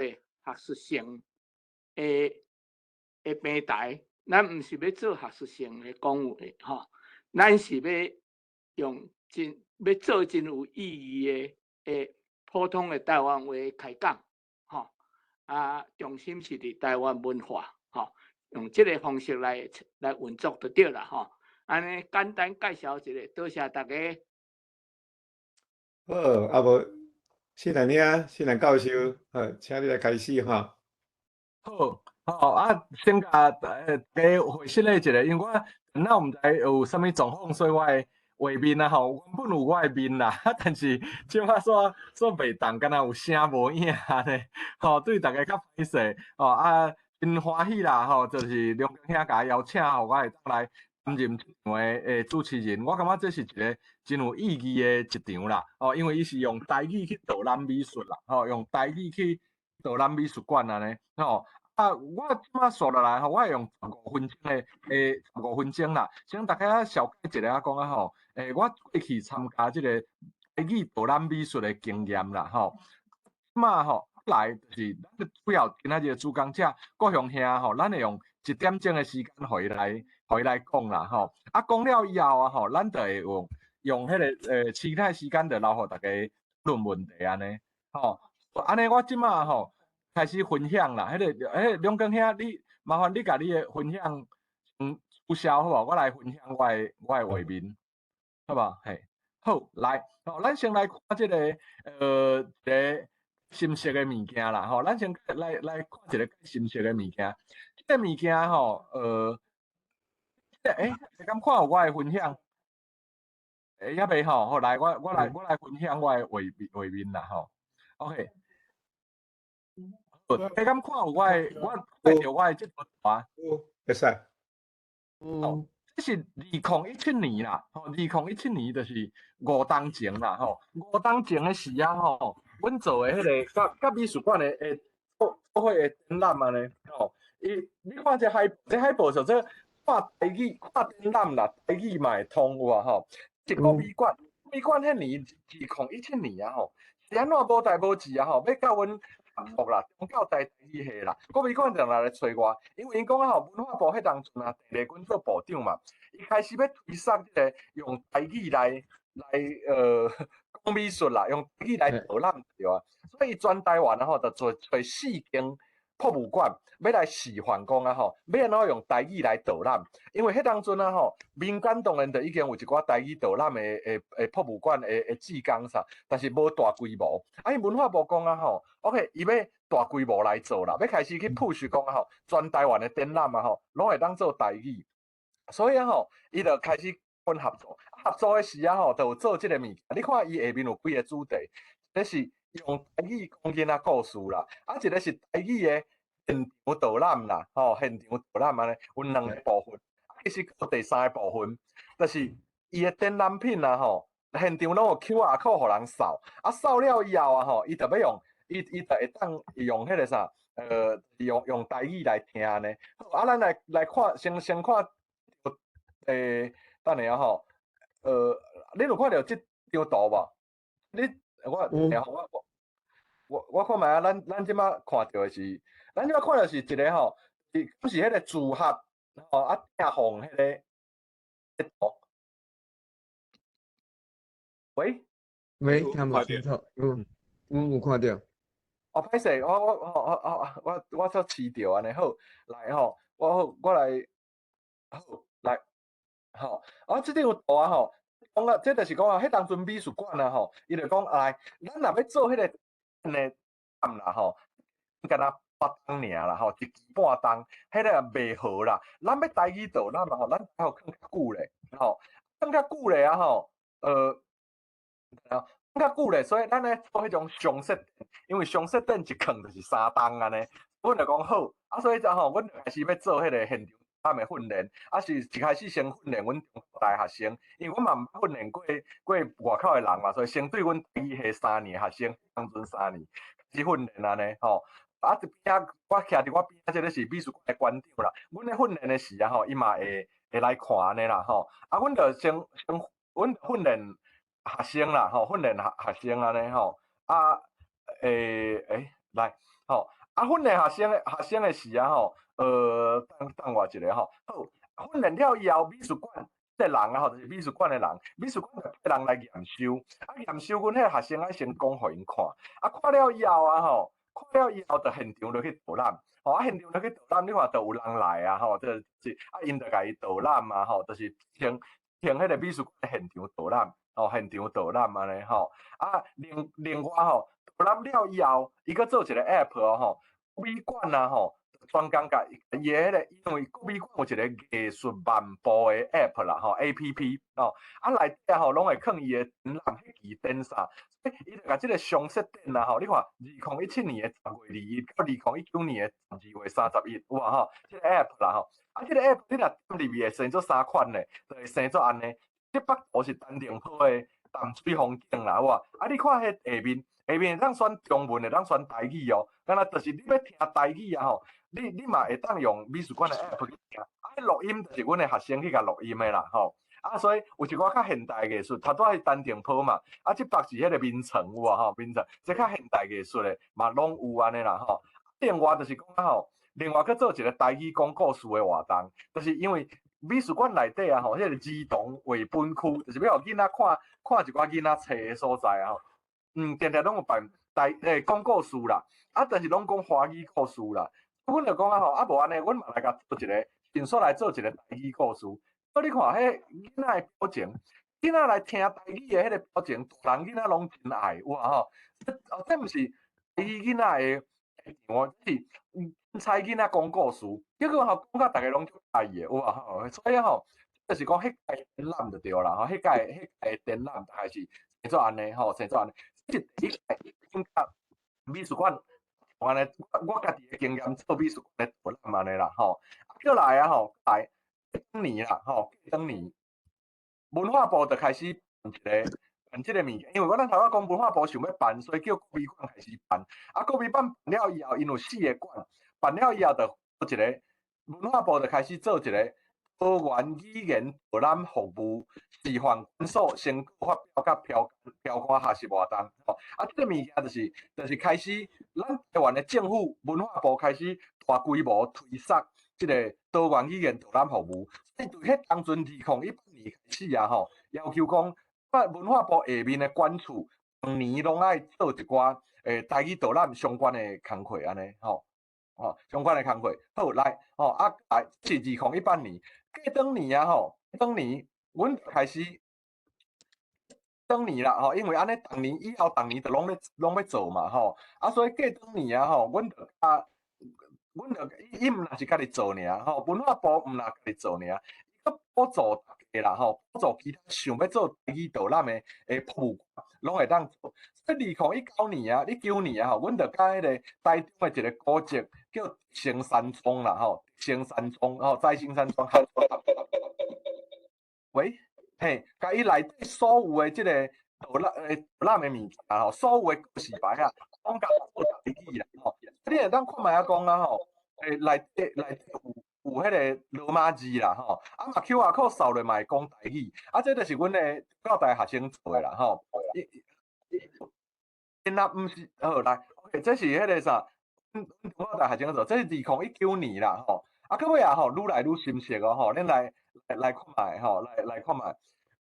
學術性的平台，咱毋是欲做學術性的講話吼，咱是欲用真欲做真有意義的普通的台灣話開講吼，啊，重心是佇台灣文化吼，用這个方式來運作就對啦吼。按呢簡單介紹一下，多謝大家。好，啊無，新蘭兄，新蘭教授，好，請你來開始哈。好，好啊，先共大家回釋咧一下，因為我那毋知有啥物狀況，所以我的畫面啊吼，原本有我的面啦，但是這擺煞煞袂動，敢若有聲無影呢，吼，對大家較歹勢，吼啊，真歡喜啦，吼，就是梁兄共我邀請，予我會當來擔任這場的主持人，我感覺這是一个真有意義的一場啦，哦，因為伊是用台語去導覽美術啦，吼，用台語去導覽美術館按呢，吼。啊，我這擺煞落來吼，我會用十五分鐘的15分鐘啦，先大概小解一下講啊吼，我過去參加這个台語導覽美術的經驗啦吼，這擺吼來就是咱主要今仔日的主講者國雄兄吼，咱會用一點鐘的時間予伊來，予伊來講啦吼，啊講了以後啊吼，咱就會用彼个其他時間就留予大家問問題按呢，吼，按呢我這擺吼開始分享啦，彼个梁光兄，你麻煩你共你的分享取消好無？我來分享我的畫面，好無？嘿，好，來，吼，咱先來看這个一个心色的物件啦，吼，咱先來看一个心色的物件，這个物件吼，欸，你敢看有我的分享？欸，猶未吼，好來，我來分享我的畫面啦，吼，OK。你敢看有我的，我看著我的這張圖啊？有，會使。哦，這是2017年啦，吼，2017年就是5冬前啦，吼，5冬前的時啊，吼，阮做的彼个佮美術館的做伙的展覽按呢，吼，伊你看這海這海報說這看台語看展覽啦，台語嘛會通有無吼？一個美館，美館彼年2017年啊吼，是按怎無代無誌啊吼，欲佮阮合作啦，中教大台語系啦，國美館就來揣我，因為𪜶講啊吼，文化部彼當陣啊，鄭麗君做部長嘛，伊開始欲推捒這个用台語來講美術啦，用台語來導覽對啊，所以全台灣啊吼，就做揣四間博物館，欲來示範講啊吼，欲按怎用台語來導覽，因為彼當陣啊吼，民間當然就已經有一寡台語導覽的博物館的志工啥，但是無大規模。啊，𪜶文化部講啊吼，OK，伊欲大規模來做啦，欲開始去 push 講啊吼，全台灣的展覽啊吼，攏會當做台語。所以啊吼，伊就開始阮合作，合作的時啊吼，就有做這個物件。你看伊下面有幾个主題，這是用台語講囡仔故事啦，啊，一个是台語的現場導覽啦，吼，現場導覽按呢，有兩个部分。其實閣有第三个部分，就是伊的展覽品啊吼，現場攏有 QR code 予人掃，啊掃了以後啊吼，伊就欲用，伊就會當用彼个啥，用台語來聽呢。好，啊，咱來看，先看，等下吼，你有看著這張圖無？你我我看覓啊，咱這擺看著的是，咱這擺看著是一个吼，是彼个組合吼啊，拆放彼个圖。喂？喂，聽無清楚，嗯，我有看著。哦，歹勢，我煞試著按呢，好，來吼，我好，我來，好，來，吼，啊，這張圖啊吼，講啊，這就是講啊，彼當陣美術館啊吼，伊就講來，咱若欲做彼个呢啦吼，敢若八冬爾啦吼，一支半冬，彼个袂好啦，咱欲台語導覽啊吼，咱愛予囥較久咧，吼，囥較久咧啊吼，囥較久咧，所以咱咧做彼種常設，因為常設展一囥就是3冬按呢，阮就講好，啊所以就吼，阮就開始欲做彼个現場咱的訓練，啊是一開始先訓練阮中大學生，因為阮嘛毋捌訓練過外口的人嘛，所以先對阮台語系三年學生，當陣三年開始訓練按呢吼。啊，這邊仔我徛佇我邊仔這个是美術館的館長啦，阮咧訓練的時啊吼，伊嘛會來看按呢啦吼。啊，阮就先阮訓練學生啦吼，訓練學生按呢吼。啊，來，吼，啊，訓練學生的時啊吼，等等我一下吼，好，訓練了以後，美術館這個人啊吼，就是美術館的人，美術館就派人來驗收，啊，驗收阮彼個學生愛先講予𪜶看，啊，看了以後啊吼，看了以後就現場就去導覽，吼，啊，現場就去導覽，你看就有人來啊吼，就是啊，𪜶就共伊導覽啊吼，就是聽聽彼個美術館的現場導覽，吼，現場導覽按呢吼，啊，另外吼，導覽了以後，伊閣做一個 app 哦吼，國美館啊吼，專工共伊的彼個，因為國美館有一個藝術漫步的 app 啦吼，APP 吼，啊內底吼攏會囥伊的展覽彼期展啥，所以伊就共這個常設展啊吼，你看2017年的10月21到2019年的12月31，有無吼？這個 app 啦吼，啊這個 app 你若點入去會生做三款呢，就會生做按呢。這幅圖是陳澄波的淡水風景啦，有無？啊，你看彼下面，下面會當選中文，會當選台語哦。敢若就是你欲聽台語啊吼，你嘛會當用美術館的 app 去聽。啊，彼錄音就是阮的學生去共錄音的啦吼。啊，所以有一寡較現代藝術，頭拄仔是陳澄波嘛，啊，這幅是彼個眠床有無吼？眠床，這較現代藝術的嘛攏有按呢啦吼。另外就是講啊吼，另外閣做一個台語講故事的活動，就是因為美術館內底啊吼，彼個兒童繪本區，就是欲予囡仔看看一寡囡仔冊的所在啊吼。定定攏有辦台講故事啦，啊，但是攏講華語故事啦。阮就講啊吼，啊無按呢，阮嘛來共做一個，盡速來做一個台語故事。所以你看，彼囡仔的表情，囡仔來聽台語的彼個表情，大人囡仔攏真愛，有無吼？哦，這毋是台語囡仔的場，是猜囡仔講故事，結果吼講甲逐家攏足喜歡的，有無吼？所以吼，就是講彼屆展覽就對啦，吼，彼屆展覽大概是做按呢吼，做按呢。這是第一屆感覺美術館，按呢，我家己的經驗做美術館的導覽按呢啦，吼。閣來啊吼，來當年啦，吼，當年文化部就開始辦一個辦這個物件，因為我咱頭仔講文化部想欲辦，所以叫國美館開始辦。啊，國美館辦了以後，𪜶有四個館，辦了以後就做一個文化部就開始做一個多元語言導覽服務示範館所成果發表佮標杆學習活動。吼，啊，這個物件就是開始，咱台灣的政府文化部開始大規模推捒這個多元語言導覽服務。所以對彼當陣2018年開始啊吼，要求講，文化部下面的館處，逐年攏愛做一寡台語導覽相關的工課按呢吼，吼相關的工課。好來，吼啊來是2018年，過當年啊吼，當年阮開始，當年啦吼，因為按呢逐年以後逐年就攏欲做嘛吼，啊所以過當年啊吼，阮就啊，阮就伊毋若是家己做爾吼，文化部毋若家己做爾，伊閣補助逐家啦吼，補助其他想欲做台語導覽的博物館，攏會當做。所以2019年啊，19年啊吼，阮就佮彼個台中的一個古蹟叫成山莊啦吼，成山莊吼，再生山莊合作。喂，嘿，共伊內底所有的這個導覽的物件吼，所有的告示牌啊，攏共做台語啦吼。你會當看覓仔講啊吼，內底有彼個羅馬字啦吼，啊嘛 QR code 掃落嘛會講台語，啊這就是阮的教大學生做的啦吼。因那毋是好來，OK，這是彼個啥？阮中教大學生做，這是2019年啦吼。啊，到尾啊吼，愈來愈深色哦吼，恁來看覓吼，來看覓。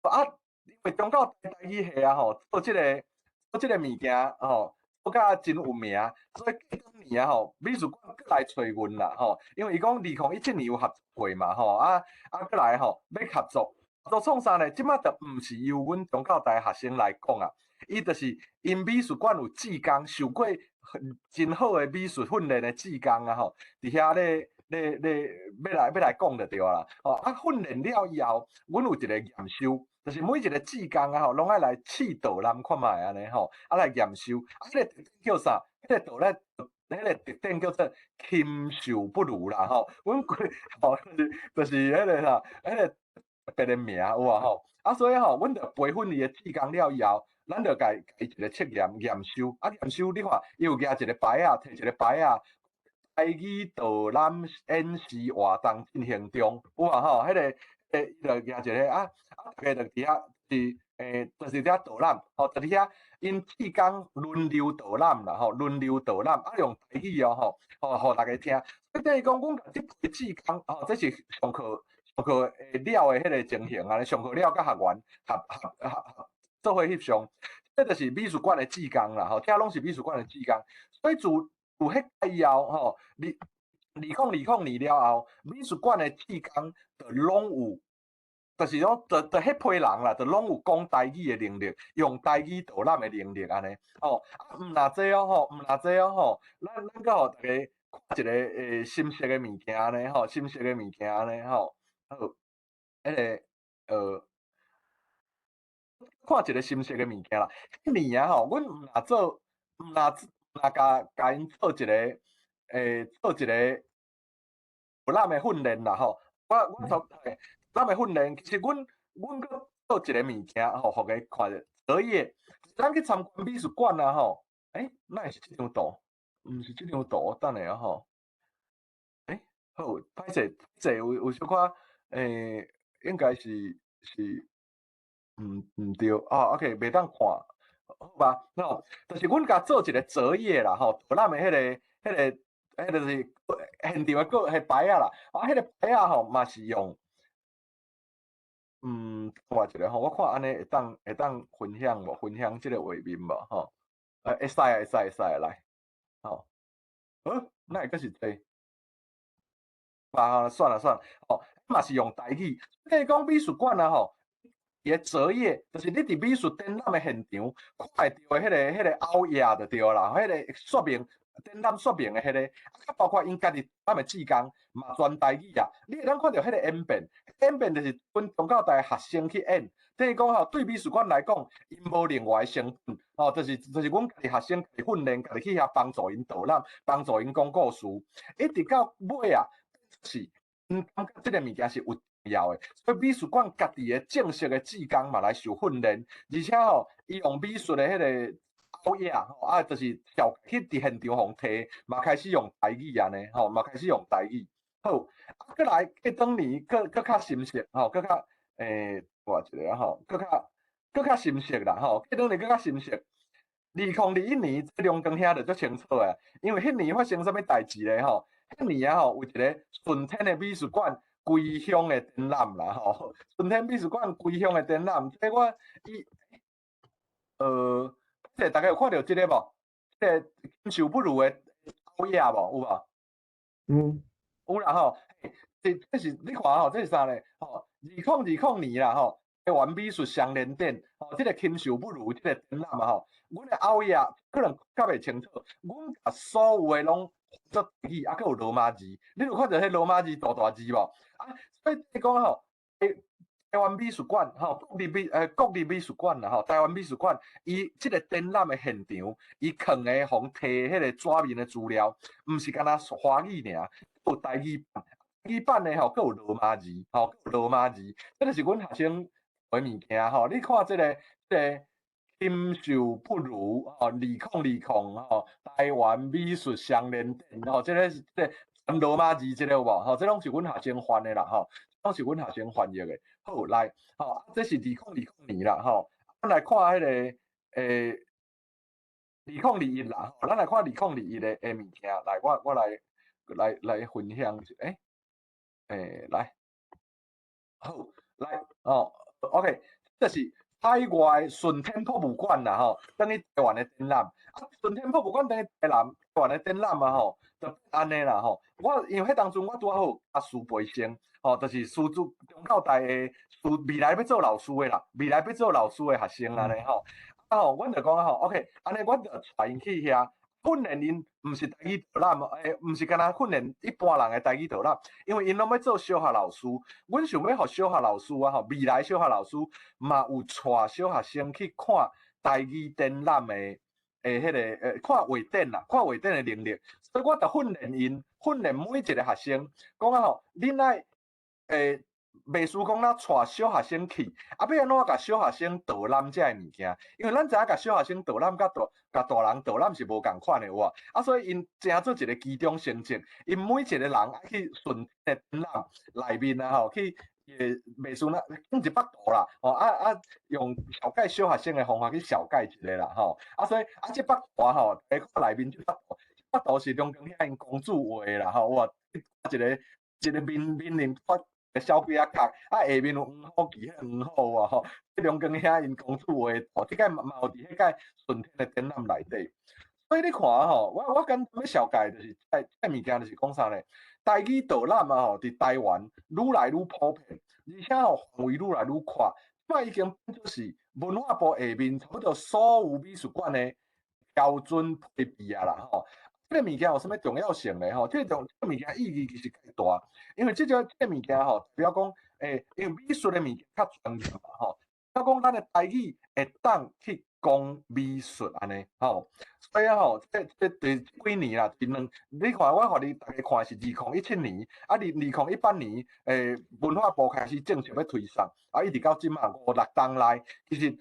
啊，因為中教大台語系啊吼，做這個物件吼，做甲真有名，所以過當年啊吼，美術館閣來揣阮啦吼，因為伊講2017年有合作過嘛吼，啊啊閣來吼欲合作，合作創啥呢？這擺就毋是由阮中教大學生來講啊，伊就是𪜶美術館有志工受過真好的美術訓練的志工啊吼，佇遐咧咧咧欲來講就對啦。吼啊訓練了以後，阮有一個驗收，就是每一個志工啊吼，攏愛來試導覽看覓按呢吼，啊來驗收。啊，彼個特點叫啥？彼個導覽，彼個特點叫做禽獸不如啦吼。阮規吼就是彼個啥，彼個特別的名有無吼？啊，所以吼，阮就培訓伊的志工了以後，咱就共伊一個測驗驗收。啊，驗收你看，伊有舉一個牌仔，提一個牌仔，台語導覽演示活動進行中，有無吼？彼個伊就舉一個啊，啊，逐家就佇遐是就是佇遐導覽，吼，就佇遐， 𪜶志工輪流導覽啦吼，輪流導覽，啊用台語哦吼，吼予大家聽。所以等於講，阮共這批志工吼，這是上課上課了的彼个情形啊，上課了佮學員合合合合做伙翕相，這就是美術館的志工啦吼，這攏是美術館的志工。所以自自彼屆以後吼，2020年了後，美術館的志工就攏有，就是講，就就彼批人啦，就攏有講台語的能力，用台語導覽的能力按呢。吼，啊，毋若這哦吼，毋若這哦吼，咱咱閣予大家看一个深色的物件按呢吼，深色的物件按呢吼，好，彼个看一个深色的物件啦。彼年啊吼，阮毋若做，毋若毋若共共𪜶做一个做一个導覽的訓練啦吼。我我頭導覽的訓練，其實阮阮閣做一個物件吼，予共看著。所以，咱去參觀美術館啊吼，欸，哪會是這張圖？毋是這張圖，等下啊吼。欸，好，歹勢歹勢，有有小可應該是是毋毋對啊，OK，袂當看，好吧？吼，就是阮共做一個折頁啦吼，導覽的彼個彼個。彼就是現場的個彼牌仔啦，啊，彼個牌仔吼嘛是用，看一下吼，我看按呢會當會當分享無？分享這個畫面無？吼，會使會使會使來，吼，哪會閣是這個？啊，算了算了，吼，嘛是用台語。等於講美術館啊吼，伊的折頁，就是你佇美術展覽的現場看會著的彼個彼個凹頁就對啦，彼個說明。展覽說明的彼個，啊，包括𪜶家己咱的志工嘛全台語啊。你會當看著彼個演變，演變就是阮中教大學生去演。等於講吼，對美術館來講，𪜶無另外的成本，吼，就是阮家己學生家己訓練，家己去遐幫助𪜶導覽，幫助𪜶講故事，一直到尾啊，是𪜶感覺這個物件是有重要的，所以美術館家己的正式的志工嘛來受訓練，而且吼，伊用美術的彼個導演吼，啊，就是調去佇現場予提，嘛開始用台語按呢，吼，嘛開始用台語。好，啊，閣來過當年，閣閣較深色，吼，閣較我一下吼，閣較閣較深色啦，吼，過當年閣較深色。2021年，這梁光兄就足清楚的，因為彼年發生啥物代誌咧？吼，彼年啊吼，有一個順天的美術館歸鄉的展覽啦，吼，順天美術館歸鄉的展覽，這我伊，這大家有看著這個無？這個禽獸不如的導演無？有無？嗯，有啦吼，這這是你看吼，這是啥咧？吼，2020年啦吼，台灣美術雙年展，吼，這個禽獸不如這個展覽啊吼，阮的後頁可能較袂清楚，阮共所有的攏做台語，啊，閣有羅馬字，你有看著彼羅馬字大大字無？啊，所以講吼，台灣美術館吼，國立美術館啦吼，台灣美術館，伊這個展覽的現場，伊囥的予提彼個紙面的資料，毋是干焦華語爾，有台語版，台語版的吼，閣有羅馬字，吼，閣有羅馬字，這個是阮學生的物件吼。你看這個這個禽獸不如吼，2020吼，台灣美術雙年展吼，這個是這個羅馬字這個有無？吼，這攏是阮學生翻的啦吼，攏是阮學生翻譯的。好，來，吼，這是2020年啦，吼，咱來看彼個2021啦，吼，咱來看2021的的物件，來，我我來來來分享一下，欸，欸，來，好，來，哦，OK，這是海外順天博物館啦，吼，轉去台灣的展覽，啊，順天博物館轉去台南台灣的展覽啊，吼，就按呢啦，吼，我因為彼當陣我拄好共師培生，吼，就是師資中教大的師未來欲做老師的啦，未來欲做老師的學生按呢吼，啊吼，阮就講吼，OK，按呢阮就帶𪜶去遐訓練𪜶，毋是台語導覽，毋是干焦訓練一般人的台語導覽，因為𪜶攏欲做小學老師，阮想欲予小學老師啊吼，未來小學老師嘛有帶小學生去看台語展覽的。彼個看畫展啦，看畫展的能力，所以我就訓練𪜶，訓練每一個學生，講啊吼，恁愛袂輸講咱帶小學生去，啊，欲按怎共小學生導覽這个物件？因為咱知影共小學生導覽佮大共大人導覽是無仝款的有無？啊，所以𪜶成做一個期中成績，𪜶每一個人愛去順的展覽內面啊吼，去袂输咱讲一幅圖啦，吼啊啊，用紹介小學生的方法去紹介一下啦，吼啊所以啊這幅圖吼，大家看內面這幅圖，這幅圖是梁光兄𪜶公主畫的啦，吼哇，一个一个面面臨小鬼仔殼，啊下面有黃虎旗，彼個黃虎啊吼，這梁光兄𪜶公主畫的圖，這擺嘛有佇彼擺順天的展覽內底。所以你看吼，我簡單欲紹介就是，這個物件就是講啥呢？台語導覽啊吼，佇台灣愈來愈普遍，而且吼範圍愈來愈闊，這擺已經變做是文化部下面差不多所有美術館的標準配備啊啦吼。這个物件有啥物重要性呢？吼，這個物件意義其實較大，因為這個物件吼，代表講，因為美術的物件較專業嘛吼，代表講咱的台語會當去講美術按呢吼，所以吼，這這幾年啦，這兩，你看我予你逐家看是2017年，啊，2018年，文化部開始正式欲推送，啊，一直到這馬五六冬內，其實。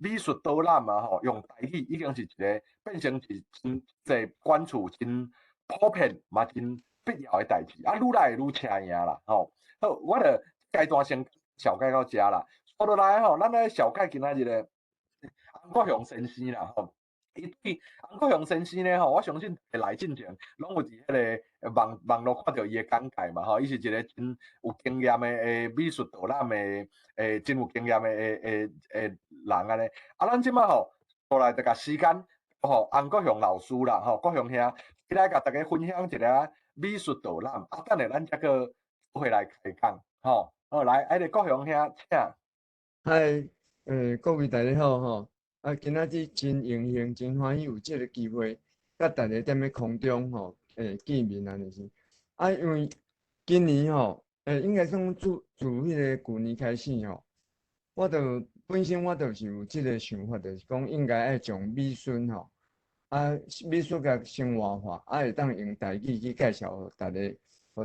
美術導覽啊，吼，用台語已經是一个變成是真濟館處真普遍嘛，真必要的代誌，啊，愈來愈車贏啦，吼。好，我就階段先紹介到遮啦。接落來吼，咱來紹介今仔日的洪國雄先生啦，吼。伊對洪國雄先生呢，吼，我相信來進前攏有佇彼个網絡看著伊的簡介嘛，吼，伊是一个真有經驗的美術導覽的，真有經驗的人按呢。啊，咱這擺吼，過來就共時間，予洪國雄老師啦，吼，國雄兄，來共大家分享一下美術導覽。啊，等下咱才閣回來開講，吼。好，來，彼个國雄兄，請。嗨，各位大家好，吼。啊，今仔日真榮幸，真歡喜有這个機會，佮大家踮咧空中吼，見面按呢是。啊，因為今年吼，應該講自彼个舊年開始吼，我就本身我就是有這个想法，就是講應該愛將美術吼，啊，美術共生活化，啊，會當用台語去介紹予大家，予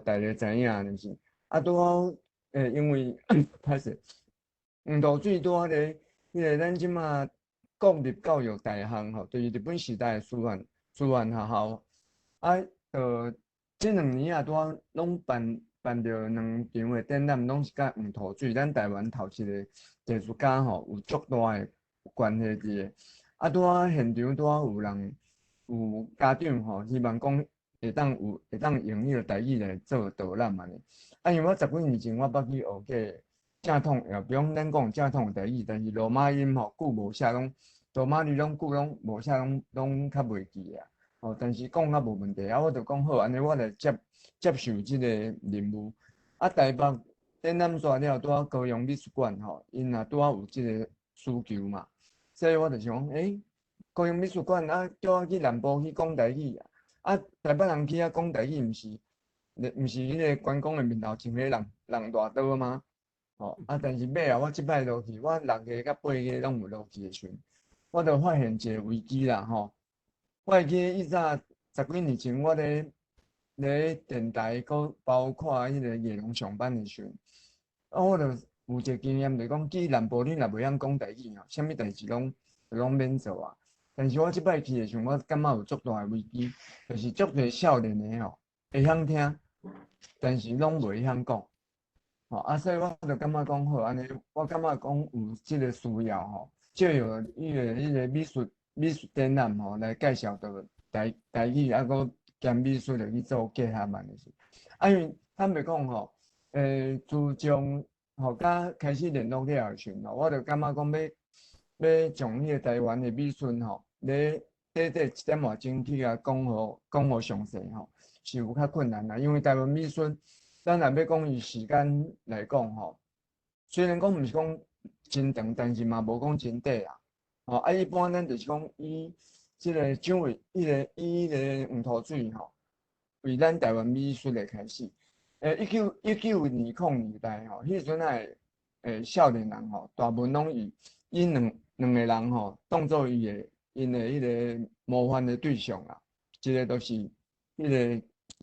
大家知影按呢是。啊，拄好，因為歹勢，黃土水拄好咧，彼个咱這馬。國立教育大學吼，就是日本時代的師範學校，啊，這2年啊，拄好攏辦著兩場的展覽，攏是佮黃土水，咱台灣頭一个藝術家吼，有足大的關係佇个。啊，拄好現場拄好有人有家長吼，希望講會當用彼个台語來做導覽按呢。啊，因為我十幾年前我捌去學過正統，也比如講咱講正統的台語，但是羅馬音吼久無寫攏。羅馬字攏久攏無寫，攏較袂記啊。吼，但是講較無問題啊。我就講好，按呢我來接受這个任務。啊，台北展覽煞了，拄好高雄美術館吼，𪜶也拄好有這个需求嘛，所以我就想講，高雄美術館啊，叫我去南部去講台語啊，台北人去遐講台語，毋是彼个關公的面頭前咧人大刀嗎？吼啊，但是尾仔我這擺落去，我六个佮八个攏有落去的時陣，我就發現一个危機啦吼。我會記以早十幾年前，我咧電台，閣包括彼個藝廊上班的時陣，啊，我就有一个經驗，就是講去南部你若袂曉講台語吼，啥物代誌攏免做啊。但是我這擺去的時陣，我感覺有足大的危機，就是足濟少年的吼會曉聽，但是攏袂曉講。吼啊，所以我就感覺講好，按呢，我感覺講有這个需要吼，借由彼个美術展覽吼來介紹著台語，啊，閣兼美術來去做結合按呢是。啊，因為坦白講吼，自從吼佮開始聯絡了的時陣吼，我就感覺講欲將彼个台灣的美術吼，咧短短一點外鐘去共講予詳細吼，是有較困難啦。因為台灣美術，咱若欲講以時間來講吼，雖然講毋是講真長，但是嘛無講真短啦。吼啊，一般咱就是講以這个蔣渭，彼个以彼个黃土水吼，為咱台灣美術的開始。1920年代吼，彼陣仔少年人吼，大部分攏以𪜶兩個人吼，當做𪜶的彼个模範的對象啦。一个就是彼个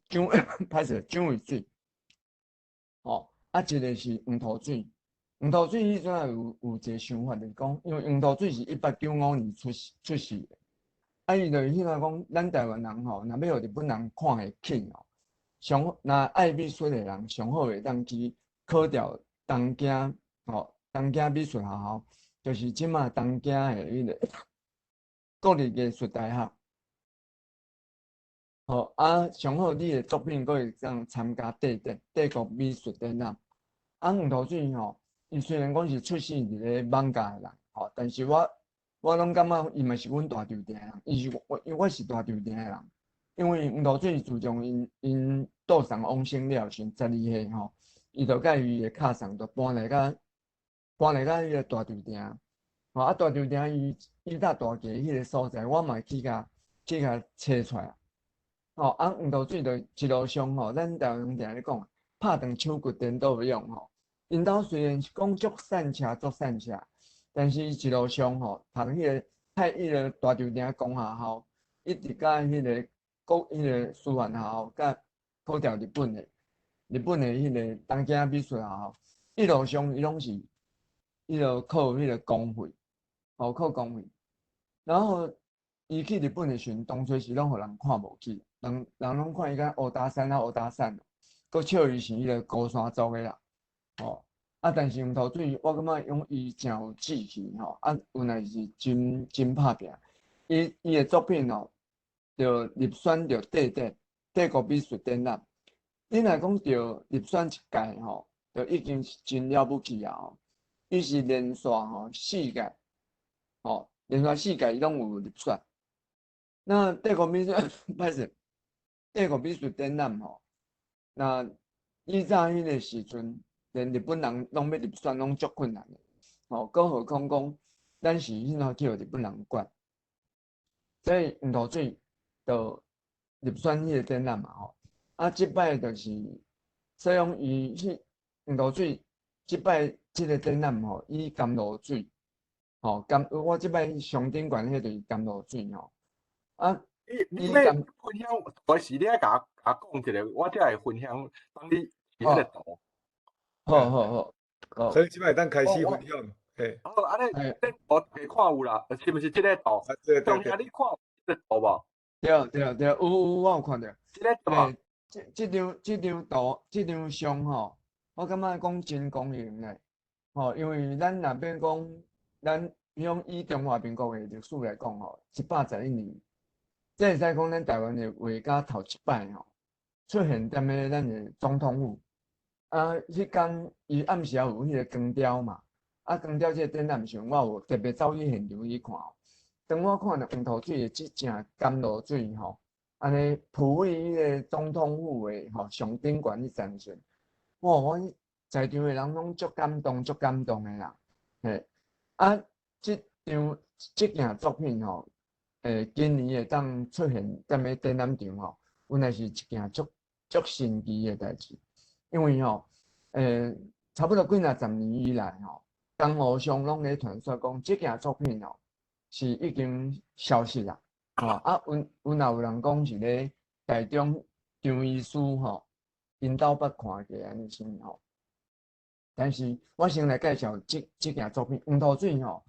蔣，歹勢，蔣渭水，吼，啊，一个是黃土水。黃土水彼陣有一个想法，就是講，因為黃土水是1895年出世的，啊，伊就是彼個講，咱台灣人吼，若欲予日本人看會起吼，上若愛美術的人，上好會當去考調東京吼，東京美術學校，就是這馬東京的彼个國立藝術大學。吼啊，上好你的作品閣會當參加帝展、帝國美術展覽。啊，黃土水吼，伊雖然講是出生佇咧艋舺的人，吼，但是我攏感覺伊嘛是阮大稻埕的人，伊是我，因為我是大稻埕的人。因為黃土水自從𪜶倒送往生了時，12歲吼，伊就佮伊的敲送就搬來甲彼個大稻埕。吼啊，大稻埕伊伊搭大家彼個所在，我嘛去共揣出來。吼啊，黃土水就一路上吼，咱台灣人定咧講，拍斷手骨顛倒勇吼。𪜶兜雖然是講足散車足散車，但是伊一路上吼，讀彼個喺彼個大稻埕公學校，一直佮彼個國彼個師範學校，佮考著日本的彼個東京美術學校，一路上伊攏是彼個靠彼個公費，吼靠公費。然後伊去日本的時陣，當初是攏予人看無起，人人攏看伊敢烏焦瘦啊烏焦瘦，閣笑伊是彼個高山族的啦，吼。啊，但是黃土水，我感覺講伊誠有志氣吼，啊，原來是真真拍拚。伊的作品吼，就入選著帝展、帝國美術展覽。你若講著入選一屆吼，就已經是真了不起啊！吼，伊是連續吼四屆，吼連續四屆伊攏有入選。那帝國美術，歹勢，帝國美術展覽吼，那以早彼個時陣，連日本人攏欲入選攏足困難的，吼，閣何況講，咱是彼怎去予日本人管，所以黃土水就入選彼個展覽嘛吼。啊，這擺就是，所以講伊彼黃土水這擺這個展覽吼，以甘露水，吼甘，我這擺上頂懸彼就是甘露水吼。啊，你欲分享，還是你愛共我講一下，我才會分享。當你彼个圖。好好好，所以這擺會當開始分享。嘿。好，按呢，這圖大家看有啦，是毋是這个圖？對對對。你看有這個圖無？對對對，有有我有看著。這个圖。這張圖，這張相吼，我感覺講真光榮咧。吼，因為咱若欲講，咱用以中華民國的歷史來講吼，111年，這會使講咱台灣的畫家頭一擺吼，出現踮咧咱的總統府。啊，彼工伊暗時也有彼個光雕嘛，啊，光雕這個展覽時陣，我有特別走去現場去看。當我看著黃土水的這正甘露水吼，按呢浮佇彼個總統府的吼上頂懸彼層時，哇！我在場的人攏足感動，足感動的啦。嘿，啊，這張這件作品吼，今年會當出現踮咧展覽場吼，原來是一件足足神奇的代誌。因為吼，差不多幾若十年以來吼，江湖上攏咧傳說講，這件作品吼是已經消失啦。吼啊，阮也有人講是咧台中張醫師吼，𪜶兜捌看過按呢啥物吼。但是我先來介紹這件作品，黃土水吼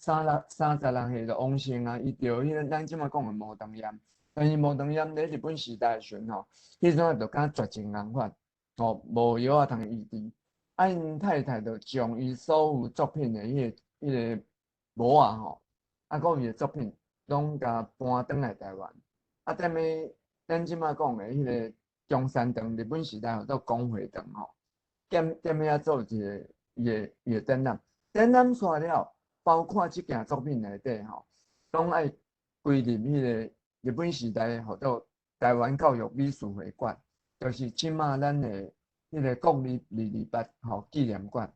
，36歲就往生啊，伊著彼个咱這馬講的無腸炎，但是無腸炎咧日本時代的時陣吼，彼陣就敢絕症仝款，吼無藥仔通醫治，啊𪜶太太就將伊所有作品的彼个模仔吼，啊，閣伊的作品攏共搬轉來台灣，啊，踮咧咱這馬講的彼个中山堂，日本時代號做公會堂吼。踮遐做一个伊的展覽，展覽煞了，包括這件作品內底吼，攏愛歸入彼个日本時代號做台灣教育美術會館，就是這馬咱的彼个國立228吼紀念館。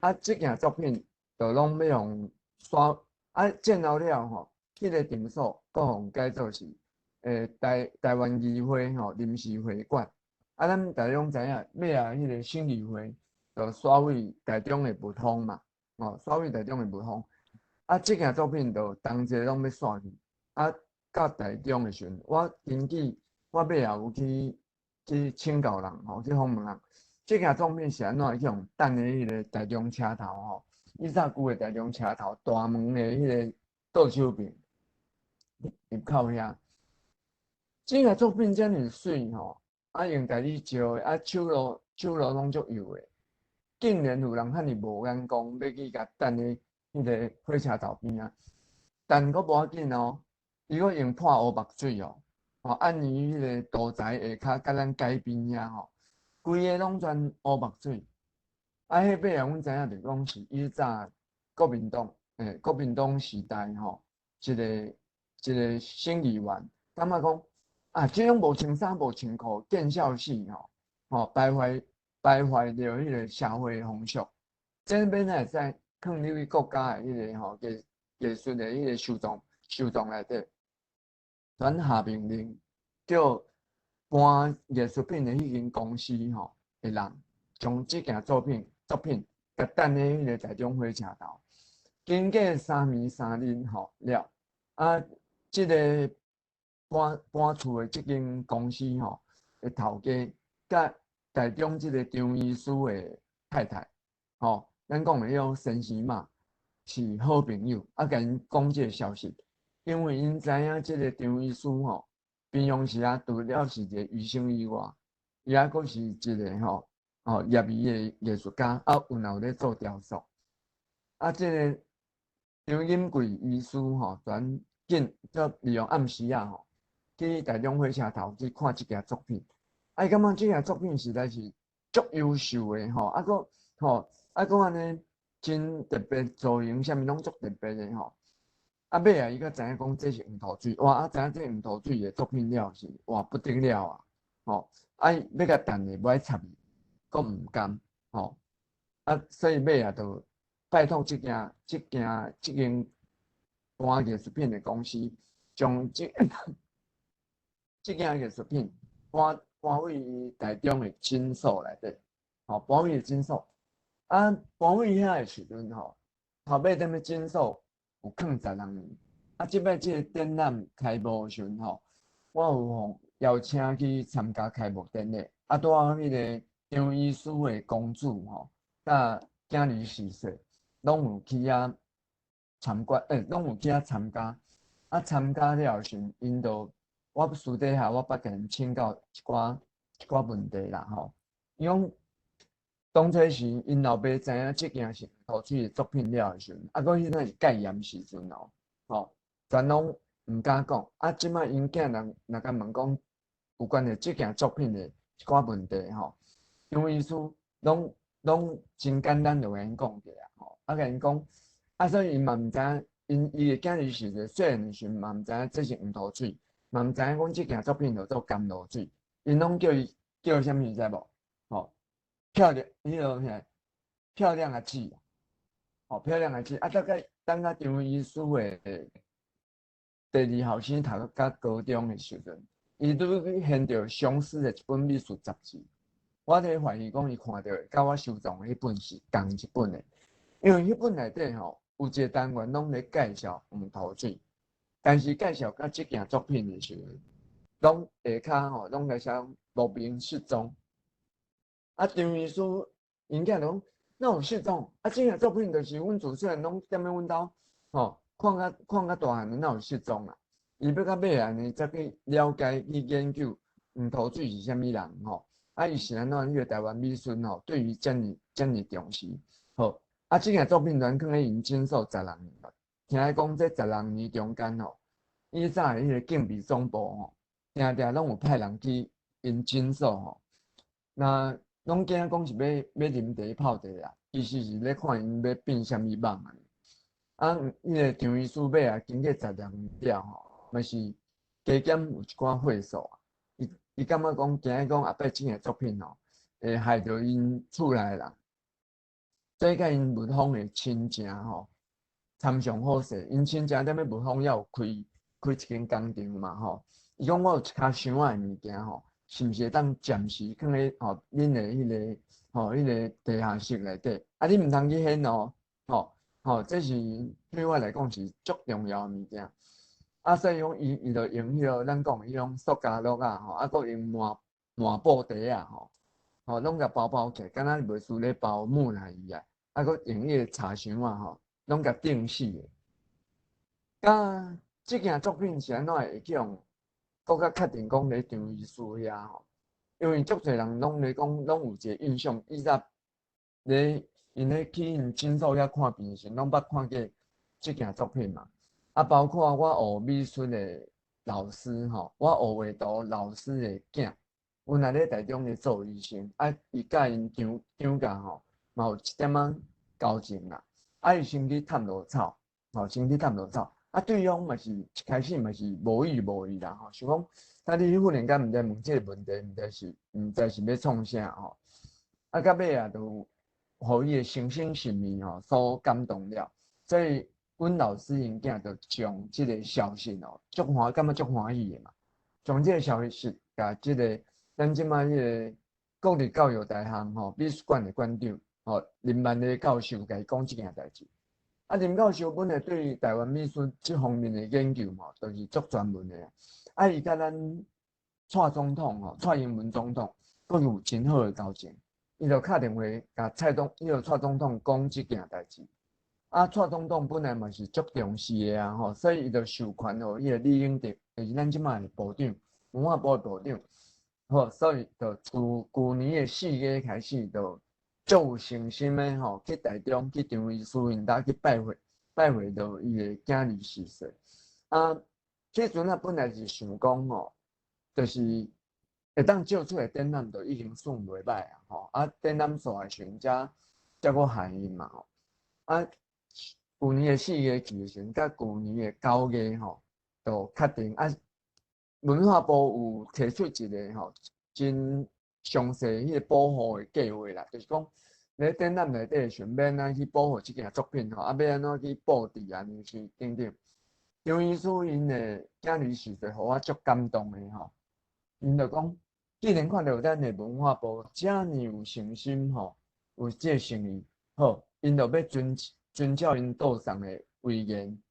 啊，這件作品就攏欲予徙，啊，戰後了吼，彼个場所閣予改做是台灣議會吼臨時會館。啊，咱大家攏知影，尾仔彼个省議會就徙位台中的雾峰嘛，吼，徙位台中的雾峰。啊，這件作品就同齊攏欲徙去。啊，到台中的時陣，我根據我尾仔有去請教人吼，去訪問人，這件作品是按怎去予擲佇彼個台中車頭吼？以早舊的台中車頭大門的彼個倒手邊入口遐。這件作品遮爾媠吼！啊，用台語招的，啊，手路攏足幼的。竟然有人遐爾無眼光，欲去共擲佇彼个火車頭邊仔，但閣無要緊哦，伊閣用潑烏目水哦，吼，按伊彼个屠宰下跤佮咱街邊遐吼，規个攏全烏目水。啊，彼尾仔阮知影就講是以早國民黨，國民黨時代吼，一个一个省議員，感覺講啊，這種無穿衫無穿褲見笑死吼，吼敗壞敗壞著彼个社會風俗，這欲哪會使囥入去國家的彼个吼藝藝術的彼个收藏收藏內底？轉下命令叫搬藝術品的彼間公司吼的人，將這件作品作品共擲佇彼个台中火車頭。經過三暝三日吼了，啊，這个搬搬厝的這間公司吼的頭家，佮台中這个張醫師的太太，吼，咱講的彼種先生嘛，是好朋友，啊，共𪜶講這个消息，因為𪜶知影這个張醫師吼，平常時啊，除了是一个醫生以外，伊還閣是一个吼吼業餘的藝術家，啊，有若有咧做雕塑，啊，這个張錦貴醫師吼，轉緊就利用暗時仔吼，去台中火車頭去看這件作品，啊，伊感覺這件作品實在是足優秀的吼，啊，閣吼，啊，閣按呢真特別，造型啥物攏足特別的吼。啊，尾仔伊才知影講這是黃土水，哇！啊，知影這黃土水的作品了是哇不得了啊！吼，啊，欲共擲的無愛插伊，閣毋甘，吼，啊，所以尾仔就拜託這間、這間、這間搬藝術品的公司，將這這件藝術品搬搬去台中的診所內底，吼，搬去診所。啊，搬去遐的時陣吼，頭尾踮咧診所有囥十六年。啊，這擺這個展覽開幕的時陣吼，我有予邀請去參加開幕典禮。啊，拄好彼个張醫師的公子吼，佮囝兒婿婿，攏有去遐參觀，攏有去遐參加。啊，參加了後時，𪜶就我私底下我捌共𪜶請教一寡一寡問題啦吼。伊講當初時，𪜶老爸知影這件是黃土水的作品了的時陣，啊，閣彼陣是戒嚴時陣哦，吼，全攏毋敢講。啊，這擺𪜶囝人若共問講有關於這件作品的一寡問題吼，張醫師攏攏真簡單就共𪜶講過啊，吼，啊，共𪜶講，啊，所以𪜶嘛毋知影，𪜶伊的囝兒時陣細漢的時陣嘛毋知影這是黃土水，嘛毋知影講這件作品叫做甘露水，𪜶攏叫伊叫啥物你知無？吼，漂亮，彼个啥？漂亮的字，吼，漂亮的字。啊，大概等甲張醫師的第二後生讀到高中的時陣，伊拄去現著相似的一本美術雜誌，我咧懷疑講伊看著的，佮我收藏的彼本是仝一本的，因為彼本內底吼有一個單元攏咧介紹黃土水，但是介紹到這件作品的時陣，攏下跤吼攏來寫莫名失蹤。啊，張醫師𪜶囝就講，哪有失蹤？啊，這件作品就是阮自細漢攏踮咧阮兜，吼，看甲看甲大漢的，哪有失蹤啊？伊欲到尾按呢，才去了解去研究黃土水是啥物人吼。啊，伊是按怎彼个台灣美術吼，對伊遮爾遮爾重視。好，啊，這件作品全囥咧𪜶診所十六年了。聽講這十六年中間吼，以早的彼個警備總部吼，定定攏有派人去𪜶診所吼，那攏驚講是欲欲啉茶泡茶啦，其實是咧看𪜶欲變啥物蠓啊。啊，彼个張醫師尾仔經過十六年了吼，嘛是加減有一寡歲數啊。伊伊感覺講，驚講後擺這件作品吼，會害著𪜶厝內人，所以佮𪜶文峰的親情吼，參詳好勢。𪜶親情踮咧文峰猶有開開一間工廠嘛吼。伊講我有一跤箱仔的物件吼，是毋是會當暫時囥咧吼恁的彼个吼彼个地下室內底？啊，你毋通去掀哦，吼吼，這是對我來講是足重要的物件。啊，所以講伊伊就用彼个咱講的彼種塑膠袋仔吼，啊，閣用麻麻布袋仔吼，吼，攏共包包起來，敢若袂輸咧包木乃伊啊，啊，閣用彼個柴箱仔吼，攏共釘死的。啊，這件作品是按怎會去予閣較確定講咧張醫師遐吼？因為足濟人攏咧講，攏有一個印象，以早咧𪜶咧去𪜶診所遐看病時，攏捌看過這件作品嘛。啊，包括我學美術的老師吼，我學畫圖老師的囝，阮也咧台中咧做醫生，啊，伊佮𪜶張張教吼，嘛有一點仔交情啦。啊，伊先去探路草，吼，先去探路草。啊，對方嘛是一開始嘛是無意無意啦，吼，想講，啊，你忽然間毋知問這個問題，毋知是欲創啥吼。啊，到尾啊，就予伊的誠心誠意吼所感動了，所以阮老師𪜶囝就將這個消息哦，足歡，感覺足歡喜的嘛，將這個消息共這個咱這擺彼個國立教育大學吼美術館的館長吼林萬里教授，共伊講這件代誌。啊，林教授本來對台灣美術這方面的研究吼，都是足專門的。啊，伊佮咱蔡總統吼，蔡英文總統，閣有真好的交情。伊就敲電話共蔡總，彼個蔡總統講這件代誌。啊，蔡總統本來嘛是足重視的啊，吼，所以伊就授權予彼個李永得，就是咱這擺的部長，文化部的部長。好，所以就自舊年的4月開始，就足有誠心的吼，去台中去張醫師𪜶兜去拜會，拜會著伊的囝兒逝世。啊，彼陣啊本來是想講吼，就是會當借出的展覽就已經算袂䆀啊，吼。啊，展覽煞的時陣才才閣函𪜶嘛吼。啊，舊年的四月去的時陣，佮舊年的9月吼，就確定啊。文化部有提出一個吼，真詳細彼個保護的計劃啦，就是講咧展覽內底的時陣，欲按怎去保護這件作品吼，啊，欲按怎去布置啊，是等等。張醫師𪜶的囝兒逝世，予我足感動的吼。𪜶就講，既然看著咱的文化部遮爾有誠心吼，有這個誠意，好，𪜶就欲遵照𪜶桌上的遺言，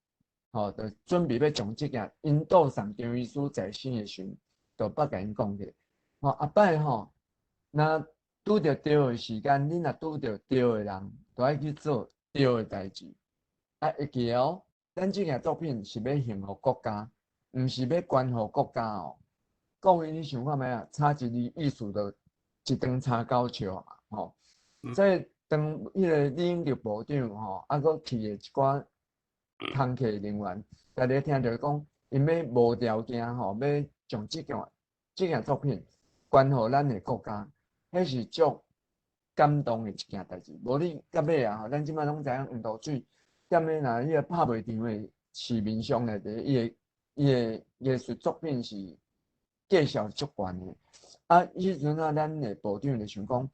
吼，就準備欲將這件𪜶桌上張醫師在生的時陣，就捌共𪜶講過。吼，後擺吼，若拄著對的時間，恁若拄著對的人，就愛去做對的代誌。啊，會記得哦，咱這件作品是欲獻予國家，毋是欲捐予國家哦。各位，你想看覓啊？差一字意思就一長差九尺嘛，吼。所以當彼個李永得部長吼，啊，閣去的一寡工課人員，逐家聽著講，𪜶欲無條件吼，欲將這件作品捐予咱的國家，彼是足感動的一件代誌。無你到尾啊，吼，咱這擺攏知影黃土水，踮咧若彼個拍賣場的市面上內底，伊的藝術作品是價數足懸的。啊，彼陣啊，咱的部長就想講，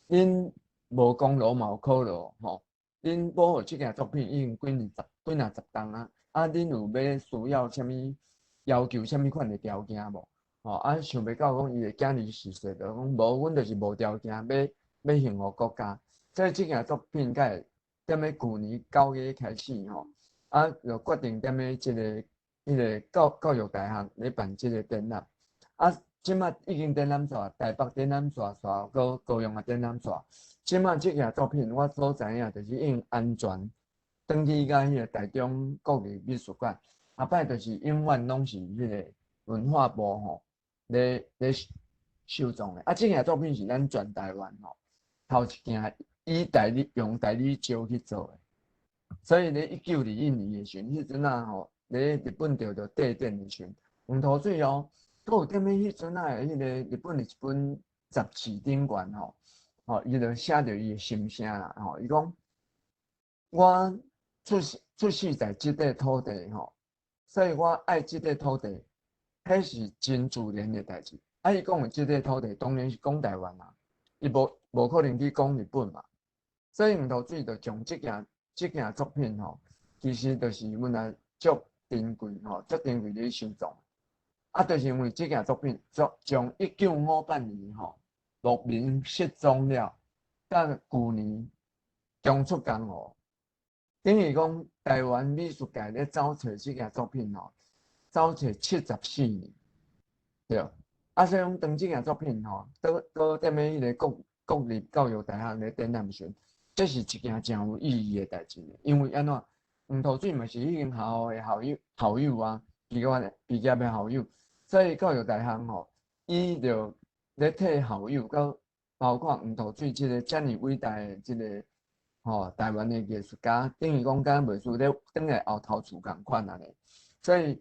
恁無功勞嘛有苦勞吼，恁保護這件作品已經幾年十幾若十冬啊，啊，恁有欲需要啥物要求啥物款的條件無？吼，啊，想袂到講伊的囝兒逝世，就講無，阮就是無條件欲獻予國家。所以這件作品才會踮咧舊年9月開始吼，啊，就決定踮咧這個彼個教育大學咧辦這個展覽。啊，這擺已經展覽煞，台北展覽煞煞，閣高雄也展覽煞。這擺這件作品，我所知影就是已經安全轉去共彼個台中國立美術館。後擺就是永遠攏是彼個文化部吼咧收藏的。啊，這件作品是咱全台灣吼頭一件以大理用大理石去做的。所以咧1921年的時陣，彼陣啊吼咧日本著著地震的時陣，黃土水哦，閣有踮咧彼陣啊的彼個日本的一本雜誌頂懸吼，吼伊就寫著伊的心聲啦，吼，伊講我出世在這塊土地吼，所以我愛這塊土地，彼是真自然的代誌。啊，伊講的這塊土地當然是講台灣啦，伊無可能去講日本嘛。所以黃土水就將這件作品吼，其實就是阮來足珍貴吼，足珍貴咧收藏。啊，就是因為這件作品，從1958年吼，牧民失蹤了，到舊年重出江湖，等於講台灣美術界咧走揣這件作品吼，走揣74年，對。啊，所以講當這件作品吼，閣踮咧彼個國立教育大學咧展覽時，這是一件誠有意義的代誌。因為按怎，黃土水嘛是彼間學校的校友啊，畢業的校友，所以教育大學吼，伊就咧替校友佮包括黃土水這个遮爾偉大的這个吼台灣的藝術家，等於講敢若袂輸咧轉來後頭厝仝款按呢。所以，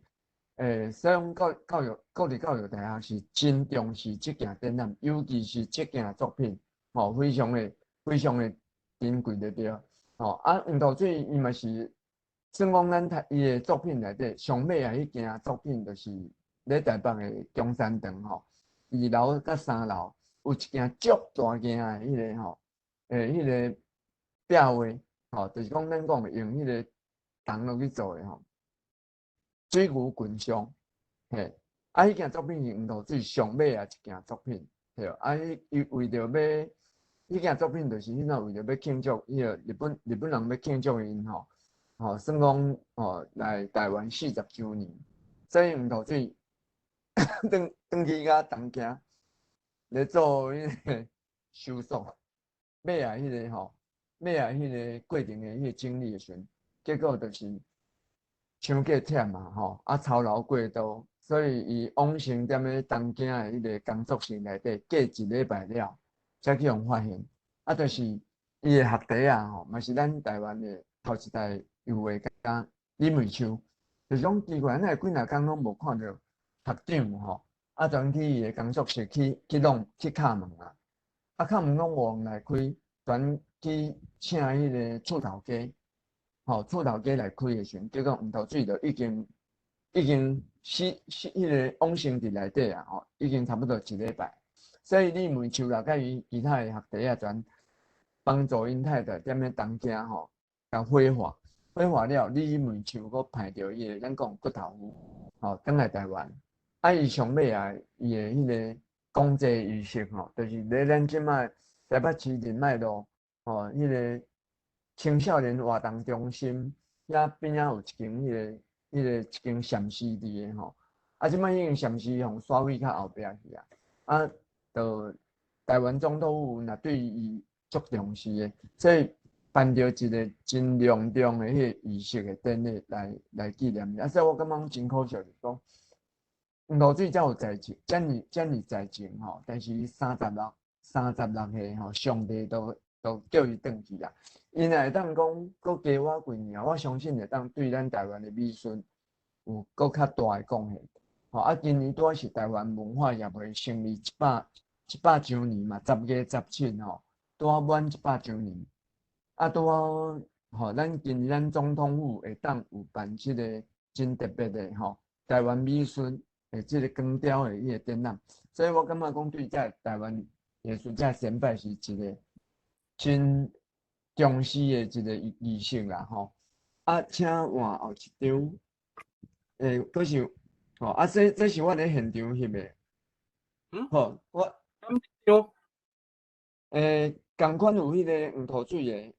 所以講教育國立教育大學是真重視這件展覽，尤其是這件作品，吼，非常的非常的珍貴就對。吼，啊，黃土水伊嘛是算講咱台伊的作品內底上尾仔彼件作品，就是咧台北的中山堂吼，2樓佮3樓有一件足大件的彼个吼，彼个壁畫，吼，就是講咱講的用彼个銅落去做的吼，水牛群像，嘿，啊，彼件作品是黃土水上尾仔一件作品，對，啊，伊為著欲，彼件作品就是彼陣為著欲慶祝，彼个日本人欲慶祝𪜶吼，吼，算講吼來台灣40週年，所以黃土水轉轉去佮東京咧做彼个修復，尾仔彼个吼，尾仔彼个過程的彼个整理的時陣，結果就是傷過忝嘛吼，啊操勞過度，所以伊往生踮咧東京的彼個工作室內底，過一禮拜了，才去予發現。啊，就是伊的學弟仔吼，嘛是咱台灣的頭一代油畫家李梅秋，就是講奇怪，哪會幾若工攏無看著學長吼，啊，轉去伊的工作室去弄去敲門啊，啊敲門攏無人來開，轉去請彼個厝頭家。吼，厝頭家來開的時陣，結果黃土水就已經死死彼个往生佇內底啊！吼，已經差不多一禮拜。所以李梅秋啦，佮伊其他的學弟仔全幫助𪜶太太踮咧東京吼，共火化，火化了，李梅秋閣派著伊的咱講骨頭夫，吼，轉來台灣。啊，伊上尾啊，伊的彼个公祭儀式吼，就是咧咱這擺台北市仁愛路吼，彼个青少年活動中心遐邊仔有一間彼個一間禪寺佇个吼，啊，這擺彼間禪寺予徙位較後壁去啊，啊，就台灣總統府若對伊足重視的，所以辦著一個真隆重的彼个儀式的典禮來紀念伊。啊，所以我感覺真可惜，就是講黃土水遮有才情，遮爾才情吼，但是伊36歲吼，上帝都叫伊轉去啊。伊若會當講閣加活幾年，我相信會當對咱台灣的美術有閣較大的貢獻。吼，啊，今年拄仔是台灣文化協會成立100週年嘛，10月17吼，拄仔滿100週年。啊，拄好吼，咱今年咱總統府會當有辦這个真特別的吼，台灣美術的這个光雕的彼个展覽，所以我感覺講對這台灣藝術這前輩是一个真重視的一个儀式啦吼。啊，請換後一張，閣是吼，啊，這是我咧現場翕的。好，我。敢張？仝款有彼个黃土水的。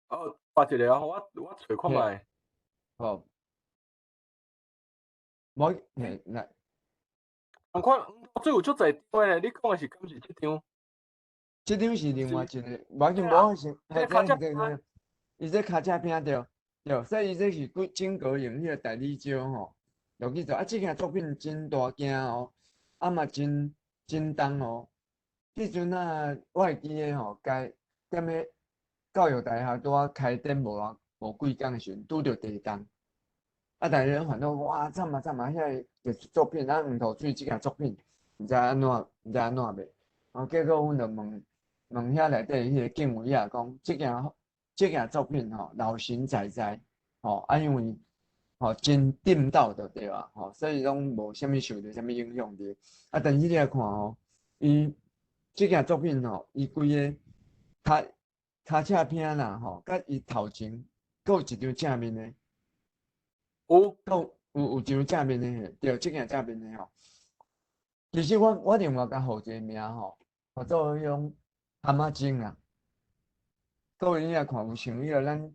哦，換一个啊，我揣看覓。好。無，嘿，來。仝款黃土水有足濟張的，你講的是敢是這張？這張是另外一个，無要緊，無是，嘿，這這伊這尻車片對，對，所以伊這是規整個用彼个大理石吼落去做，啊，這件作品真大件哦，啊嘛真真重哦。彼陣啊，我會記得吼，該踮咧教育大學拄仔開展無幾工的時陣，拄著地動，啊，逐家攏煩惱，哇，慘啊慘啊，遐个藝術作品，啊，黃土水這件作品，毋知按怎，毋知按怎賣，啊，結果阮就問問遐內底彼个警衛仔講，這件作品吼，老神在在，吼，啊，因為吼真顛倒就對啊，吼，所以攏無啥物受著啥物影響佇。啊，但是你來看吼，伊這件作品吼，伊規个尻車片啦吼，佮伊頭前閣有一張正面的，有，閣有一張正面的，對，這件正面的吼。其實我另外共予一個名吼，號做彼種蛤仔精啦。各位你若看有像彼个咱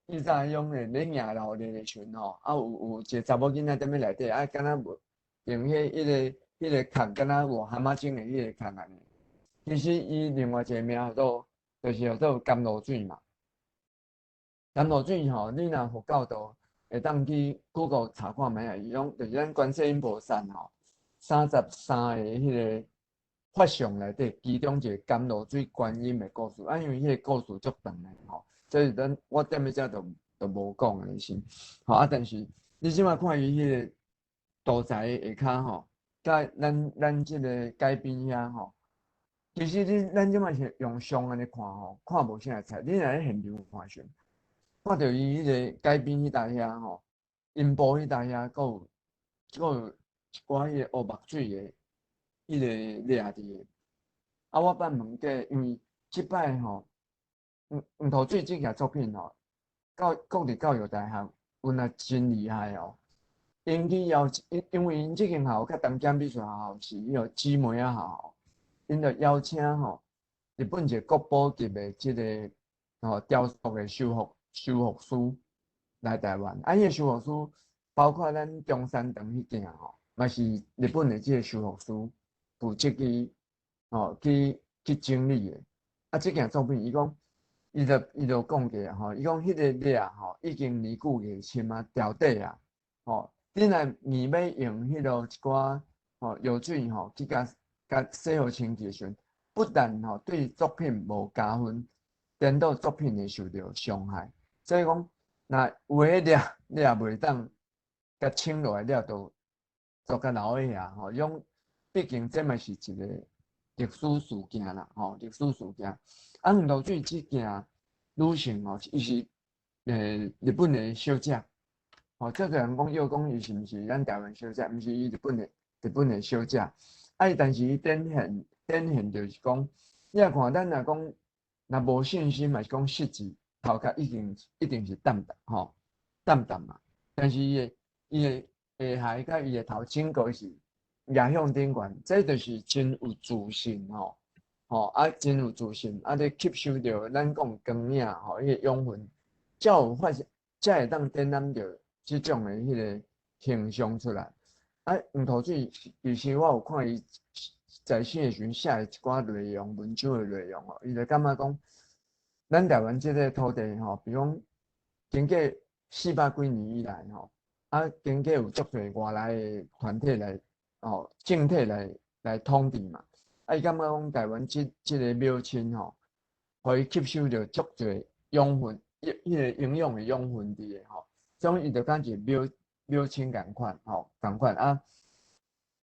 以前彼種的咧迎老熱的時陣吼，啊有一個查某囡仔踮咧內底，啊敢若無用彼個殼，敢若有蛤仔精的彼个殼按呢。其實伊另外一個名號做，就是叫做甘露水嘛。甘露水吼，你若佛教徒會當去 Google 查看覓啊？伊講就是咱觀世音菩薩吼，33個彼個法相內底其中一個甘露水觀音的故事，啊，因為彼個故事足長的吼，所以咱我踮咧遮就無講按呢先，吼啊，但是你這擺看伊彼個屠宰下跤吼，佮咱這個街邊遐吼，其實你咱這擺是用相按呢看吼，看無啥會彩，你若咧現場看時，看著伊彼個街邊彼搭遐吼，陰部彼搭遐，閣有閣有一寡彼個烏目水的。彼個掠佇個，啊！我捌問過，因為這擺吼，黃土水這件作品吼，教國立教育大學原來真厲害哦。𪜶去邀因為𪜶這間學校佮東京美術學校是彼個姊妹仔學校，𪜶就邀請吼日本一個國寶級的這个吼雕塑的修復師來台灣。啊，彼个修復師包括咱中山堂彼件吼，嘛是日本的這个修復師負責去吼去整理的。啊，這件作品，伊講，伊就講過吼，伊講彼个掠吼已經年久月深啊，掉底啊，吼，你若硬欲用彼个一寡吼藥水吼去共共洗予清氣的時陣，不但吼對作品無加分，顛倒作品會受著傷害。所以講，若有的掠你也袂當共清落來了，就共留佇遐吼，用畢竟這嘛是一個歷史事件啦，吼，歷史事件。啊，黃土水這件女性吼，伊是日本的小姐，吼，足濟人講又講伊是毋是咱台灣小姐，毋是伊日本的小姐。啊，伊但是伊展現就是講，你若看咱若講若無信心，嘛是講失智，頭殼一定是淡淡吼，淡淡嘛。但是伊的下頦佮伊的頭整個是壓向頂懸，這就是真有自信吼，吼啊，真有自信，啊，咧吸收著咱講光影吼，彼個養分，才有發現，才會當展覽著這種的彼个形象出來。啊，黃土水其實我有看伊在生的時陣寫的一寡內容，文章的內容吼，伊就感覺講，咱台灣這个土地吼，比如講經過400幾年以來吼，啊，經過有足濟外來的團體來。吼，政體來統治嘛，啊，伊感覺講台灣這个廟凊吼，予伊吸收著足濟養分，彼个營養的養分佇个吼，所以伊就敢若廟凊仝款吼，仝款啊，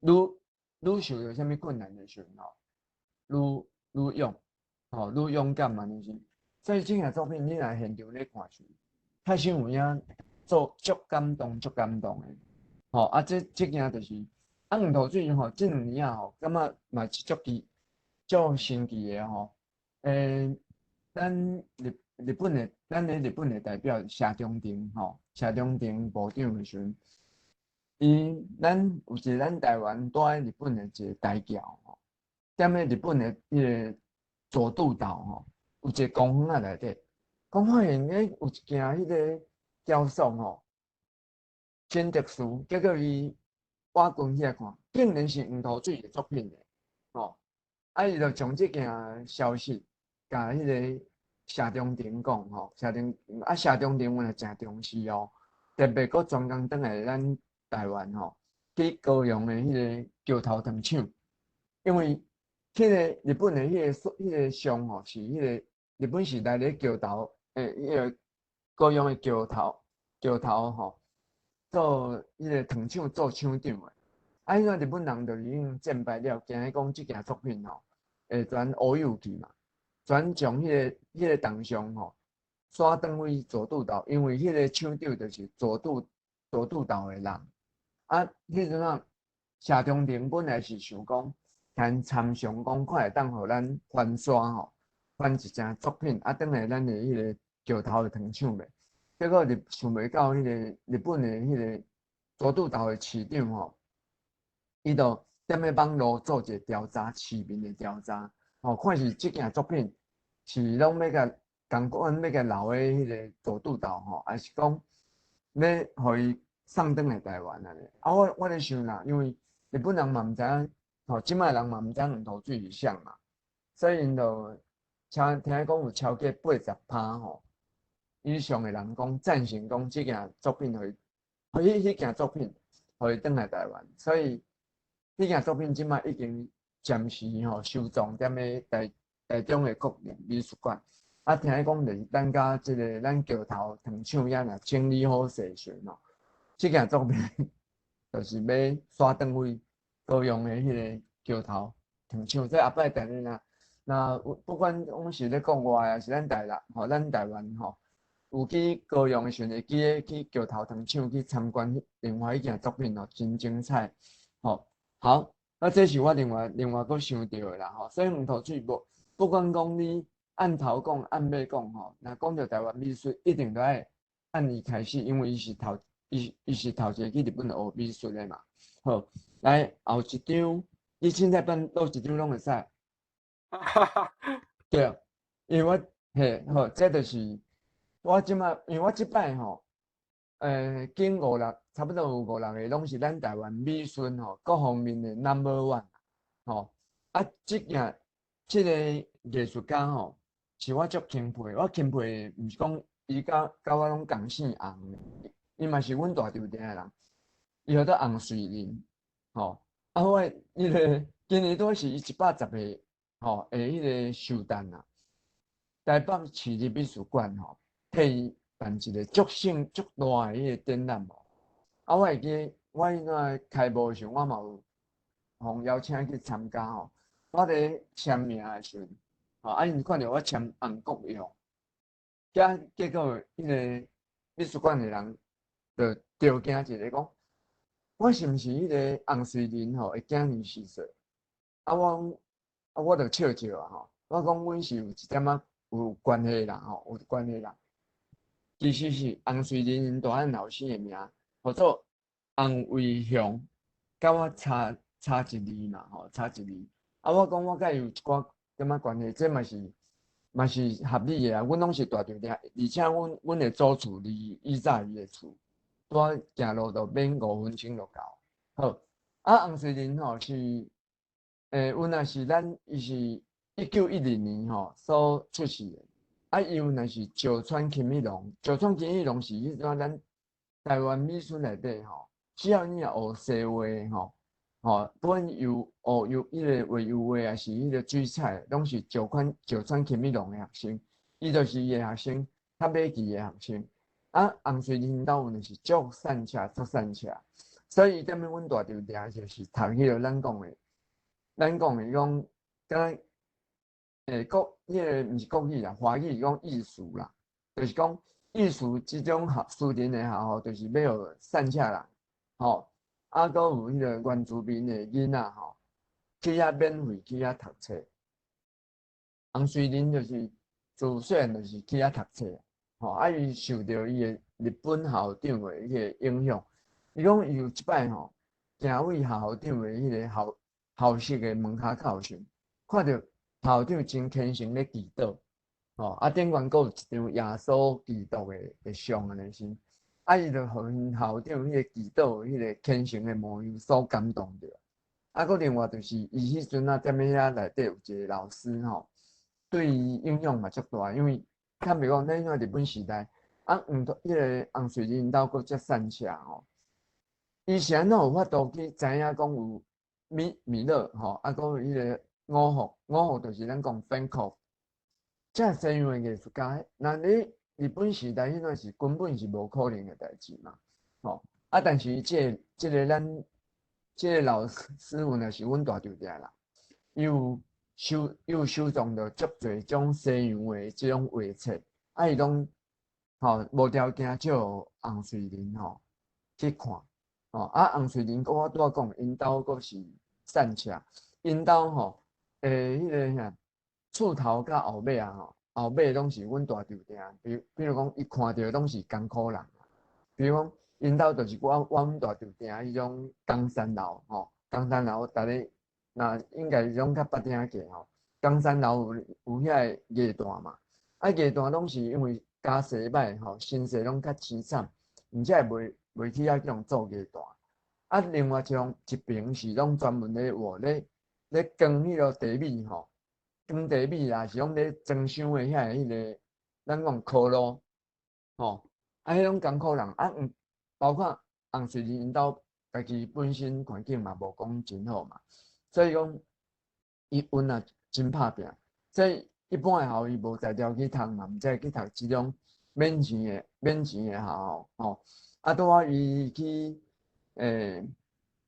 愈受著啥物困難的時陣吼，愈勇，吼，愈勇敢嘛，就是。所以這件作品你若現場咧看時，確實有影做足感動，足感動的，吼啊，這件就是。啊，黃土水吼，這兩年啊吼，感覺嘛是足奇、足神奇的吼。咱日本的，咱咧日本的代表謝長廷吼，謝長廷部長的時陣，伊咱有一个咱台灣住佇日本的一个台僑吼，踮咧日本的彼个佐渡島吼，有一個公園仔內底，講發現咧有一件彼个雕塑吼，真特殊，結果伊挖掘起來看，竟然是黃土水的作品咧，吼！啊，伊就將這件消息共彼个謝長廷講，吼，謝長啊，謝長廷原來誠重視哦，特別閣專工轉來咱台灣吼，去高雄的彼个橋頭糖廠，因為彼个日本的彼个像吼，是彼个日本時代咧橋頭，彼个高雄的橋頭吼，做彼个糖廠做廠長的，啊，彼個日本人就已經戰敗了，驚講這件作品吼會轉烏有去嘛，轉將彼个銅像吼徙轉去佐渡島，因為彼個廠長就是佐渡島的人。啊，彼陣啊，謝長廷本來是想講，趁參詳講看會當予咱翻刷吼，翻一件作品，啊，轉來咱的彼个橋頭的糖廠咧。結果日想袂到，彼个日本的彼个佐渡島的市長吼，伊就踮咧網路做一个調查，市民的調查，吼，看是這件作品是攏欲共仝款欲共留佇彼个佐渡島吼，還是講欲予伊送轉來台灣按呢？啊，我咧想啦，因為日本人嘛毋知影，吼，這擺人嘛毋知影黃土水是啥嘛，所以𪜶就聽講有超過80%吼以上的人講贊成講這件作品，予彼件作品予伊轉來台灣，所以彼件作品這擺已經暫時吼收藏踮咧台中的國立美術館。啊，聽講就是等甲這个咱橋頭糖廠遐若整理好勢時吼，這件作品就是欲徙轉去高雄的彼个橋頭糖廠。這後擺逐日若若不管講是咧國外抑是咱台南吼，咱台灣吼，有去高雄的時陣，會記得去橋頭糖廠去參觀另外彼件作品哦，真精彩。吼，好，啊，這是我另外閣想著的啦吼。所以黃塗水無不管講你按頭講按尾講吼，若講著台灣美術，一定都愛按伊開始，因為伊是頭一個去日本學美術的嘛。好，來後一張，你凊彩放佗一張攏會使。對，因為我嘿好，這就是我這擺，因為我這擺吼，近五六，差不多有五六個，攏是咱台灣美術吼各方面的 number one 吼。啊，這件這个藝術家吼，是我足欽佩，我欽佩的毋是講伊佮我攏仝姓洪，伊嘛是阮大稻埕的人，伊號做洪瑞麟，吼。啊，我彼个今年拄是伊110歲吼的彼个壽誕啊。台北市立美術館吼，替伊辦一个足盛足大的彼个展覽哦。啊，我會記我彼陣開幕的時陣，我嘛有予邀請去參加吼。我佇簽名的時陣，吼，啊，𪜶看著我簽洪國勇，結果彼个美術館的人就著驚一下講，我是毋是彼个洪瑞麟吼的囝兒是說？啊，我講，啊，我就笑笑啊吼，我講阮是有一點仔有關係啦吼，有關係啦。其實是洪瑞麟𪜶大漢老師的名，號做洪維雄，佮我差一字嘛吼，差一字。啊，我講我佮伊有一寡點仔關係，這嘛是合理的啊。阮攏是大稻埕，而且阮的祖厝離以早伊的厝，拄仔行路就免5分鐘就到。好，啊，洪瑞麟吼是，阮若是咱伊是1912年吼所出世的，啊，伊有若是石川钦一郎，石川钦一郎是彼陣咱台灣美術內底吼，只要你若學西畫吼，吼，不管油學油彼个畫油畫，抑是彼个水彩，攏是石川钦一郎的學生，伊就是伊的學生，較尾期的學生。啊，洪瑞麟𪜶兜有就是足散赤，足散赤，所以踮咧阮大稻埕就是讀彼个咱講的講，敢若國彼个毋是國語啦，華語講藝術啦，就是講藝術這種學私人的學校，就是欲予散赤人，吼，啊，閣有彼个原住民的囡仔吼，去遐免費去遐讀冊。洪瑞麟就是自細漢就是去遐讀冊，吼，啊，伊受著伊的日本校長的彼个影響，伊講伊有一擺吼，行位校長的彼个校舍的門跤口時，看著校長真虔誠咧祈禱，吼，啊，頂懸閣有一張耶穌基督的像按呢是，啊，伊就予𪜶校長彼個祈禱彼个虔誠的模樣所感動著。啊，閣另外就是伊彼陣啊，踮咧遐內底有一個老師吼，對伊影響嘛足大，因為坦白講，咱彼日本時代，啊，黃彼个洪瑞麟𪜶兜閣遮散赤吼，伊是按怎有法度去知影講有米勒吼，啊，閣有彼个五福，五福就是咱講梵谷，遮西洋的藝術家，若佇日本時代彼陣是根本是無可能的代誌嘛，吼，啊，但是這個咱這個老師傅呢是阮大舅爹啦，伊有收藏著足濟種西洋的這種畫冊，啊，伊攏吼無條件借予洪瑞麟吼去看，吼，啊，洪瑞麟閣我拄仔講，𪜶兜閣是散赤，𪜶兜吼，彼个啥，厝頭佮後尾啊吼，後尾攏是阮大舅爹，比如講，伊看著攏是艱苦人，比如講，𪜶兜就是我阮大舅埕彼種岡山樓吼，岡山樓逐个若應該是攏較捌聽過吼，岡山樓有遐个藝大嘛，啊藝大攏是因為家世歹吼，身世攏較淒慘，毋才會袂去遐去予做藝大。啊，另外一種一爿是攏專門咧畫咧扛彼个地米吼，扛地米啦，是講咧裝箱的遐個彼个，咱講科路吼，啊，彼種艱苦人啊，包括洪瑞麟𪜶兜家己本身環境嘛無講真好嘛，所以講伊阮也真拍拚，所以一般的學校伊無才調去讀嘛，毋才會去讀這種免錢的學校吼。啊，拄仔伊去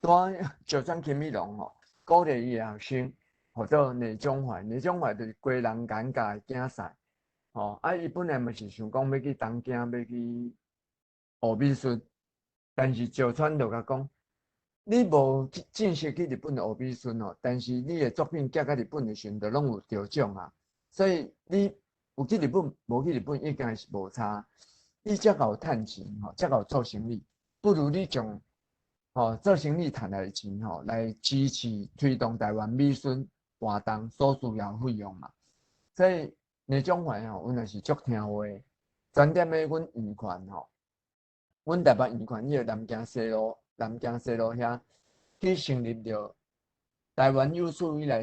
拄仔石川琴美隆吼，鼓勵伊的學生，號做倪炯懷，倪炯懷就是歸人尷尬的囝婿，吼。啊，伊本來嘛是想講欲去東京，欲去學美術，但是石川就共講，你無去正式去日本學美術吼，但是你的作品寄到日本的時陣，就攏有得獎啊。所以你有去日本，無去日本應該是無差。你遮𠢕趁錢吼，遮𠢕做生意，不如你將吼做生意趁來的錢吼，來支持推動台灣美術活動所需要費用嘛。所以倪炯懷吼，阮也是足聽話。全踮咧阮圓環吼，阮台北圓環彼个南京西路。南京西路遐去成立著台灣有史以來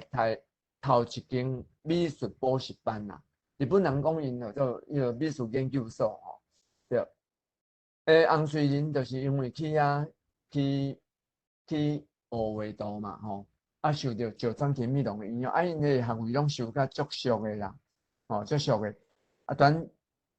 頭一間美術補習班啦。日本人講𪜶叫做彼个美術研究所吼，對。洪穗仁就是因為去遐去學畫圖嘛吼，啊受著石川琴美隆的影響，啊𪜶彼个學費攏收較足俗的啦，吼足俗的。啊，等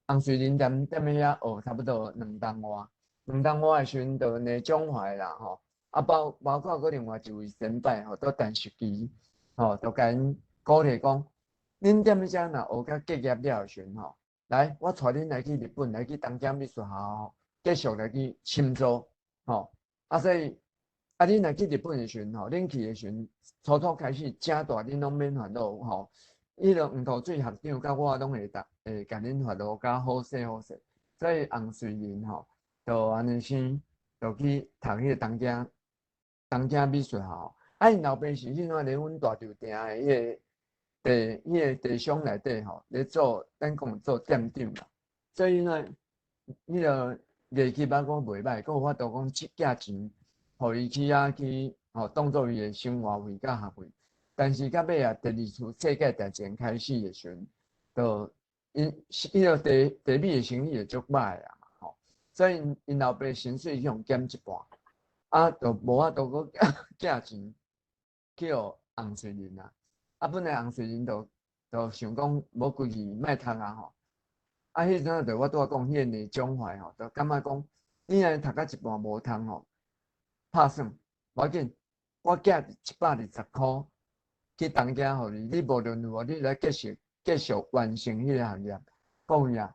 洪穗仁踮咧遐學差不多兩冬外。兩冬外的時陣，就倪炯懷啦吼，啊包括閣另外一位先輩吼，做陳淑琪吼，就共𪜶鼓勵講，恁踮咧遮若學甲結業了的時陣吼，來，我帶恁來去日本，來去東京美術學校，繼續來去深造吼。啊，所以啊，恁若去日本的時陣吼，恁去的時陣，初初開始誠大，恁攏免煩惱吼。彼个黃土水學長佮我攏會當會共恁發落較好勢好勢，所以洪穗仁吼，就按呢先，就去讀彼个東京美術學校。啊，𪜶老爸是彼阵咧阮大稻埕的彼个地商內底吼，咧做咱講做店長啦。所以呢，彼个藝術啊，閣袂䆀，閣有法度講借錢，予伊去遐去吼，當做伊的生活費佮學費。但是到尾啊，第二次世界大戰開始的時陣，就𪜶彼个茶米的生意就足䆀啊。所以𪜶老爸薪水去予減一半，啊，就無法度閣寄錢去予洪穗仁啊。啊，本來洪穗仁就想講，無規氣莫讀啊吼。啊，彼陣就我拄仔講彼个倪炯懷吼，就感覺講，你若讀到一半無通吼，拍算，無要緊，我寄120箍去東京予你，你無論如何，你來繼續完成彼個學業。各位啊，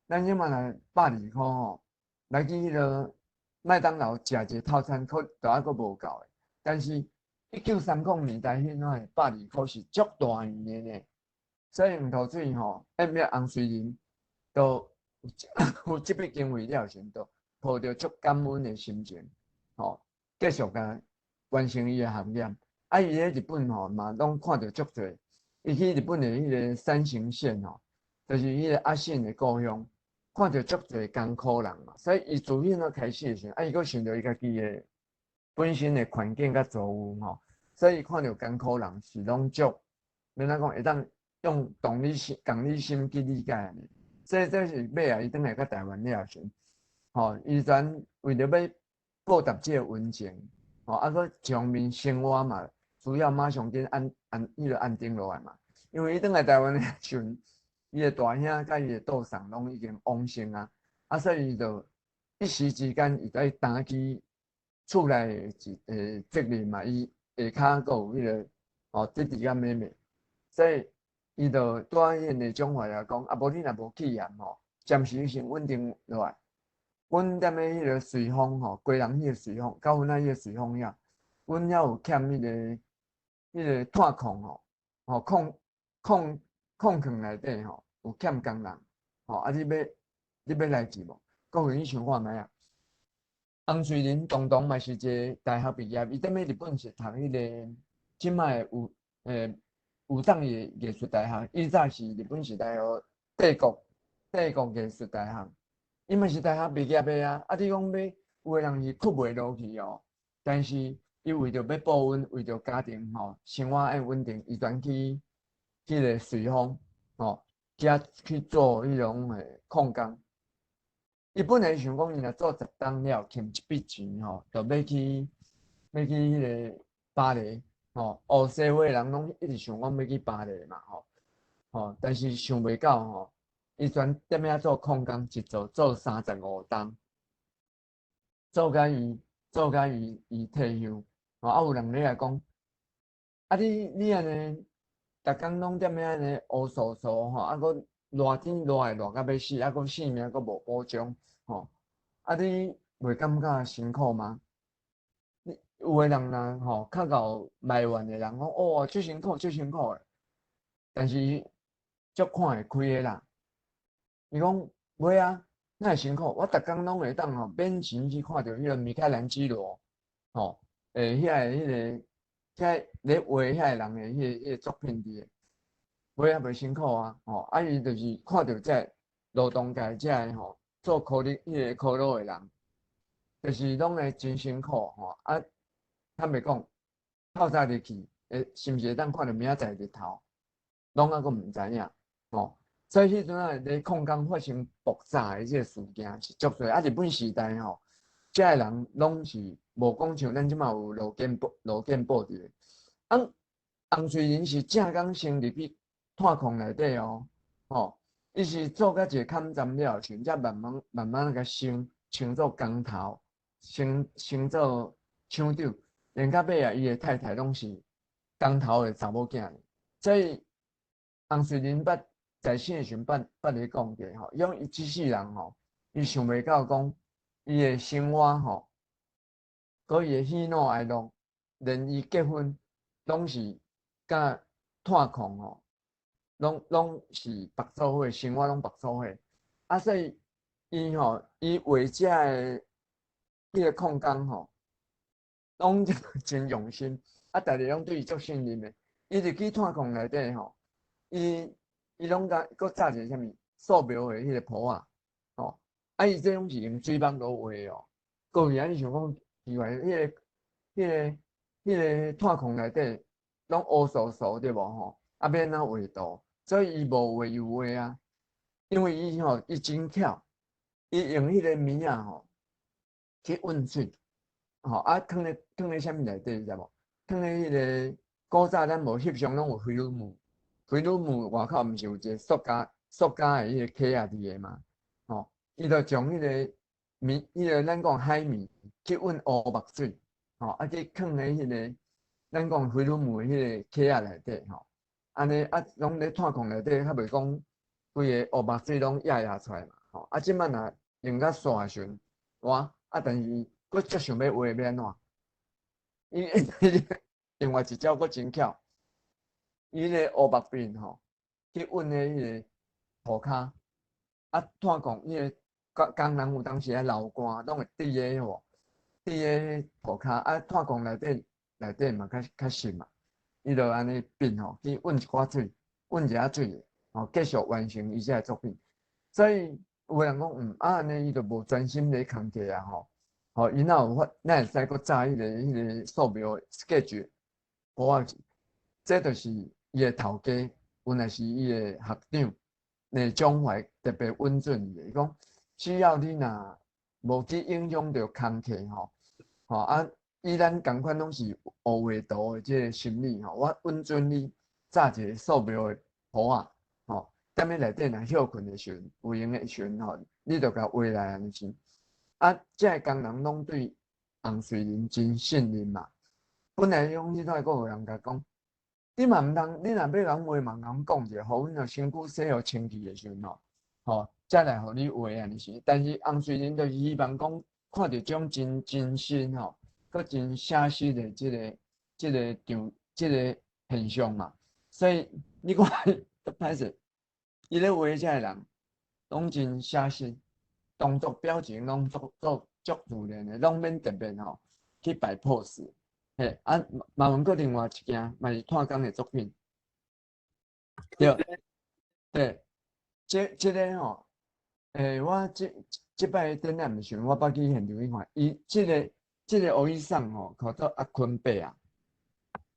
咱這馬若120箍吼，來去彼个麥當勞食一個套餐，可都猶閣無夠的。但是，1930年代彼陣百二箍是足大圓的呢。所以黃土水吼，毋洪穗仁，都有這筆經費了時，就抱著足感恩的心情，吼，繼續共完成伊的學業。啊，伊咧日本吼嘛，攏看著足濟。伊去日本的彼个山形縣吼，就是彼个阿信的故鄉。看著足濟艱苦人嘛，所以伊自彼陣開始的時陣，啊，伊閣想著伊家己的本身的環境佮遭遇吼，所以看著艱苦人是攏足，欲按怎講會當用同理心、共理心去理解的。所以這是尾仔伊轉來到台灣了時，吼，伊全為著欲報答這个恩情，吼，啊，閣一方面生活嘛，需要馬上緊安安彼个安定落來嘛，因為伊轉來台灣的時陣，伊的大兄佮伊的倒送攏已經往生啊，啊，所以伊就一時之間伊愛擔起厝內的一責任嘛，伊下跤閣有彼個哦弟弟佮妹妹，所以伊就拄仔彼個倪炯懷來講，啊，無你若無去嫌吼，暫時先穩定落來。阮踮咧彼個瑞豐吼，基隆彼個瑞豐，九份仔彼個瑞豐遐，阮遐有欠彼個炭礦吼，吼礦礦礦內底吼。有欠工人，吼啊！你欲來去無？各位你想看覓啊？洪穗仁當當嘛是一個大學畢業，伊踮咧日本是讀彼个這擺武藏野藝術大學，以早是日本時代哦帝國藝術大學，伊嘛是大學畢業的啊。啊，你講欲有的人是囥袂落去哦，但是伊為著欲報恩，為著家庭吼生活愛穩定，伊轉去彼个瑞豐吼。遮去做彼種礦工，伊本來想講，伊若做10冬了，欠一筆錢吼，就欲去彼个巴黎，吼，學西畫的人攏一直想講欲去巴黎嘛，吼，吼，但是想袂到吼，伊全踮遐做礦工，一做做35冬，做甲伊退休，吼，啊有人咧來講，啊你按呢，逐工攏踮遐按呢烏嗖嗖吼，啊閣熱天熱會熱甲欲死，啊閣性命閣無保障，吼，啊你袂感覺辛苦嗎？你有的人若吼較𠢕埋怨的人講，哦，足辛苦，足辛苦的，但是足看會開的啦。伊講袂啊，哪會辛苦？我逐工攏會當吼免錢去看著彼個米開朗基羅，吼，遐个彼個遐咧畫遐个人的彼個作品佇個，袂啊，袂辛苦啊，吼，啊伊就是看著這勞動界這个吼做苦力彼個苦勞的人，就是攏會真辛苦吼，啊，坦白講，透早入去，會是毋是會當看著明仔載日頭，攏猶閣毋知影，吼。所以彼陣啊，咧礦工發生爆炸的這個事件是足濟，啊，日本時代吼，遮個人攏是無講像咱這馬有勞健保佇咧。啊，洪瑞仁是正港先入去炭礦內底哦，吼，伊是做甲一個坎站了時陣，才慢慢慢慢共升做工頭，升做廠長，連到尾啊，伊的太太攏是工頭的查某囝。所以洪瑞仁捌在生的時陣捌咧講過吼，伊講伊這世人吼，伊想袂到講伊的生活吼，閣伊的喜怒哀樂，連伊結婚攏是佮炭礦吼，攏是縛做伙，生活攏縛做伙。啊，所以伊吼，伊畫這个彼個礦工吼，攏真用心，啊，逐个攏對伊足信任的。伊入去炭礦內底吼，伊攏共閣紮一個啥物素描的彼個簿仔，吼，啊，伊這攏是用水墨落畫哦。各位啊，你想講奇怪，彼個炭礦內底攏烏嗖嗖對無吼？啊，欲按怎畫圖？所以伊無畫油畫啊，因為伊吼伊真巧，伊用彼個棉仔吼去溫水，吼啊，囥咧啥物內底，你知無？囥咧彼個古早咱無翕相攏有菲魯姆，菲魯姆外口毋是有一個塑膠的彼個殼仔佇個嘛？吼，伊就將彼個棉，彼個咱講海綿去溫烏墨水，吼，啊去囥咧彼個咱講菲魯姆的彼個殼仔內底，吼，按呢啊，攏咧炭礦內底，較袂講規个烏墨水攏掖掖出來嘛，吼，啊，這擺若用較煞的時陣，哇，啊，但是閣足想欲畫，欲按怎？伊另外一招閣真巧，伊个烏目筆吼，去溫咧彼個塗跤，啊，炭礦彼个工人有當時愛流汗，攏會滴咧吼，滴咧塗跤，啊，炭礦內底嘛較濕嘛，伊就按呢筆吼去溫一寡水，溫一下水，吼，繼續完成伊這个作品。所以有的人講，啊，按呢伊就無專心咧工課啊，吼，吼，伊哪有法，哪會使閣紮彼個素描 sketch 簿仔去？這就是伊的頭家，原來是伊的學長聶長懷特別允准伊的，伊講只要你若無去影響著工課吼，吼啊，以咱仝款攏是學畫圖的這個心理吼，我允准你紮一個素描的簿仔，吼，踮咧內底若歇睏的時陣，有閒的時陣吼，你就共畫來按呢是。啊，這个工人攏對洪瑞仁真信任嘛。本來講彼段閣有人共講，你嘛毋通，你若欲共阮畫嘛，共阮講者，予阮若身軀洗予清氣的時陣吼，吼，才來予你畫按呢是。但是洪瑞仁就是希望講，看著這種真真心吼，閣真寫實的這個場，這個現象嘛。所以你看，歹勢，伊咧畫這个人，攏真寫實，動作表情攏足足足自然的，攏免特別吼去擺 pose。嘿，啊，麻煩閣另外一件，嘛是炭工的作品。對，對，這個吼，我這擺展覽的時陣，我捌去現場去看，伊這個烏醫生吼，叫做阿坤伯啊，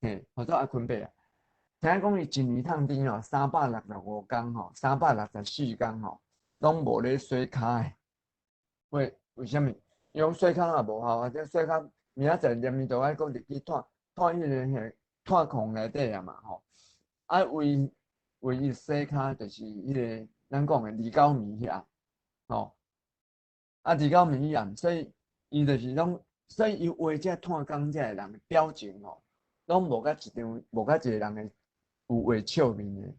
嘿，叫做阿坤伯啊。聽講伊一年通甜吼，365工吼，364工吼，攏無咧洗跤的。為啥物？因為洗跤也無效啊，這洗跤明仔載連伊就愛閣入去炭炭彼個嘿，炭礦內底啊嘛吼，啊唯唯一洗跤就是彼個咱講的29暝遐，吼，啊29暝彼暗，所以伊就是攏，所以伊畫這炭工這个人的表情吼，攏無佮一張，無佮一個人的有畫笑面的，因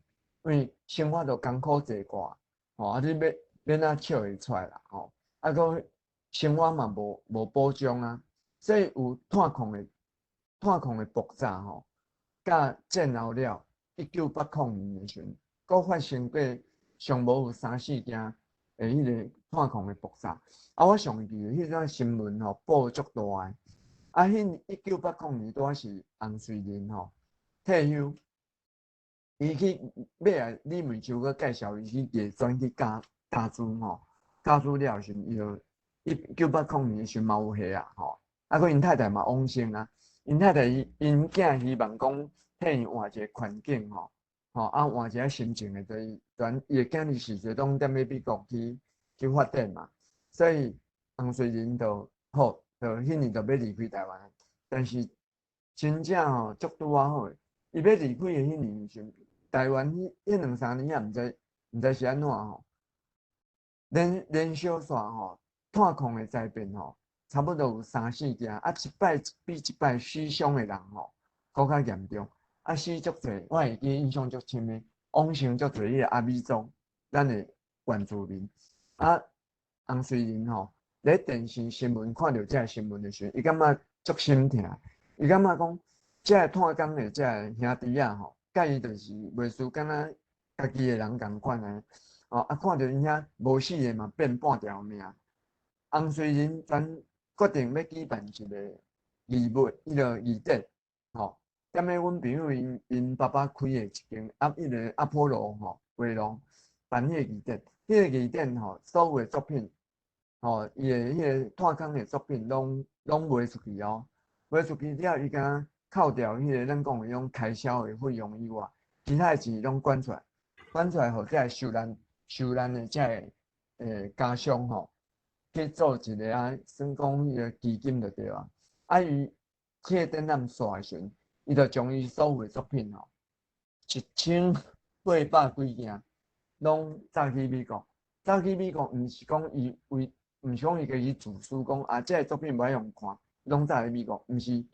為生活都艱苦濟過，吼，啊你欲按怎笑會出來啦，吼，啊閣生活嘛無保障啊，所以有炭礦的爆炸吼，佮戰後了，1980年的時陣，閣發生過上無有三四件的彼個炭礦的爆炸。啊，我上記得彼陣新聞吼報足大的。啊，彼1980年拄仔是洪瑞仁吼退休，伊去尾仔李美秋閣介紹伊去藝專去教教書吼，教書了時陣，伊就1980年的時陣嘛有歲啊吼，啊，閣𪜶太太嘛往生啊，𪜶太太伊𪜶囝希望講替伊換一個環境吼，吼啊換一個心情的，就是轉伊的囝兒時陣攏踮咧美國去發展嘛，所以洪瑞仁就好，就彼年就欲離開台灣，但是真正吼足拄仔好的，伊欲離開的彼年時，台灣彼兩三年也毋知是按怎吼，連續煞吼炭礦的災變吼，差不多有三四件，啊一擺比一擺死傷的人吼，閣較嚴重，啊死足濟，我會記印象足深的，往生足濟彼個阿美族，咱的原住民，啊洪瑞仁吼，咧電視新聞看著這个新聞的時陣，伊感覺足心疼，伊感覺講這个炭工的這个兄弟仔吼，佮伊就是袂輸敢若家己的人仝款啊，哦啊看著𪜶遐無死的嘛變半條命。洪瑞仁全決定欲舉辦一個義務，彼個義展，吼。踮咧阮朋友𪜶爸爸開的一間啊，彼個阿波羅吼畫廊辦彼個義展，彼個義展吼，所有的作品，吼，伊的彼個炭工的作品攏賣出去哦，賣出去了，伊敢若扣掉彼個咱講的彼種開銷的費用以外，其他的錢攏捐出來，捐出來予這个受難的這个家屬吼，去做一個啊，算講彼個基金就對啊。啊，伊這個展覽煞的時陣，伊就將伊所有的作品吼，1800幾件，攏送去美國。送去美國，毋是講伊為，毋是講伊家己自私講啊，這个作品無愛予看，攏送去美國，毋是，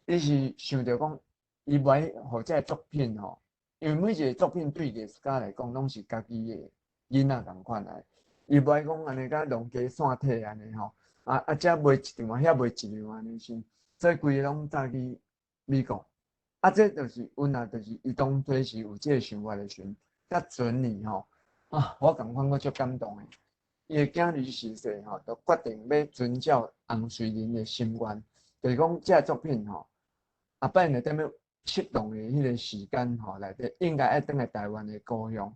伊是想著講，伊無愛予這个作品吼，因為每一個作品對藝術家來講，攏是家己的囡仔仝款來。伊無愛講按呢，敢浪家散體按呢吼，啊啊，這賣一張，遐賣一張按呢是，所以規个攏送去美國。啊，這就是阮啊，就是伊當初是有這個想法的時陣，佮前年吼，啊，我仝款我足感動的。伊的囝兒逝世吼，就決定欲遵照洪瑞仁的心願，就是講這個作品吼，後擺若踮咧適當的彼個時間吼內底，應該愛轉來台灣的故鄉。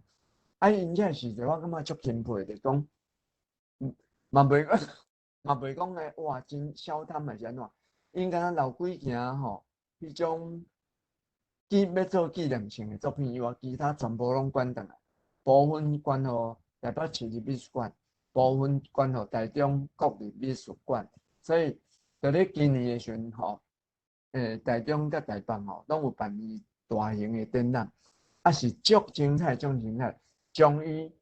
啊，𪜶這個時陣我感覺足欽佩，就是講，嘛袂講咧，哇，真小貪還是按怎？𪜶敢若留幾件吼，彼種欲做紀念性的作品以外，其他全部攏捐轉來，部分捐予台北市立美術館，部分捐予台中國立美術館。所以，佇咧今年的時陣吼，台中佮台北吼，攏有辦伊大型的展覽，啊是足精彩，足精彩。將伊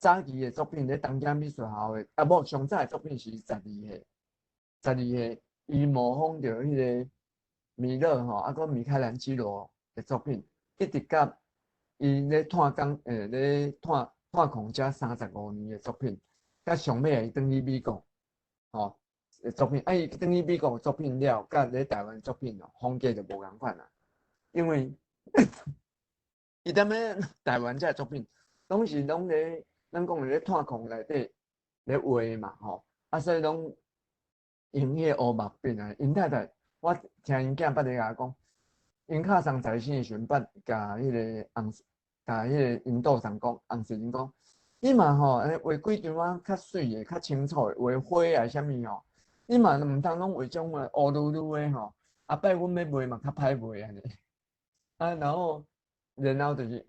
早期的作品咧，東京美術學校的，啊無上早的作品是12歲，12歲伊模仿著彼個米勒吼，啊閣米開朗基羅的作品，一直到伊咧炭工，咧炭礦遮35年的作品，佮上尾伊轉去美國，吼的作品，啊伊轉去美國的作品了，佮咧台灣的作品哦，風格就無仝款啊，因為伊踮咧台灣這個作品，攏是攏咧，咱講咧炭礦內底咧畫嘛吼，啊所以攏用彼個烏墨筆啊。𪜶太太，我聽𪜶囝捌咧共我講，𪜶較送在生的時陣，捌共彼個洪，共彼個𪜶父親講，洪瑞仁講，你嘛吼，按呢畫幾張啊較媠的、較清楚的，畫花啊啥物吼，你嘛毋通攏畫種啊烏嚕嚕的吼，後擺阮欲賣嘛較歹賣按呢。啊，然後就是。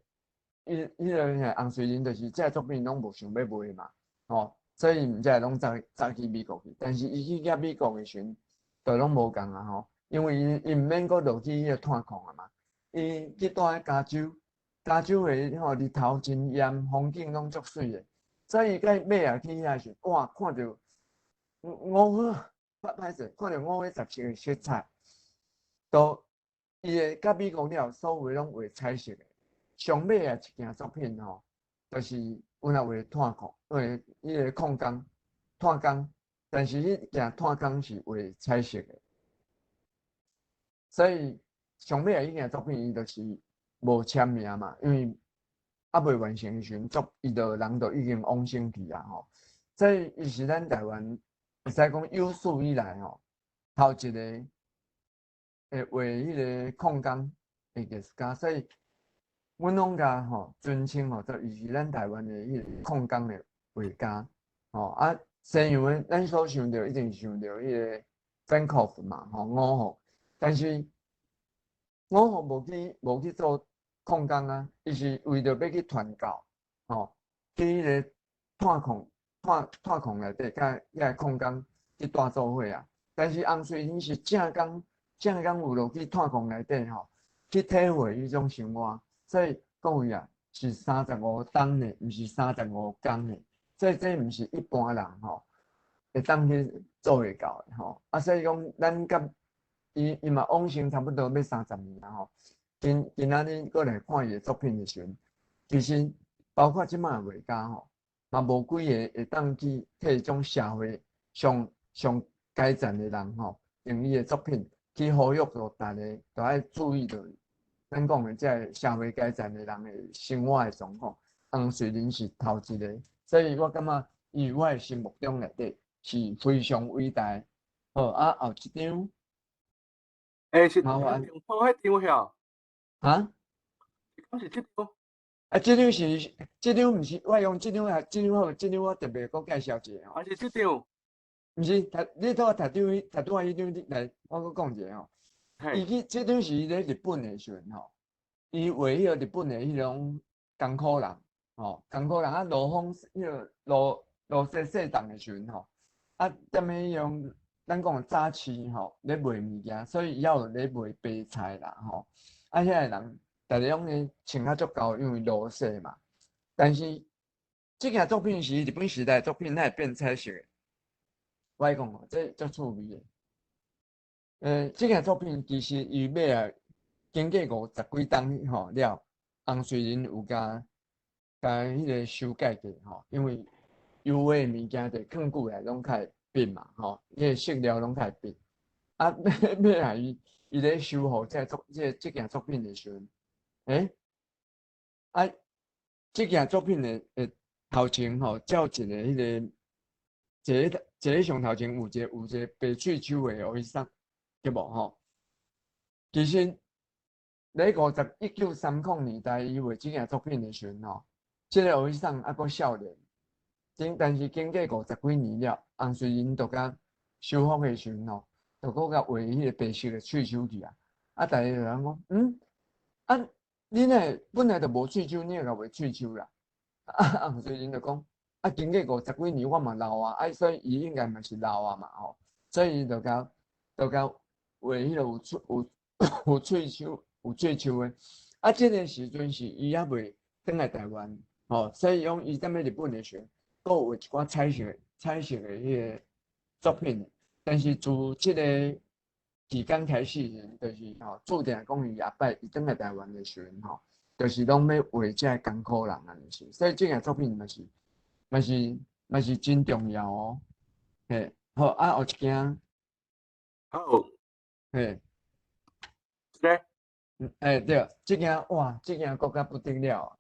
伊彼个啥洪瑞仁就是這个作品攏無想欲賣嘛，吼，所以毋才會攏送去美國去。但是伊去遐美國的時陣，就攏無仝啊吼，因為伊毋免閣落去彼個炭礦啊嘛，伊去住喺加州，加州的吼日頭真炎，風景攏足媠的，所以伊到尾仔去遐時，哇，看著五歹歹勢，看著五彩十色的色彩，都伊會佮美國了，所有攏畫彩色的。上尾仔一件作品吼，就是有若畫炭礦，畫彼個礦工，炭工，但是彼件炭工是畫彩色的，所以上尾仔彼件作品伊就是無簽名嘛，因為猶未完成的時陣，作伊就人就已經往生去啊吼。所以伊是咱台灣會使講有史以來吼，頭一個會畫彼個礦工的藝術家，所以阮攏共吼尊稱吼，做伊是咱台灣的彼個礦工的畫家吼。啊，西洋的咱所想著一定想著彼個梵高嘛吼，五福，但是五福無去做礦工啊，伊是為著欲去傳教吼，去彼個炭礦炭礦內底，佮遐個礦工去蹛做伙啊。但是翁瑞林是正工正工有落去炭礦內底吼，去體會彼種生活。所以各位啊，是35冬呢，毋是35工呢。所以這毋是一般人吼會當去做會到的吼。啊，所以講咱佮伊伊嘛往生差不多欲30年啊吼。今今仔日閣來看伊的作品的時陣，其實包括這擺的畫家吼，嘛無幾个會當去替這種社會上上階層的人吼，用伊的作品去呼籲著大家都愛注意著咱講的這个社會階層的人的生活的狀況。翁瑞林是頭一个，所以我感覺伊我的心目中內底是非常偉大。好啊，後一張。欸，是麻煩。鋪彼張遐？啊？敢是這張？啊，這張是，這張毋是，我用這張啊，這張好，這張我特別閣介紹一下吼。還是這張？毋是，頭你拄仔頭張，頭拄仔彼張，你來，我閣講一下吼。伊去這張是伊咧日本的時陣吼，伊畫彼個日本的彼種艱苦人，吼，艱苦人啊，落風彼個落落雪雪凍的時陣吼，啊，踮咧彼種咱講的早市吼，咧賣物件，所以伊猶有咧賣白菜啦吼。啊，遐个人，逐个攏咧穿較足厚，因為落雪嘛。但是這件作品是日本時代的作品，哪會變彩色的？我愛講吼，這足趣味的。這件作品其實伊尾仔經過50幾冬吼了，翁瑞林有共共彼個修改過吼，因為油畫的物件就囥久來攏較會變嘛吼，彼個色料攏較會變。啊，尾尾仔伊伊咧修復這作這這件作品的時陣，欸，啊，這件作品的頭前吼，照一個彼個，一个一个上頭前有一個白喙鬚的予伊送，對無吼？其實咧1930年代，伊畫這件作品的時陣吼，這个予伊送猶閣少年，但是經過50幾年了，翁瑞林就共修復的時陣吼，就閣共畫彼个白色的喙鬚去啊！啊，逐个就人講，嗯，啊，你若本來就無喙鬚，你會共畫喙鬚啦？啊，翁瑞林就講，啊，經過50幾年，我嘛老啊，啊，所以伊應該嘛是老啊嘛吼，所以伊就共就共畫彼个有喙鬚的。啊，這个時陣是伊猶未轉來台灣，吼，所以講伊踮咧日本的時陣，閣有畫一寡彩色的彼个作品。但是自這个期間開始，就是吼，注定講伊後擺伊轉來台灣的時陣吼，就是攏欲畫這个艱苦人按呢是，所以這件作品嘛是真重要哦。嘿，好啊，後一件。好。嘿。這个。欸，對，這件哇，這件閣較不得了。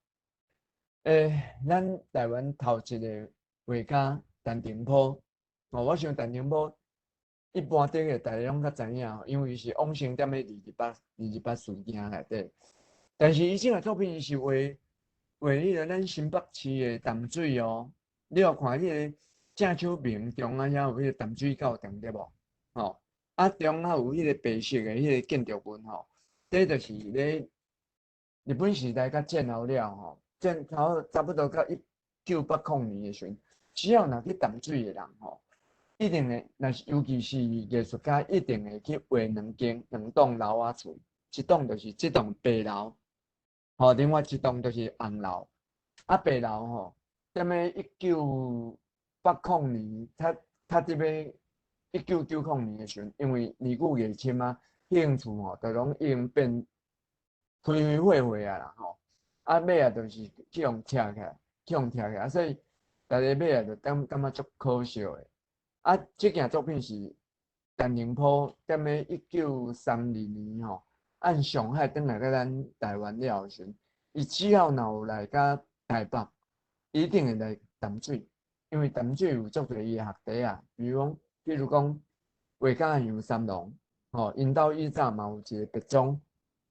欸，咱台灣頭一个畫家陳澄波，哦，我想陳澄波一般頂個大家攏較知影，因為伊是往生踮咧228事件內底。但是伊這個作品伊是畫畫彼个咱新北市的淡水哦。你有看彼个正手明中啊，遐有彼个淡水教堂對無？吼，啊中啊有彼个白色的彼个建築物吼，這就是咧日本時代佮戰後了吼，戰後差不多到1980年的時陣，只要若去淡水的人吼，一定會，若是尤其是藝術家，一定會去畫兩間兩棟樓仔厝。一棟就是這棟白樓，吼，另外一棟就是紅樓。啊，白樓吼，踮咧1980年，較較特別1990年的時陣，因為年久月深啊，彼間厝吼，就攏已經變灰灰灰灰啊啦吼。啊，尾仔就是去予拆起來，去予拆起來，所以逐家尾仔就感覺足可惜的。啊，這件作品是陳澄波踮咧1932年吼，按上海轉來到咱台灣了的時陣，伊只要若有來到台北，一定會來淡水，因為淡水有足濟伊的學弟啊，比如講畫家楊三郎，吼，𪜶兜以早嘛有一個別莊，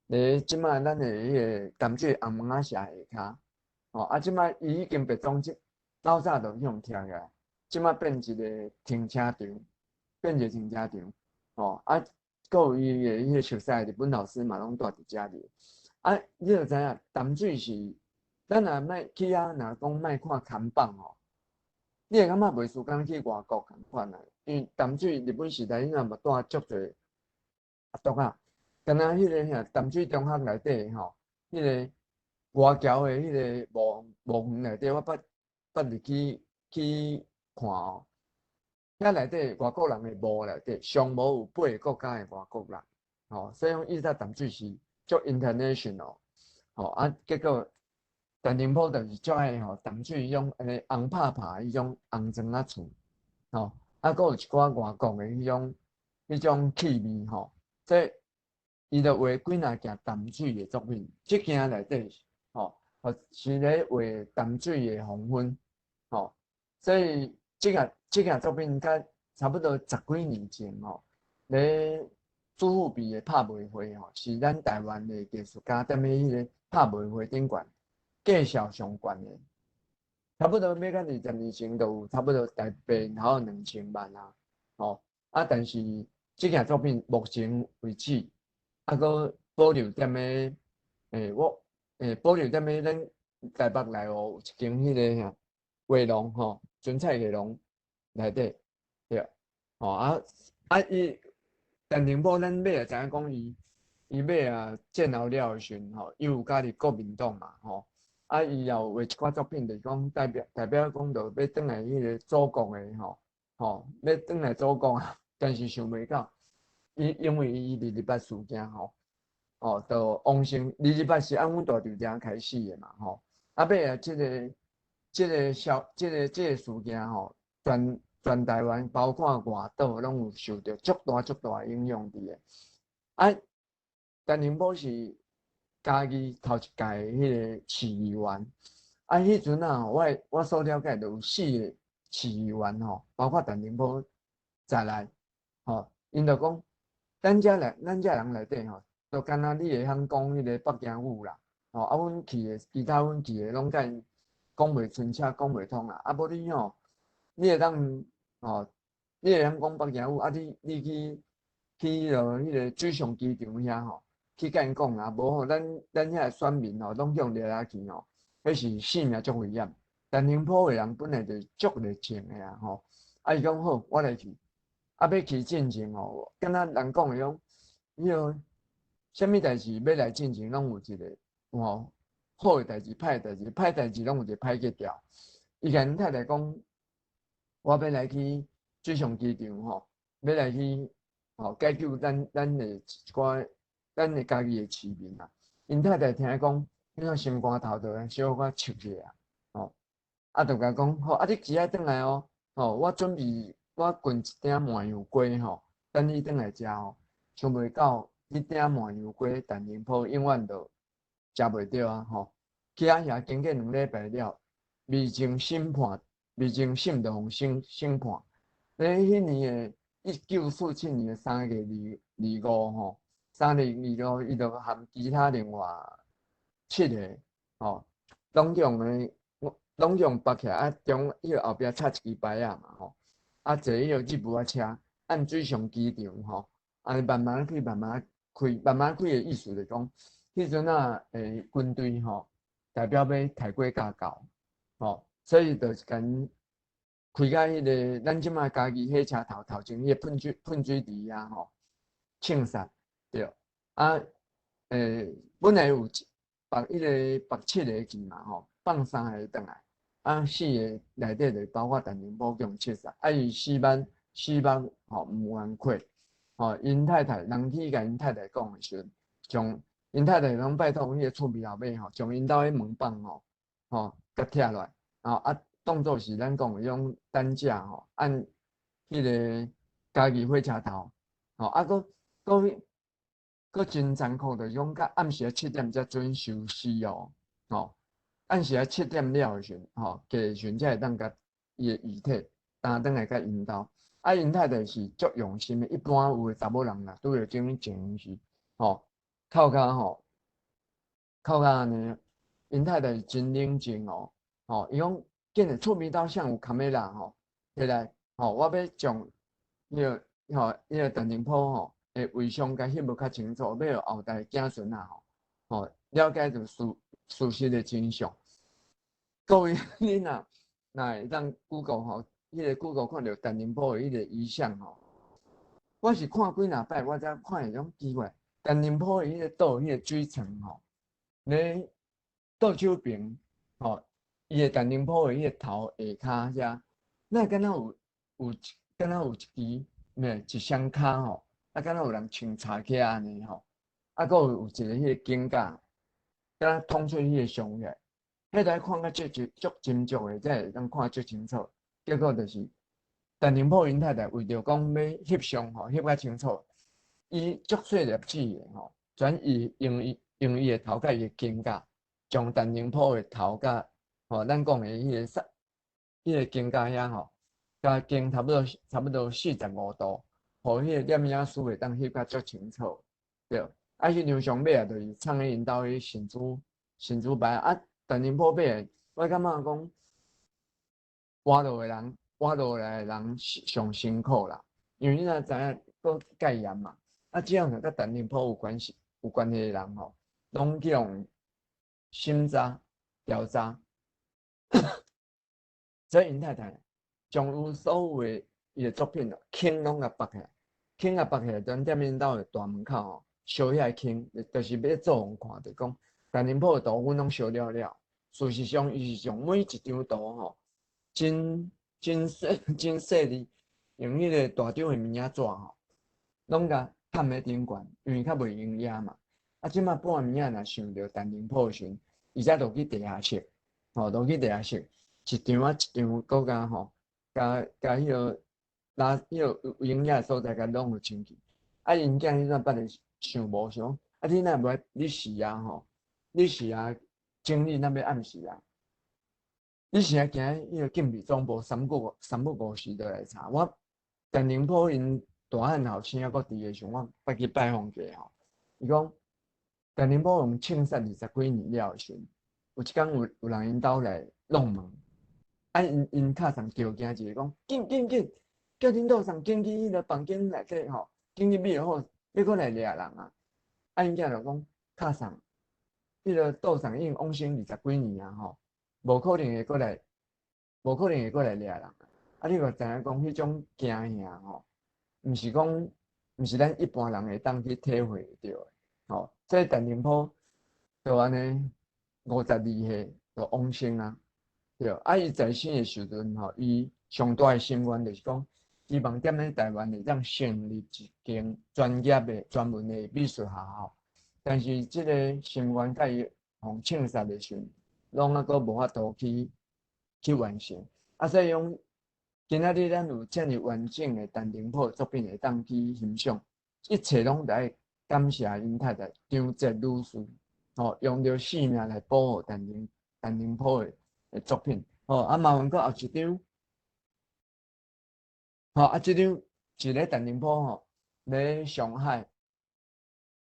咧這擺咱的彼個淡水紅毛仔社下跤，吼，啊，這擺伊已經別莊這老早就去予拆起來，這擺變一個停車場，變一個停車場，吼，啊，閣有伊的彼個熟似日本老師嘛攏住佇遮爾，啊，你就知影淡水是，咱若莫去遐，若講莫看看板吼，你會感覺袂輸敢去外國仝款啊，因為淡水日本時代𪜶嘛住足濟阿篤仔，敢若彼個啥淡水中學內底吼，彼個外僑的彼個墓園內底，我捌入去去看哦，遐內底外國人的墓內底，上無有八個國家的外國人，吼，所以講以早淡水是足 international，吼，啊，結果陳澄波就是足愛吼淡水彼種按呢紅拍拍彼種紅磚仔厝，吼，啊，閣有一寡外國的彼種氣味吼，所以伊就畫幾若件淡水的作品，這件內底吼，是咧畫淡水的黃昏，吼，所以這件作品佮差不多十幾年前吼，咧蘇富比的拍賣會吼，是咱台灣的藝術家踮咧彼个拍賣會頂懸價數上懸的，差不多欲到20年前就有差不多台幣頭2000萬啊，吼，啊，但是這件作品目前為止，啊，閣保留踮咧，我保留踮咧咱台北內湖有一間彼个啥畫廊吼，純彩畫廊內底，對，吼啊啊伊陳澄波咱尾仔知影講伊，伊尾仔戰後了的時陣吼，伊有加入國民黨嘛吼，啊伊也有畫一寡作品，就是講代表講著欲轉來彼個祖國的吼，吼欲轉來祖國啊，但是想袂到，伊因為伊228事件吼，哦，就往生228是按阮大舅遮開始的嘛吼，啊尾仔這個小這個事件吼，全台灣包括外島攏有受著足大足大影響佇個。啊，陳澄波是嘉義頭一屆彼個市議員，啊，彼陣啊，我所了解就有四個市議員吼，包括陳澄波在內，吼，𪜶就講，咱遮人內底吼，就敢若你會曉講彼個北京語啦，吼，啊，阮去的其他阮去的攏共𪜶講袂順車，講袂通啦，啊，無你吼，你會當吼，你會曉講北京語，啊你，你去彼個水上機場遐吼，去共𪜶講啦，無吼，咱遐選民吼，攏向掠來去吼，彼是性命足危險。陳澄波的人本來就足熱情的啊吼，啊伊講好，我來去，啊欲去進前吼，敢若人講的講，彼個啥物代誌欲來進前，攏有一個吼好的代誌、歹的代誌、歹代誌攏有一個歹格調。伊共𪜶太太講，我欲來去水上機場吼，欲來去吼解救咱的一寡咱的家己的市民啊。𪜶太太聽講，彼個心肝頭就小可笑一下，吼，啊就共講，好，啊你遲仔轉來哦，吼，我準備我滾一鼎麻油雞吼，等你轉來食哦。想袂到彼鼎麻油雞，陳澄波永遠就食袂著啊，吼！去遐經過2禮拜了，未經審判，未經審就予審判。咧，彼年的1947年的3月25吼，3月25，伊就含其他另外七個吼，攏用的，攏用縛起來，啊，中彼個後壁插一支牌仔嘛吼，啊，坐彼個吉普仔車，按水上機場吼，按呢慢慢開，慢慢開，慢慢開的意思就是講，彼陣啊，軍隊吼，代表欲抬過架構，吼，所以就是共開到彼個咱這擺嘉義火車頭頭前彼個噴水池遐吼，槍殺對，啊，本來有縛彼个縛七个去嘛吼，放三个轉來，啊四个內底就包括陳澄波共刺殺，啊伊死目吼毋願開，吼𪜶太太人去共𪜶太太講的時陣，將𪜶太太攏拜託彼个厝邊老母吼，將𪜶兜彼門板吼，吼共拆落來，吼啊當做是咱講的彼種擔架吼，按彼个嘉義火車頭，吼啊閣閣閣真殘酷，就是講到暗時7點才準收屍哦，吼暗時7點了的時陣，吼過時陣才會當共伊的遺體擔轉來共𪜶兜。啊，𪜶太太是足用心的，一般有的查某人若拄著這種情形是，吼，哭甲吼，哭甲按呢，𪜶太太是真冷靜哦，吼，伊講緊來厝邊兜啥有卡梅拉吼，摕來，吼，我欲將彼个吼，彼个陳澄波吼的遺像共翕予較清楚，欲予後代子孫啊吼，吼了解著事實的真相。各位，你若若會當 Google 吼，彼个 Google 看著陳澄波的彼个遺像吼，我是看幾若擺，我才看會種奇怪。陳澄波的彼個倒彼个水床吼，咧倒手邊吼，伊的陳澄波的彼个頭下跤遐，那敢若有敢若有一支咩一雙跤吼，啊敢若有人穿插起按呢吼，啊閣有一个彼个肩胛，敢若捅出彼个傷起來，彼台看甲足足足斟酌的，才會當看足清楚。結果就是陳澄波𪜶太太為著講欲翕相吼，翕較清楚，伊足細粒子的吼，轉伊用伊用伊的頭佮伊的肩胛，將陳澄波的頭佮吼，咱講的彼个啥，彼个肩胛遐吼，共肩差不多45度，予彼个攝影師會當翕較足清楚，對。啊，彼張相尾仔就是藏佇𪜶兜彼神主牌啊，陳澄波買的，我感覺講活落的人，活落來的人上辛苦啦，因為你若知影閣戒嚴嘛，啊，只要若佮陳澄波有關係的人吼，攏去予審查調查，所以𪜶太太將有所有的伊的作品輕攏共縛起來，輕共縛起來，踮踮𪜶兜的大門口吼，燒遐輕，就是欲做予看著講，陳澄波的圖阮攏燒了了。事實上，伊是將每一張圖吼，真真細真細膩，用彼個大張的物仔紙吼，攏共崁佇頂懸，因為較袂用壓嘛。啊，這馬半暝仔若想著陳澄波的時陣，伊才落去地下室，吼，落去地下室，一張啊一張，閣共吼，共共彼个垃彼个有營養的所在，共攏予清氣。啊，𪜶囝彼陣捌會想無想，啊，你若無你時啊吼，你時啊整理咱欲暗時啊，你時啊行彼個警備總部三不五時就來查。我陳澄波𪜶大漢後生猶閣佇的時陣，我捌去拜訪過吼。伊講陳澄波予槍殺20幾年了的時陣，有一工有人𪜶兜來弄門，啊，𪜶敲送著驚一个講，緊緊緊，叫恁桌送緊去彼个房間內底吼，緊去覕好，欲閣來掠人啊！啊，𪜶囝就講敲送，彼个桌送已經往生20幾年啊吼，無可能會閣來，無可能會閣來掠人。啊，你嘛知影講彼種驚嚇吼，毋是講，毋是咱一般人會當去體會著的吼。所以陳澄波就按呢52歲就往生啊，對。啊，伊在生的時陣吼，伊上大的心願就是講，希望踮咧台灣會當成立一間專業的、專門的美術學校。但是這个心願佮伊予槍殺的時陣，攏猶閣無法度去完成。啊，所以講，今仔日咱有遮爾完整的陳澄波作品會當去欣賞，一切攏得感謝𪜶太太張捷女士，吼，用著性命來保護陳澄波的作品。吼，啊，麻煩閣後一張，吼，啊，這張是咧陳澄波吼，咧上海，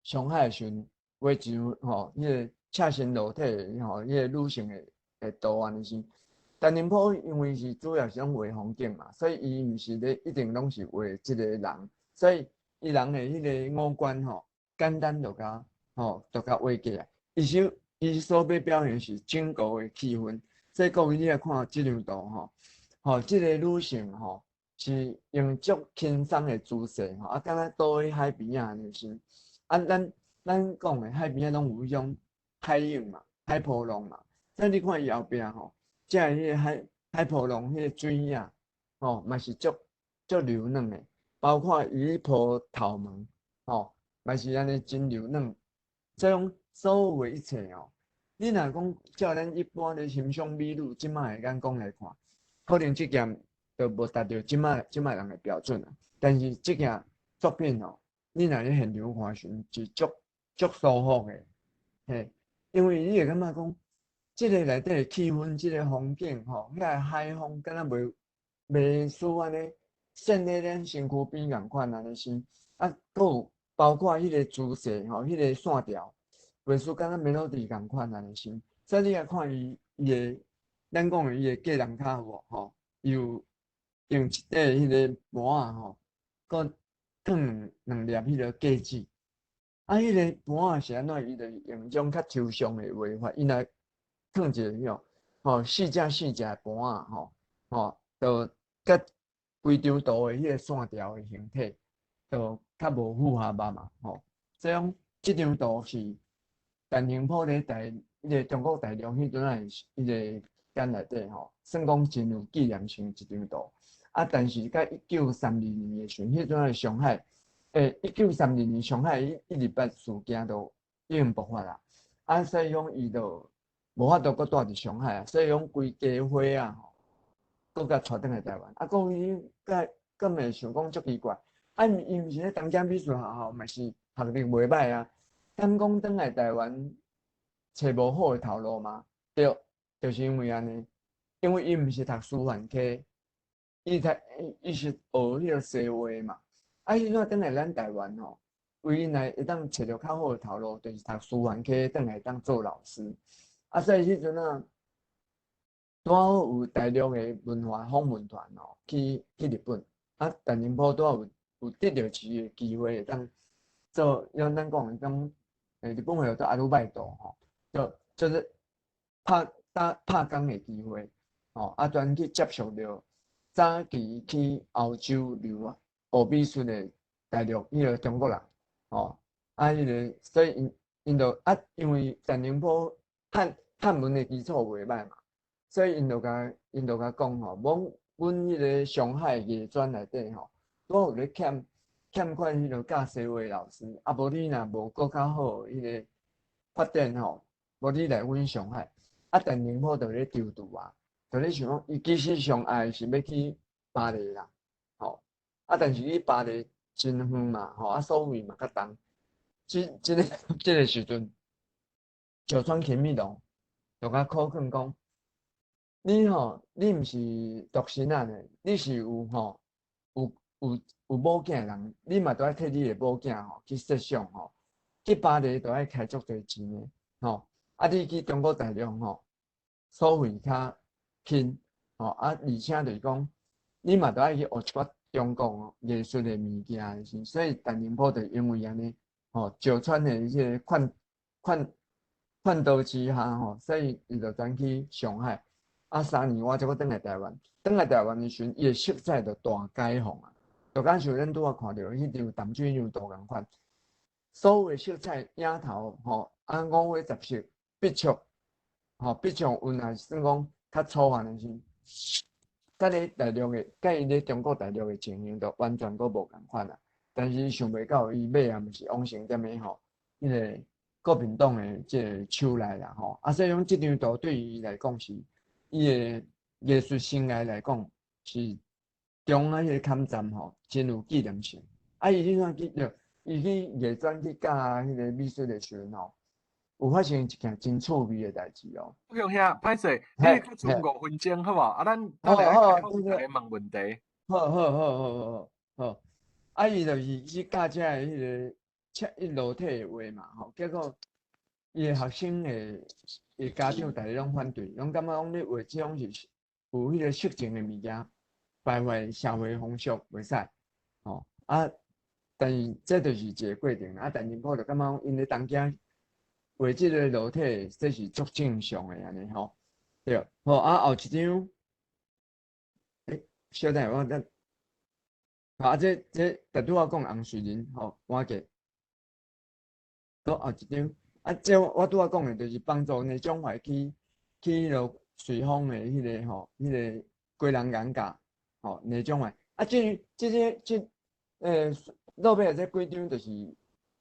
上海的時陣畫一張吼，彼个赤身露體的吼，彼个女性的圖案是。陳澄波因為是主要是攏畫風景嘛，所以伊毋是咧一定攏是畫這個人，所以伊人的彼个五官吼，簡單就共吼，就共畫過來。伊所欲表現是整個的氣氛，所以各位你來看這張圖吼，吼，這個女性吼是用足輕鬆的姿勢吼，啊，敢若倒佇海邊仔按呢是，啊，咱咱講的海邊仔攏有彼種海湧嘛、海波浪嘛，所以你看伊後壁吼，遮彼个海波浪彼个水影吼，嘛是足足柔軟的，包括伊鋪頭毛吼，嘛是按呢真柔軟。這種所有的一切哦，你若講照咱一般咧欣賞美女這擺的眼光來看，可能這件就無達到這擺人的標準啊。但是這件作品哦，你若咧現場看時是足足舒服的，嘿，因為你會感覺講，這个內底的氣氛，這个風景吼，遐个海風敢若袂輸按呢，扇咧咱身軀邊仝款按呢生，啊，閣有包括彼个姿勢吼，彼个線條，袂輸敢若 melody 仝款按呢生。所以你來看伊的，咱講的伊的過人跤有無吼？伊有用一塊彼个盤仔吼，閣囥兩粒彼个戒指。啊，彼个盤仔是按怎？伊就用種較抽象的畫法，伊若囥一個彼種吼，四隻四隻盤仔吼，吼，就佮規張圖的彼个線條的形體，就較無符合啊嘛，吼。所以講，這張圖是陳澄波咧台彼个中國大陸彼陣仔彼个間內底吼，算講真有紀念性一張圖。啊，但是佮1932年的時陣，彼陣仔上海，1932年上海1·28事件都已經爆發啦。啊，所以講伊就無法度閣蹛佇上海啊，所以講規家伙啊，吼，閣共帶轉來台灣。啊，講伊敢敢會想講足奇怪，啊，伊毋是咧東京美術學校嘛是學歷袂歹啊，敢講轉來台灣揣無好的頭路嗎？對，就是因為按呢，因為伊毋是讀師範科，伊是學彼个西畫嘛。啊，伊若轉來咱台灣吼，唯一來會當揣著較好的頭路，就是讀師範科，轉來會當做老師。啊，所以彼陣啊，拄好有大陸的文化訪問團吼，去日本。啊，陳澄波拄好有得著一个機會，會當做用咱講的種，日本話叫做アルバイト吼，就是拍工的機會，吼，啊，專去接觸著早期去歐洲留學學美術的大陸彼个中國人，吼，啊，彼个所以𪜶就啊，因為陳澄波漢文的基礎袂䆀嘛，所以𪜶就共講吼，講阮彼个上海藝專內底吼，拄好有咧欠缺彼个教西畫老師，啊，無你若無閣較好彼个發展吼，無你來阮上海，啊，陳澄波就咧躊躇啊，就咧想講，伊其實上愛是欲去巴黎啦，吼，啊，但是去巴黎真遠嘛，吼，啊，所費嘛較重，這個時陣，石川琴一郎就共苦勸講，你吼，你毋是獨身仔呢，你是有吼，有某囝人，你嘛著愛替你的某囝吼去設想吼，去巴黎著愛開足濟錢的，吼，啊，你去中國大陸吼，所費較輕，吼，啊，而且就是講，你嘛著愛去學一寡中國藝術的物件，是，所以陳澄波就因為按呢，吼，石川的這个勸導之下吼，所以伊就轉去上海。啊，3年外才閣轉來台灣，轉來台灣的時陣，伊的色彩就大解放啊！就敢像咱拄仔看著彼張淡水張圖仝款，所有的色彩影頭吼，啊五花雜色，筆觸吼，筆觸有若算講較粗獾的時，佮咧大陸的，佮伊咧中國大陸的情形就完全閣無仝款啊！但是想袂到伊尾仔毋是往生踮咧吼，彼个國民黨的這个手內啦吼，啊，所以講這張圖對伊來講是伊的藝術生涯來講是中啊，彼个坎站吼，真有紀念性。啊，伊彼陣去著，伊去藝專去教彼个美術的時陣吼，有發生一件真趣味的代誌哦。國雄兄，歹勢，你閣剩5分鐘好無？啊，咱等下開放逐家問問題。好好好好好好。啊，伊就是去教遮的彼个切伊裸體的畫嘛吼，結果伊的學生的家長逐个攏反對，攏感覺講你畫這種是有彼個色情的物件，敗壞社會風俗，袂使，吼啊！但是這就是一個過程啊。陳澄波就感覺講，𪜶咧東京畫這個裸體，這是足正常的按呢吼，對，好啊，後一張，小等下我等，好啊，這拄仔講洪瑞麟吼，換過，後一張，啊，這我拄仔講的就是幫助呢蔣懷去彼落隨風的彼个吼，彼个歸人眼界，吼，呢蔣懷。啊，這這個這落尾這幾張就是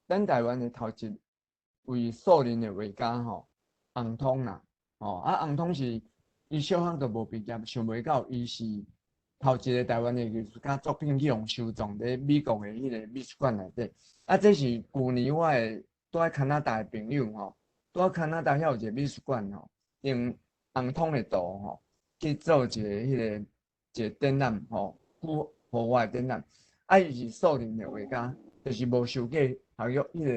咱台灣的頭一位素人的畫家吼，洪通啦，吼，啊，洪通是伊小漢都無畢業，想袂到伊是頭一个台灣的藝術家作品去予收藏佇美國的彼个美術館內底。啊，這是舊年我的住佇加拿大的朋友吼，住佇加拿大遐有一个美術館吼，用洪通的圖吼去做一個彼个一個展覽吼，戶戶外展覽。啊，伊是素人的畫家，就是無受過學育彼个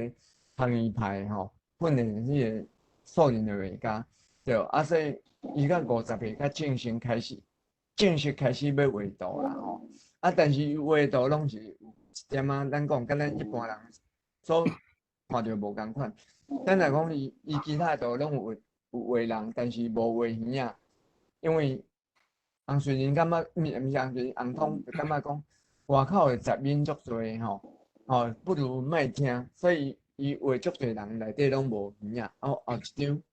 學院派吼訓練彼個素人的畫家，對。啊，所以伊到50歲才正式開始，正式開始欲畫圖啦吼。啊，但是伊畫圖攏是有一點仔，咱講佮咱一般人所看著無仝款。咱若講伊其他的圖攏有畫有畫人，但是無畫魚仔，因為洪瑞仁感覺，毋是毋是洪瑞仁，洪通就感覺講外口的雜音足濟吼，吼不如莫聽，所以伊畫足濟人內底攏無魚仔。哦，後一張，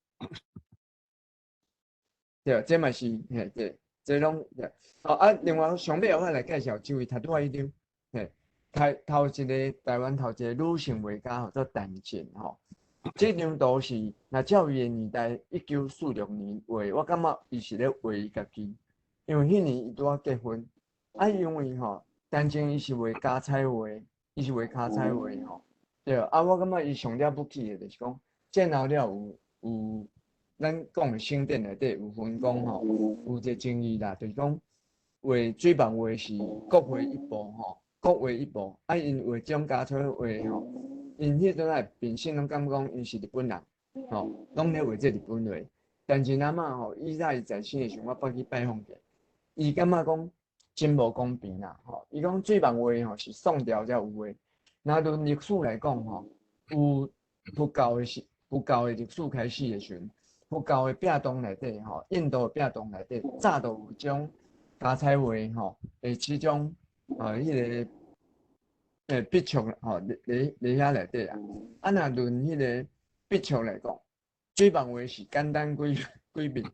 對，這嘛是嘿對，這攏對。哦啊，另外上尾我來介紹這位，頭拄仔彼張，嘿，頭頭一个台灣頭一个女性畫家號做陳靜吼。這張圖是若照伊的年代，1946年畫，我感覺伊是咧畫伊家己，因為彼年伊拄仔結婚，啊，因為吼，陳靜伊是畫膠彩畫，伊是畫膠彩畫吼，對，啊，我感覺伊上了不起的，就是講戰後了有有咱講的聖典內底有分講吼，有一個爭議啦，就是講畫水墨畫是國畫一部吼，國畫一部，啊，𪜶畫這種膠彩畫吼。𪜶彼陣仔秉性攏感覺講𪜶是日本人，吼，攏咧畫這日本畫。但是阿嬤吼，以早伊在生的時陣，我捌去拜訪過，伊感覺講真無公平啦，吼。伊講水墨畫吼是宋朝才有的，若論歷史來講吼，有佛教的時，佛教的歷史開始的時陣，佛教的壁洞內底吼，印度的壁洞內底，早就有種膠彩畫吼，的這種啊，彼个。筆觸吼，佇佇佇遐內底啊。啊，若論彼个筆觸來講，水墨畫是簡單幾幾筆，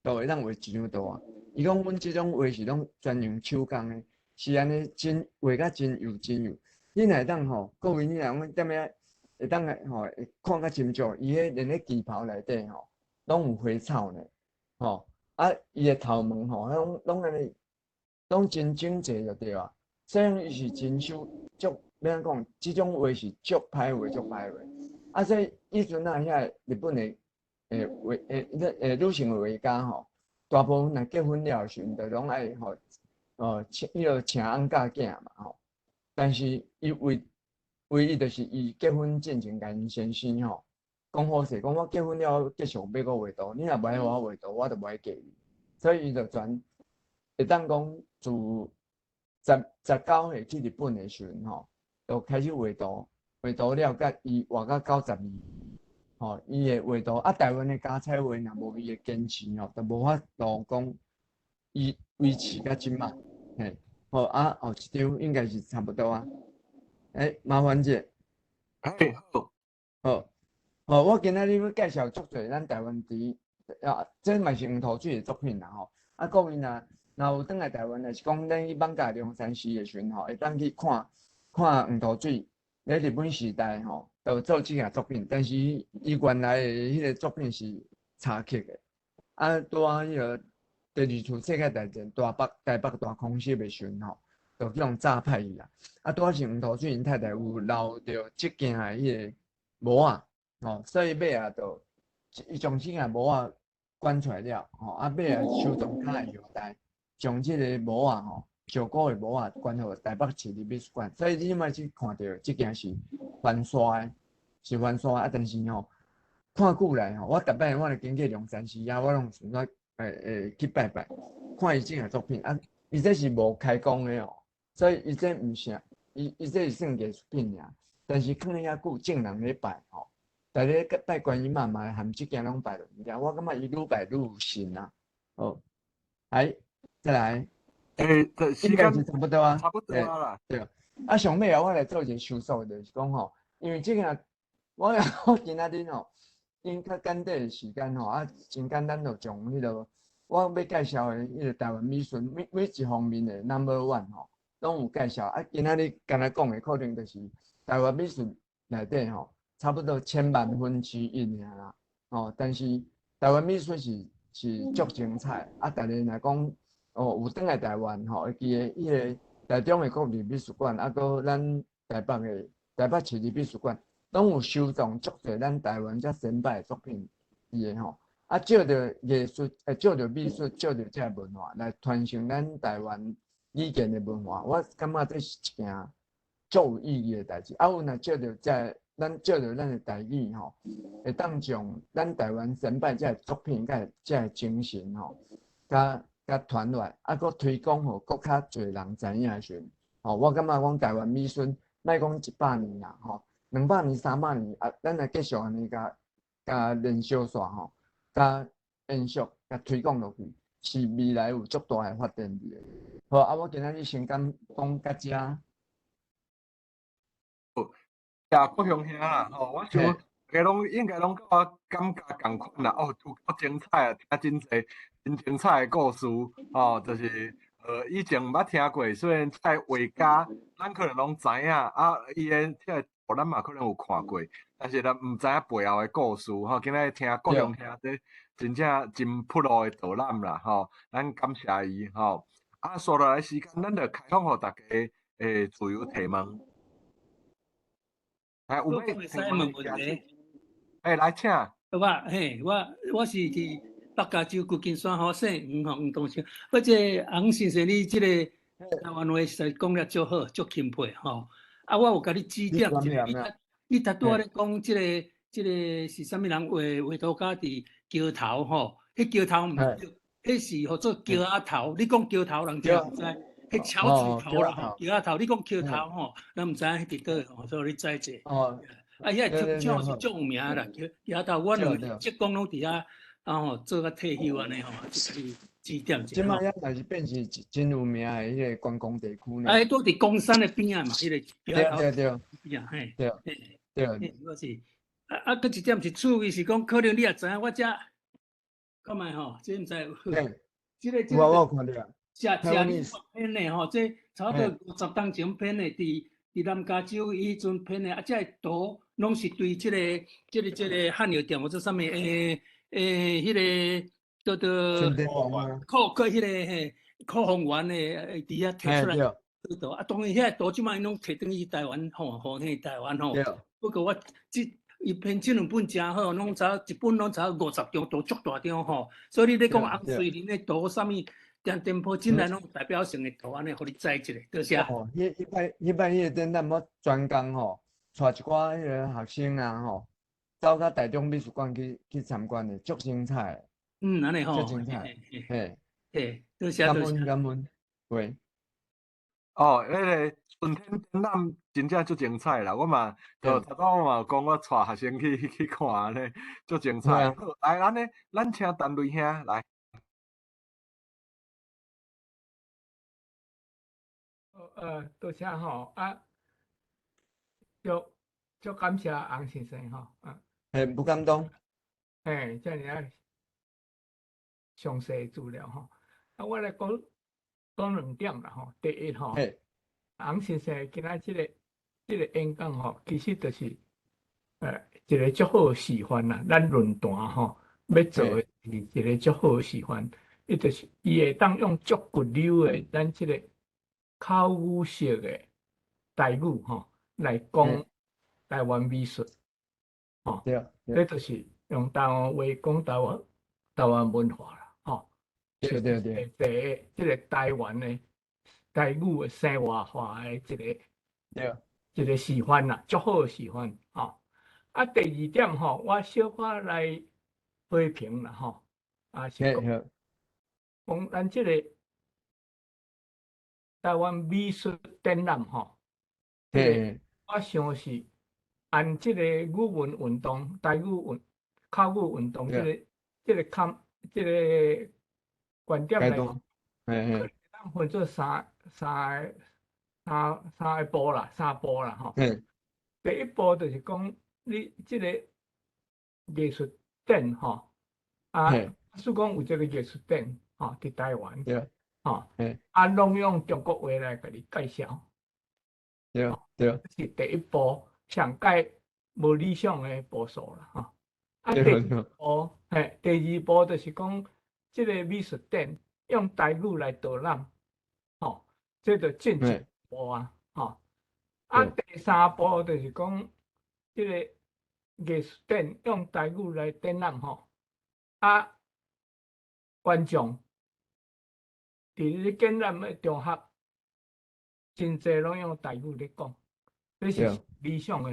就會當畫一張圖啊。伊講阮這種畫是攏專用手工的，是按呢真畫甲真幼真幼。你若會當吼，各位你若講踮遐會當吼，會看較清楚，伊彼連咧旗袍內底吼，攏有花草呢，吼啊，伊的頭毛吼，攏攏按呢，攏真整齊就對啊。所以伊是真手足，欲按怎講？這種畫是足歹畫，足歹畫。啊，所以彼陣啊，遐日本的畫女性的畫家吼，大部分若結婚了的時陣，就攏愛吼，哦，請彼落請翁教囝嘛吼。但是伊唯唯一就是伊結婚進前，共𪜶先生吼講好勢，講我結婚了繼續欲閣畫圖，你若無愛予我畫圖，我就無愛嫁你。所以伊就全會當講自19歲去日本的時陣吼，就開始畫圖，畫圖了，佮伊畫到92，吼，伊的畫圖啊，台灣的膠彩畫若無伊的堅持吼，就無法度講伊維持到這擺，嘿，好啊，後一張應該是差不多啊，欸，麻煩者，嘿，好，好，好，我今仔日欲介紹足濟咱台灣佇啊，這嘛是黃土水的作品啦吼，啊，各位若若有轉來台灣，若是講咱去艋舺龍山寺的時陣吼，會當去看看黃土水咧日本時代吼，就做這件作品，但是伊原來的彼个作品是插曲的，啊，拄仔彼个第二次世界大戰大北台北大空襲的時陣吼，就去予炸歹去啊，啊，拄仔是黃土水𪜶太太有留著這件的彼个模仔，吼，所以尾仔就伊將這件模仔捐出來了，吼，啊，尾仔收藏家的後代。將這个模仔吼，石鼓的模仔捐予台北市立美術館，所以你這擺去看著這件是翻刷的，是翻刷啊！但是吼，看久來吼，我逐擺我若經過龍山寺啊，我攏想說會會去拜拜，看伊這件作品啊。伊這是無開工的哦，所以伊這毋是，伊伊這是算藝術品爾。但是囥佇遐久，眾人咧拜吼，逐个拜觀音媽嘛，含這件攏拜落去。我感覺伊愈拜愈有神啊。好，來。再來，欸，這時間是差不多啊，差不多啊啦。對，啊，上尾啊，我來做一個收束，就是講吼，因為這個我今仔日吼，用較簡短的時間吼，啊，真簡單就將彼個我欲介紹的彼個台灣美術每一方面的 number one 吼，攏有介紹。啊，今仔日敢若講的可能就是台灣美術內底吼，差不多千萬分之一爾啦。吼，但是台灣美術是足精彩。啊，逐个若講哦，有轉來台灣吼，會記得彼個台中的國立美術館，啊，閣咱台北的台北市立美術館，攏有收藏足濟咱台灣遮先輩的作品佇个吼。啊，借著藝術，借著美術，借著這个文化來傳承咱台灣語言的文化，我感覺這是一件足有意義的代誌。啊，阮若借著這个，咱借著咱的台語吼，會當將咱台灣先輩這个作品佮這个精神吼，佮傳落來，啊，閣推廣予閣較濟人知影的時陣，吼，我感覺講台灣美術，莫講100年啦，吼，200年、300年啊，咱來繼續按呢共共連續煞吼，共延續、共推廣落去，是未來有足大的發展佇的。好，啊，我今仔日先講講到遮。好，謝國雄兄啦，吼，我想大家攏應該攏佮我感覺仝款啦，哦，有夠精彩啊，聽真濟真精彩的故事，吼，就是以前毋捌聽過，雖然這个畫家咱可能攏知影，啊，伊的這个圖咱嘛可能有看過，但是咱毋知影背後的故事，吼，今仔日聽國雄兄這真正真 pro 的導覽啦，吼，咱感謝伊，吼，啊，紲落來時間，咱就開放予大家自由提問。哎，有欲會使問問題？欸，來請。我嘿，我是佇北加州舊金山吼，姓黃吼，黃東升。我這個洪先生，你這個台灣話實在講了足好，足欽佩吼。啊，我有共你指點一下，你拄拄仔咧講這個這個是啥物人畫畫塗鴉佇橋頭吼？彼橋頭毋對，彼是號做橋仔頭。你講橋頭，人就毋知。彼橋子頭啦吼，橋仔頭。你講橋頭吼，咱毋知影彼佇佗吼，所以你知者。哦。啊，遐個橋是足有名啦，橋橋頭，阮兩個職工攏佇遐，啊吼，做甲退休按呢吼，就是指點一下。這擺遐嘛是變成真有名的彼個觀光地區呢。啊，彼拄佇岡山的邊仔嘛，彼個橋頭對對對。邊仔嘿。對。對。我是啊啊，閣一點是趣味，是講可能你也知影，我遮看覓吼，這毋知。這個這個。我有看著。食食編的吼，這差不多50冬前編的，佇南加州伊彼陣編的，啊，這个圖攏是對這个這个這個漢藥店或者啥物彼个叫做靠靠彼個嘿，靠方園的佇遐提出來圖，啊，當然遐個圖這擺攏提轉去台灣吼，予去台灣吼。不過我這伊編這兩本誠好，攏差一本攏差50張圖，足大張吼。所以你咧講洪瑞麟的圖啥物？店店鋪進來攏有代表性的圖，按呢，予你知一下，多謝。哦，彼擺彼個展覽，我專工吼，帶一寡彼個學生啊吼，走到台中美術館去參觀的，足精彩。嗯，按呢吼。足精彩。嘿。嘿，多謝多謝。感恩感恩。喂。哦，彼個春天展覽真正足精彩啦！我嘛，就頭拄我嘛有講，我帶學生去看按呢，足精彩。好，來，按呢，咱請陳雷兄來。多謝吼，啊，足足感謝洪先生吼，啊。嘿，不敢當。嘿，遮爾啊詳細資料吼，啊，我來講講兩點啦吼。第一吼，洪先生今仔這個演講吼，其實就是一個足好的示範啦。咱論壇吼，欲做的是一個足好的示範，伊就是伊會當用足骨流的咱這個口語式的台語吼，來講台灣美術，吼，這就是用台灣話講台灣文化啦，吼。對對對。第一，這個台灣的台語的生活化的一個示範啦，足好的示範，吼。啊，第二點吼，我小可來批評啦，吼，啊是講，講咱這個台灣美術展覽吼，我想是按這個語文運動、台語運、口語運動這個觀點來，可能分做三步啦，三步啦吼。第一步就是講，你這个藝術展吼，啊，是講有這个藝術展吼，佇台灣，吼，啊，攏用中國話來共你介紹，是第一步，上蓋無理想的步數啦，吼。啊，第二步，嘿，第二步就是講，這个美術展用台語來導覽，吼，這就進一步啊，吼。啊，第三步就是講，這個藝術展用台語來展覽，吼，啊，觀眾佇咧展覽的場合，真濟攏用台語咧講，這是理想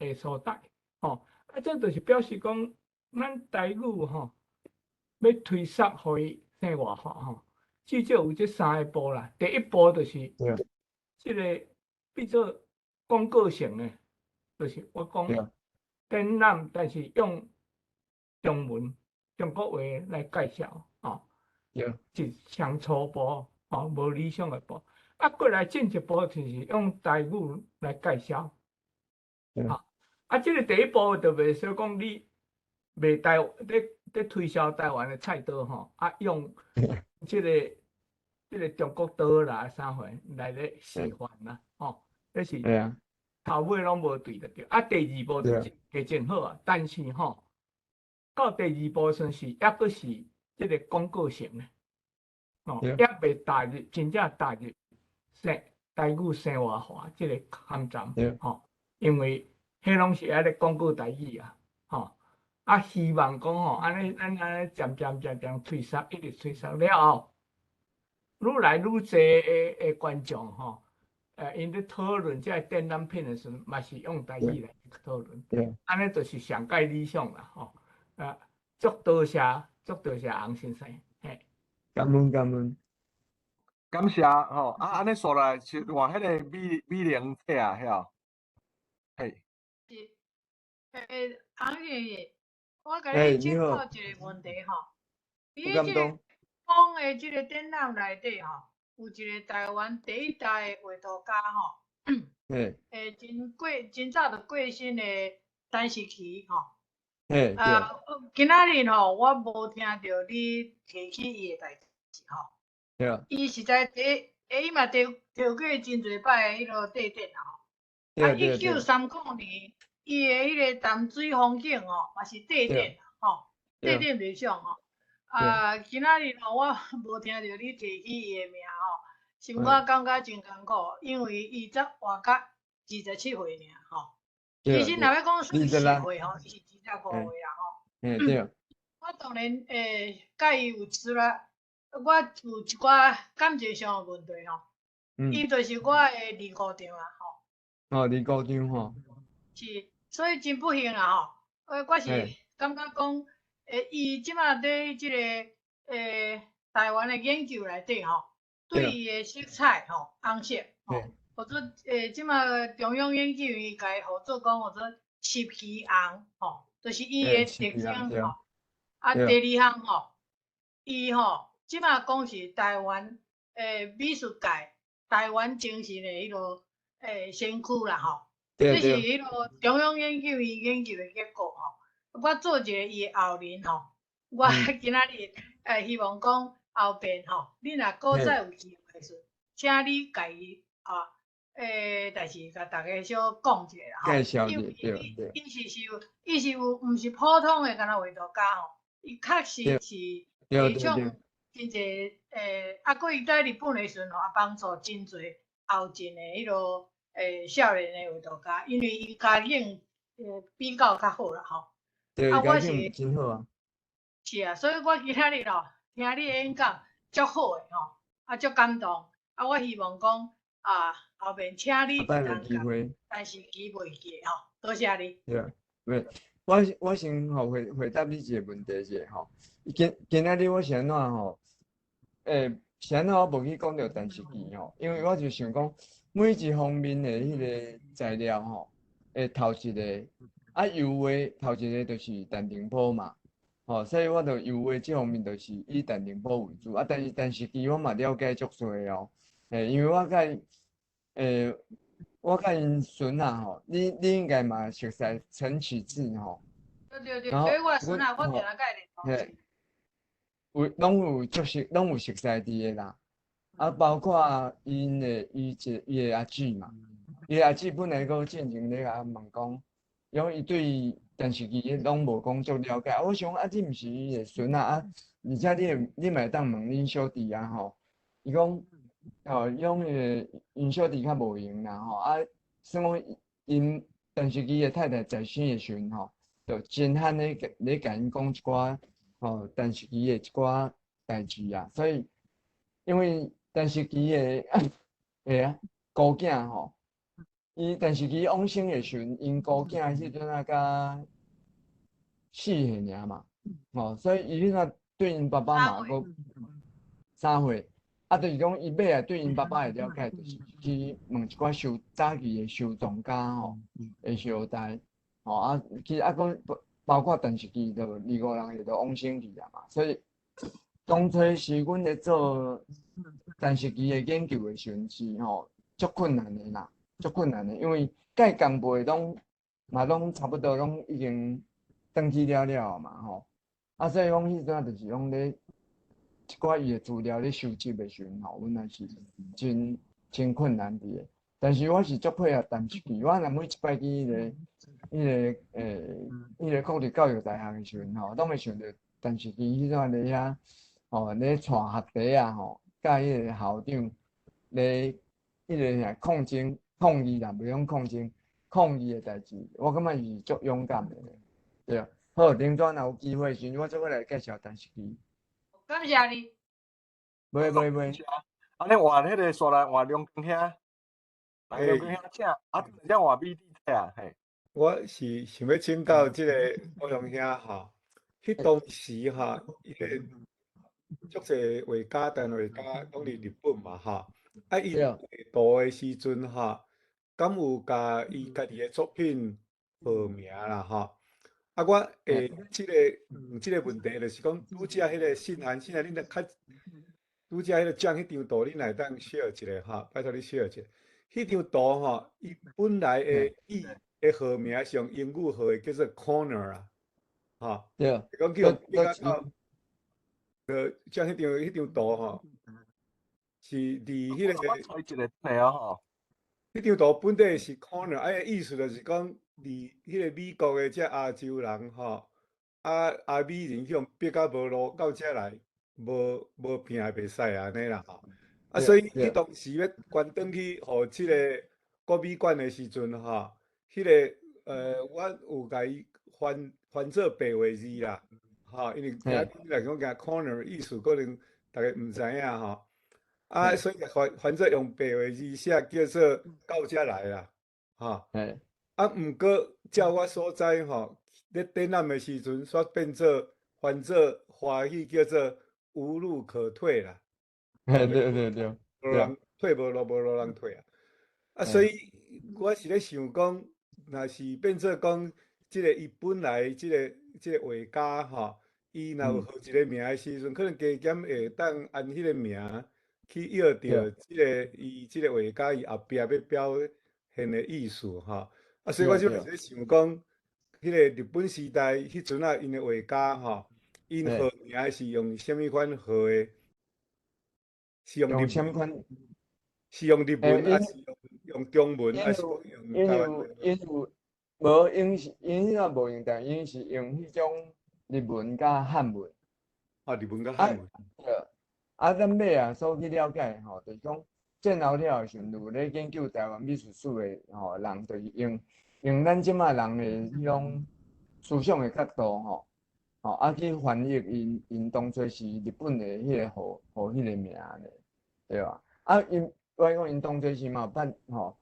的所在，吼。啊，這就是表示講，咱台語吼，欲推捒予伊生活化吼，至少有這三个步啦。第一步就是這个變做廣告性的，就是我講展覽，但是用中文、中國話來介紹，吼，是上初步，吼，無理想的步。啊，過來進一步就是用台語來介紹，吼。啊，這个第一步就袂使講你賣台咧咧推銷台灣的菜刀吼，啊，用這个中國刀啦啥貨來咧示範啦，吼，這是頭尾攏無對就對。啊，第二步就加真好啊，但是吼，到第二步算是抑閣是這个廣告性的，吼，抑未踏入真正踏入生台語生活化這个坎站，吼，因為彼攏是愛咧廣告台語啊，吼，啊，希望講吼，按呢咱按呢漸漸漸漸推捒，一直推捒了後，愈來愈濟的觀眾吼，𪜶咧討論這个展覽品的時陣，嘛是用台語來討論，按呢就是上蓋理想啦，吼，啊，足多謝，足多謝洪先生，嘿。感恩感恩。感謝吼，啊，按呢煞來是換彼个美美玲姐啊，遐，嘿。是，洪先生，我共你請教一个問題吼，佇這个講的這个展覽內底吼，有一個台灣第一代的畫圖家吼，真過真早就過身的陳時齊吼。啊，今仔日吼，我無聽著你提起伊的代誌吼。伊實在第，伊嘛得得過真濟擺的彼落帝展啊吼。啊，1930年，伊的彼个淡水風景吼，嘛是帝展吼，帝展袂上吼。啊，今仔日吼，我無聽著你提起伊的名吼，是我感覺真艱苦，因為伊才活甲27歲爾吼。其實若欲講算四歲吼，伊是25歲啊吼。對。我當然會佮伊有出來，我有一寡感情上的問題吼。伊就是我的二姑丈啊吼。哦，二姑丈吼。是，所以真不幸啊吼。我是感覺講，伊這馬佇這个台灣的研究內底吼，對伊的色彩吼，紅色吼，或者這馬中央研究院共伊合作講，叫做漆皮紅吼，就是伊的特徵吼。啊，第二項吼，伊吼這馬講是台灣美術界台灣精神的彼落先驅啦吼。這是彼落中央研究院研究的結果吼。我做一個伊的後人吼，我今仔日希望講後邊吼，你若閣再有機會時，請你共伊啊代誌共大家小講一下啦吼。因為伊是是有，伊是有，毋是普通的敢若畫圖家吼，伊確實是提倡真濟啊，閣伊在日本的時陣吼，也幫助真濟後進的彼落少年的畫圖家，因為伊家境比較較好啦吼。啊，我是真好啊。是啊，所以我今仔日吼，聽你的演講，足好的吼，啊，足感動。啊，我希望講啊，後面請你一同機會，但是記袂記吼，多謝你。對啊，喂，我先吼回答你一個問題者吼。今今仔日我是按怎吼？是按怎我無去講著陳時齊吼，因為我就想講，每一方面的彼個材料吼，會頭一個。啊，油畫頭一個就是陳澄波嘛，吼，所以我就油畫這方面就是以陳澄波為主。啊，但是陳時齊我嘛了解足濟哦，因為我佮我佮𪜶孫仔吼，你應該嘛熟似陳啟智吼。對對對，所以我孫仔我定定佮伊聯絡。嘿，有攏有足熟，攏有熟似佇的啦。啊，包括𪜶的伊一伊的阿姊嘛，伊的阿姊本來閣進前咧共問講，因為伊對電視機攏無講足了解。我想啊，這毋是伊的孫仔啊，而且你嘛會當問恁小弟啊吼。伊講，吼，伊講彼个𪜶小弟較無閒啦吼，啊，算講𪜶電視機的太太在生的時陣吼，就真罕咧咧共𪜶講一寡吼電視機的一寡代誌啊，所以因為電視機的會啊姑囝吼，伊電視機往生的時陣，𪜶姑囝彼陣啊才4歲爾嘛，吼，所以伊彼陣對𪜶爸爸嘛閣3歲。啊，就是講伊尾仔對𪜶爸爸的了解，就是去問一寡收早期的收藏家吼的相代，吼啊，其實啊，閣包括電視機就25、6歲就往生去啊嘛，所以當初時阮咧做電視機的研究的時陣是吼足困難的啦，足困難的，因為佮伊共輩攏嘛攏差不多攏已經轉去了了嘛吼，啊，所以講彼陣就是講咧。一寡伊的資料咧收集的時陣吼，阮也是真真困難佇的。但是我是足配合陳世奇，我若每一擺去彼個國立教育大學的時陣吼，攏會想著陳世奇彼陣咧遐吼咧帶學弟仔吼，佮彼個校長咧彼個啥抗爭抗議啦，袂講抗爭抗議的代誌，我感覺伊是足勇敢的。對，好，另轉若有機會時，我再閣來介紹陳世奇。感謝你。袂袂袂。按呢換彼個煞來換梁光兄，梁光兄請，啊，才換美弟啊，嘿。我是想欲請教這個歐陽兄吼，彼當時吼，伊個足濟畫家、台灣畫家攏佇日本嘛吼，啊，伊畫圖的時陣吼，敢有共伊家己的作品號名啦吼？啊，我會這個問題就是講，拄才彼個信函，信函恁較拄才彼個將彼張圖，恁會當 share 一下吼，拜託你 share 一下。彼張圖吼，伊本來的意的號名是用英語號的，叫做 corner 啊，吼。對。講叫比較到，將彼張圖吼，是佇彼個。我揣一個出來啊吼。彼張圖本底是 corner，啊，意思就是講，佇彼個美國的這亞洲人吼，啊亞美人去予逼甲無路到遮來，無無拼袂使按呢啦吼。啊，所以彼當時欲捐轉去予這个國美館的時陣吼，彼个我有共伊翻翻做白話字啦，吼，因為聽你來講共 corner 意思可能逐家毋知影吼。啊，所以翻翻做用白話字寫叫做到遮來啦，吼。啊，毋過照我所知吼，咧展覽的時陣，煞變做翻做華語叫做無路可退啦。對對對，無人退無路，無路通退啊！啊，所以我是咧想講，若是變做講，這个伊本來這個畫家吼，伊若有號一個名的時陣，可能加減會當按彼個名去約著這个伊這個畫家伊後壁欲表現的意思吼。啊，所以我就是咧想講，彼個日本時代彼陣仔𪜶的畫家吼，𪜶號名是用啥物款號的？是用用啥物款？是用日文，還是用中文，還是用台灣？𪜶有無？𪜶是𪜶彼個無用台，𪜶是用彼種日文佮漢文。啊，日文佮漢文。對。啊，咱尾仔所去了解吼，就是講戰後了的時陣，有咧研究台灣美術史的吼人，就是用咱這擺人的彼種思想的角度吼，吼啊去翻譯𪜶當初是日本的彼個號號彼個名咧，對吧？啊，𪜶我講𪜶當初是嘛有捌吼，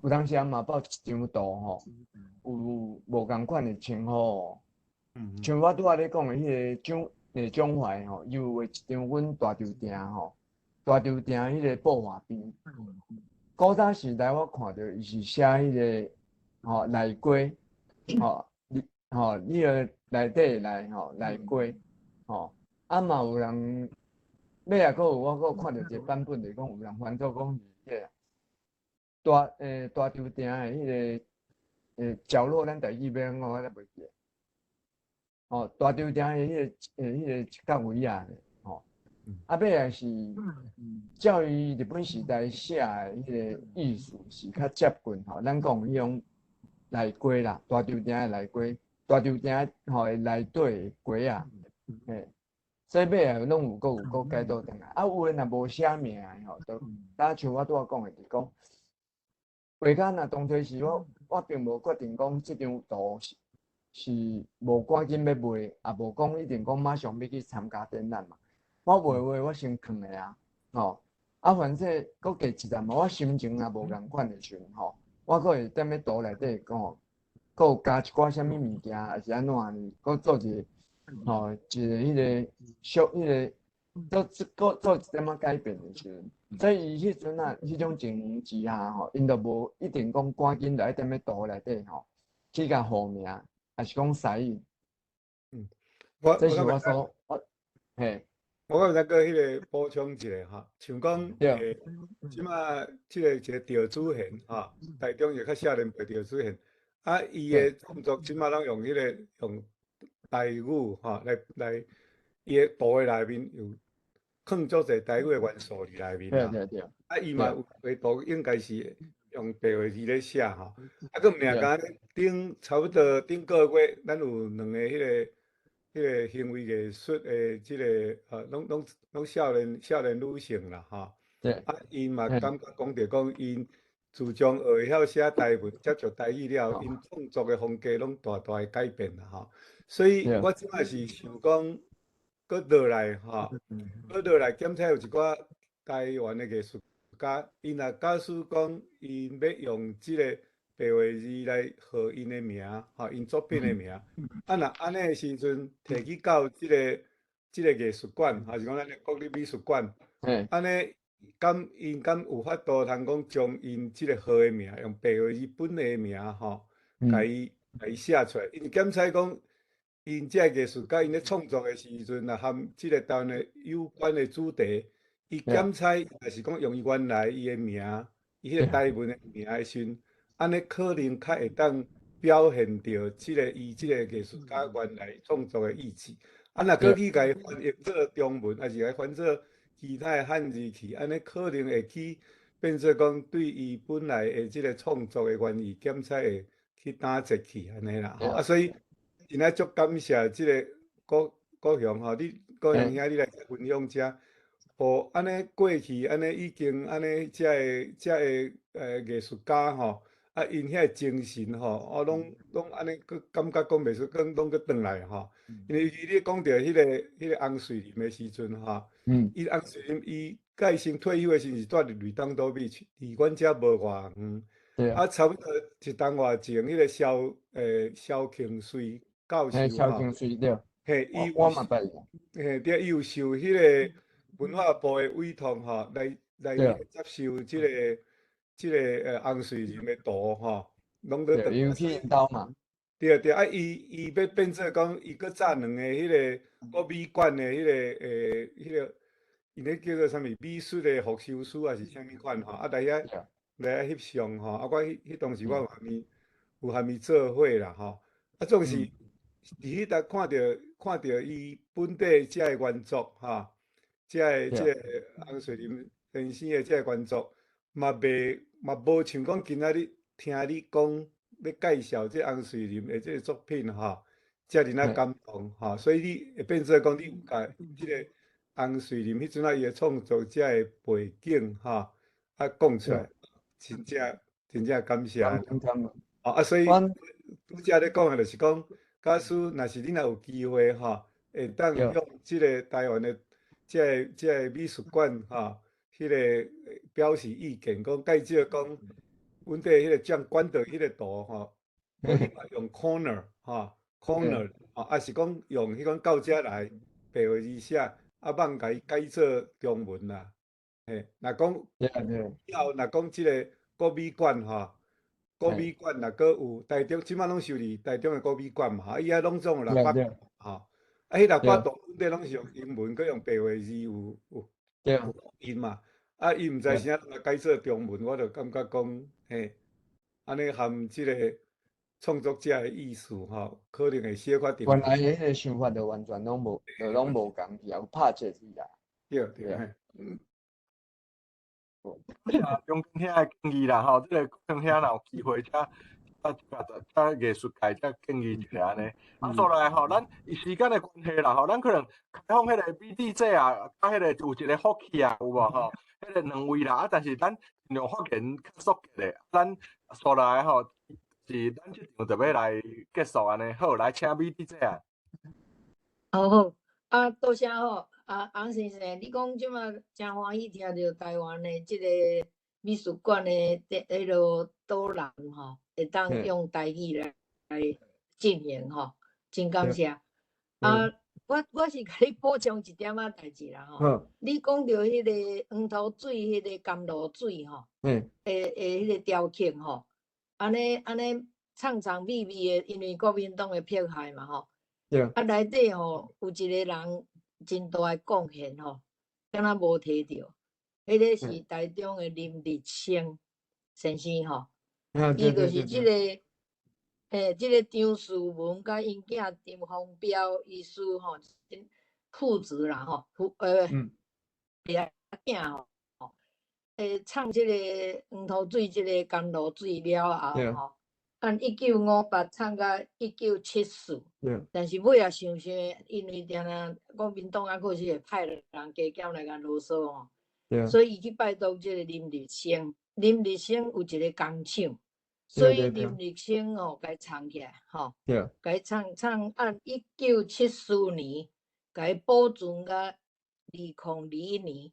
有當時嘛捌一張圖吼，有無仝款的稱呼。像我拄仔咧講的彼個蔣懷吼，伊有畫一張阮大稻埕吼，大稻埕彼個布畫邊。古早時代我看著伊是寫彼個吼內街，吼你吼你個內底的內吼內街，吼啊嘛有人尾仔閣有我閣看著一個版本，就是講有人翻做講是彼個大稻埕的彼个角落，咱台语欲按怎讲，我才袂记。哦，大稻埕的彼个角位啊，吼，啊，尾仔是照伊日本时代写的彼个意思是較接近吼，咱講彼種內街啦，大稻埕的內街，大稻埕吼的內底的街仔，嘿，所以尾仔攏有閣改倒轉來。啊，有的若無寫名的吼，就敢像我拄仔講的，就是講畫家若當初時我並無決定講這張圖是無趕緊欲賣，也無講一定講馬上欲去參加展覽嘛。我畫畫我先囥咧啊，吼，啊反正閣過一陣嘛，我心情若無仝款的時陣吼，我閣會踮咧圖內底講，閣有加一寡啥物物件，抑是按怎呢？閣做一个吼，一个彼个小彼个做閣做一點仔改變的時陣，所以伊彼陣啊，彼種情形之下吼，𪜶就無一定講趕緊就愛踮咧圖內底吼去共號名，抑是講使印。我這是我所我嘿。我閣再閣彼个補充一下吼，像講這馬這个一个趙子賢吼，台中一个較少年輩趙子賢，啊，伊的創作這馬攏用彼个用台語吼來伊的圖的內面有囥足濟台語的元素佇內面啦。啊，伊嘛有畫圖，應該是用白話字咧寫吼。啊，閣毋爾敢頂差不多頂個月，咱有兩個彼個行為藝術的這个，攏少年女性啦，吼。啊，𪜶嘛感覺講著講，𪜶自從學會曉寫台文、接觸台語了後，𪜶創作的風格攏大大的改變啦，吼。所以我這擺是想講，閣落來吼，閣落來檢測有一寡台灣的藝術家，𪜶若假使講𪜶欲用這个白話字來號𪜶的名，吼，𪜶作品的名，啊，若按呢的時陣，提去到這個藝術館，抑是講咱的國立美術館，按呢，敢𪜶敢有法度通講將𪜶這個號的名，用白話字本的名，吼，共伊寫出來，因為檢採講，𪜶這个藝術家𪜶咧創作的時陣，若含這個台灣的有關的主題，伊檢採若是講用伊原來伊的名，伊彼個台文的名的時陣，按呢可能較會當表現著這个伊這個藝術家原來創作的意志。啊，若閣去共伊翻譯做中文，抑是共伊翻做其他的漢字去，按呢可能會去變做講對伊本來的這个創作的原意檢採會去打折去按呢啦。啊，所以真正足感謝這个國國雄吼，你國雄兄你來分享這，予按呢過去按呢已經按呢這个藝術家吼。啊，𪜶遐個精神吼，我攏按呢，閣感覺講袂出，閣攏閣轉來吼。因為尤其你講著彼個翁瑞林的時陣吼，伊翁瑞林伊佮伊先退休的時陣是蹛佇 Redondo Beach，離阮遮無偌遠。啊，差不多一冬外前，彼個蕭慶瑞教授吼。蕭慶瑞對。嘿，伊我嘛捌。嘿，對，伊有受彼個文化部的委託吼，來接受這個翁瑞林的圖吼，攏閣轉。伊去𪜶兜嘛。對對，啊，伊欲變做講，伊閣早兩个彼个國美館的彼個，𪜶彼叫做啥物美術的復修師抑是啥物款吼，啊來遐翕相吼，啊我彼當時我有含伊做伙啦吼，啊總是佇彼搭看著伊本底遮个原作吼，這個翁瑞林先生的這个原作，嘛袂嘛無像講今仔日聽你講欲介紹這翁瑞林的這个作品吼，遮爾仔感動吼，所以你會變做講你有共這个翁瑞林彼陣仔伊的創作者的背景吼，啊講出來，真正真正感謝。啊，所以拄才咧講的就是講，假使若是你若有機會吼，會當向這个台灣的這個美術館吼，彼个表示意見，講介紹講，阮底彼個將管道彼個圖吼，用 corner 吼，corner 吼，抑是講用彼款到遮來白話字寫，啊，望共伊改做中文啦。嘿，若講以後若講這个國美館吼，國美館若閣有台中，這馬攏收佇台中的國美館嘛，伊遐攏總有六百吼，啊，彼600圖本底攏是用英文，閣用白話字有印嘛。啊，伊毋知啥来改做中文，我就感覺講，嘿，按呢含這個創作者的意思吼，可能會小可原來的彼个想法就完全攏無，就攏無仝去，有拍折去啦。對對，嘿。啊，中間兄的建議啦，吼，這個國兄若有機會，才才藝術界才建議一下按呢。啊，煞來吼，咱伊時間的關係啦，吼，咱可能開放彼個美智姐啊，佮彼個有一個福氣啊，有無吼？彼個兩位啦，啊，但是咱盡量發言較速的，咱煞來吼，是咱這場就欲來結束按呢。好，來請美智姐啊。好好，啊，多謝吼，啊，洪先生，你講這馬誠歡喜聽著台灣的這个美術館的這彼落導覽吼，會當用台語來進行吼，真感謝。啊，我是共你補充一點仔代誌啦吼。你講著彼个黃土水，彼个甘露水吼，的彼个雕刻吼，按呢按呢藏藏秘密的，因為國民黨的迫害嘛吼。啊，內底吼有一个人真大的貢獻吼，敢若無提著，彼个是台中的林日升先生吼，伊就是這个，嘿，這个張士文佮𪜶囝陳鴻標醫師吼，父子啦吼，父囝吼，創這个黃土水這个甘露水了後吼。按1958創到1974，但是尾仔想想，因為定定國民黨猶閣是會派人加減來共囉嗦吼，所以伊去拜託這个林日升，林日升有一个工廠，所以林日升吼共藏起來吼，共藏藏按1974年，共保存到2021年，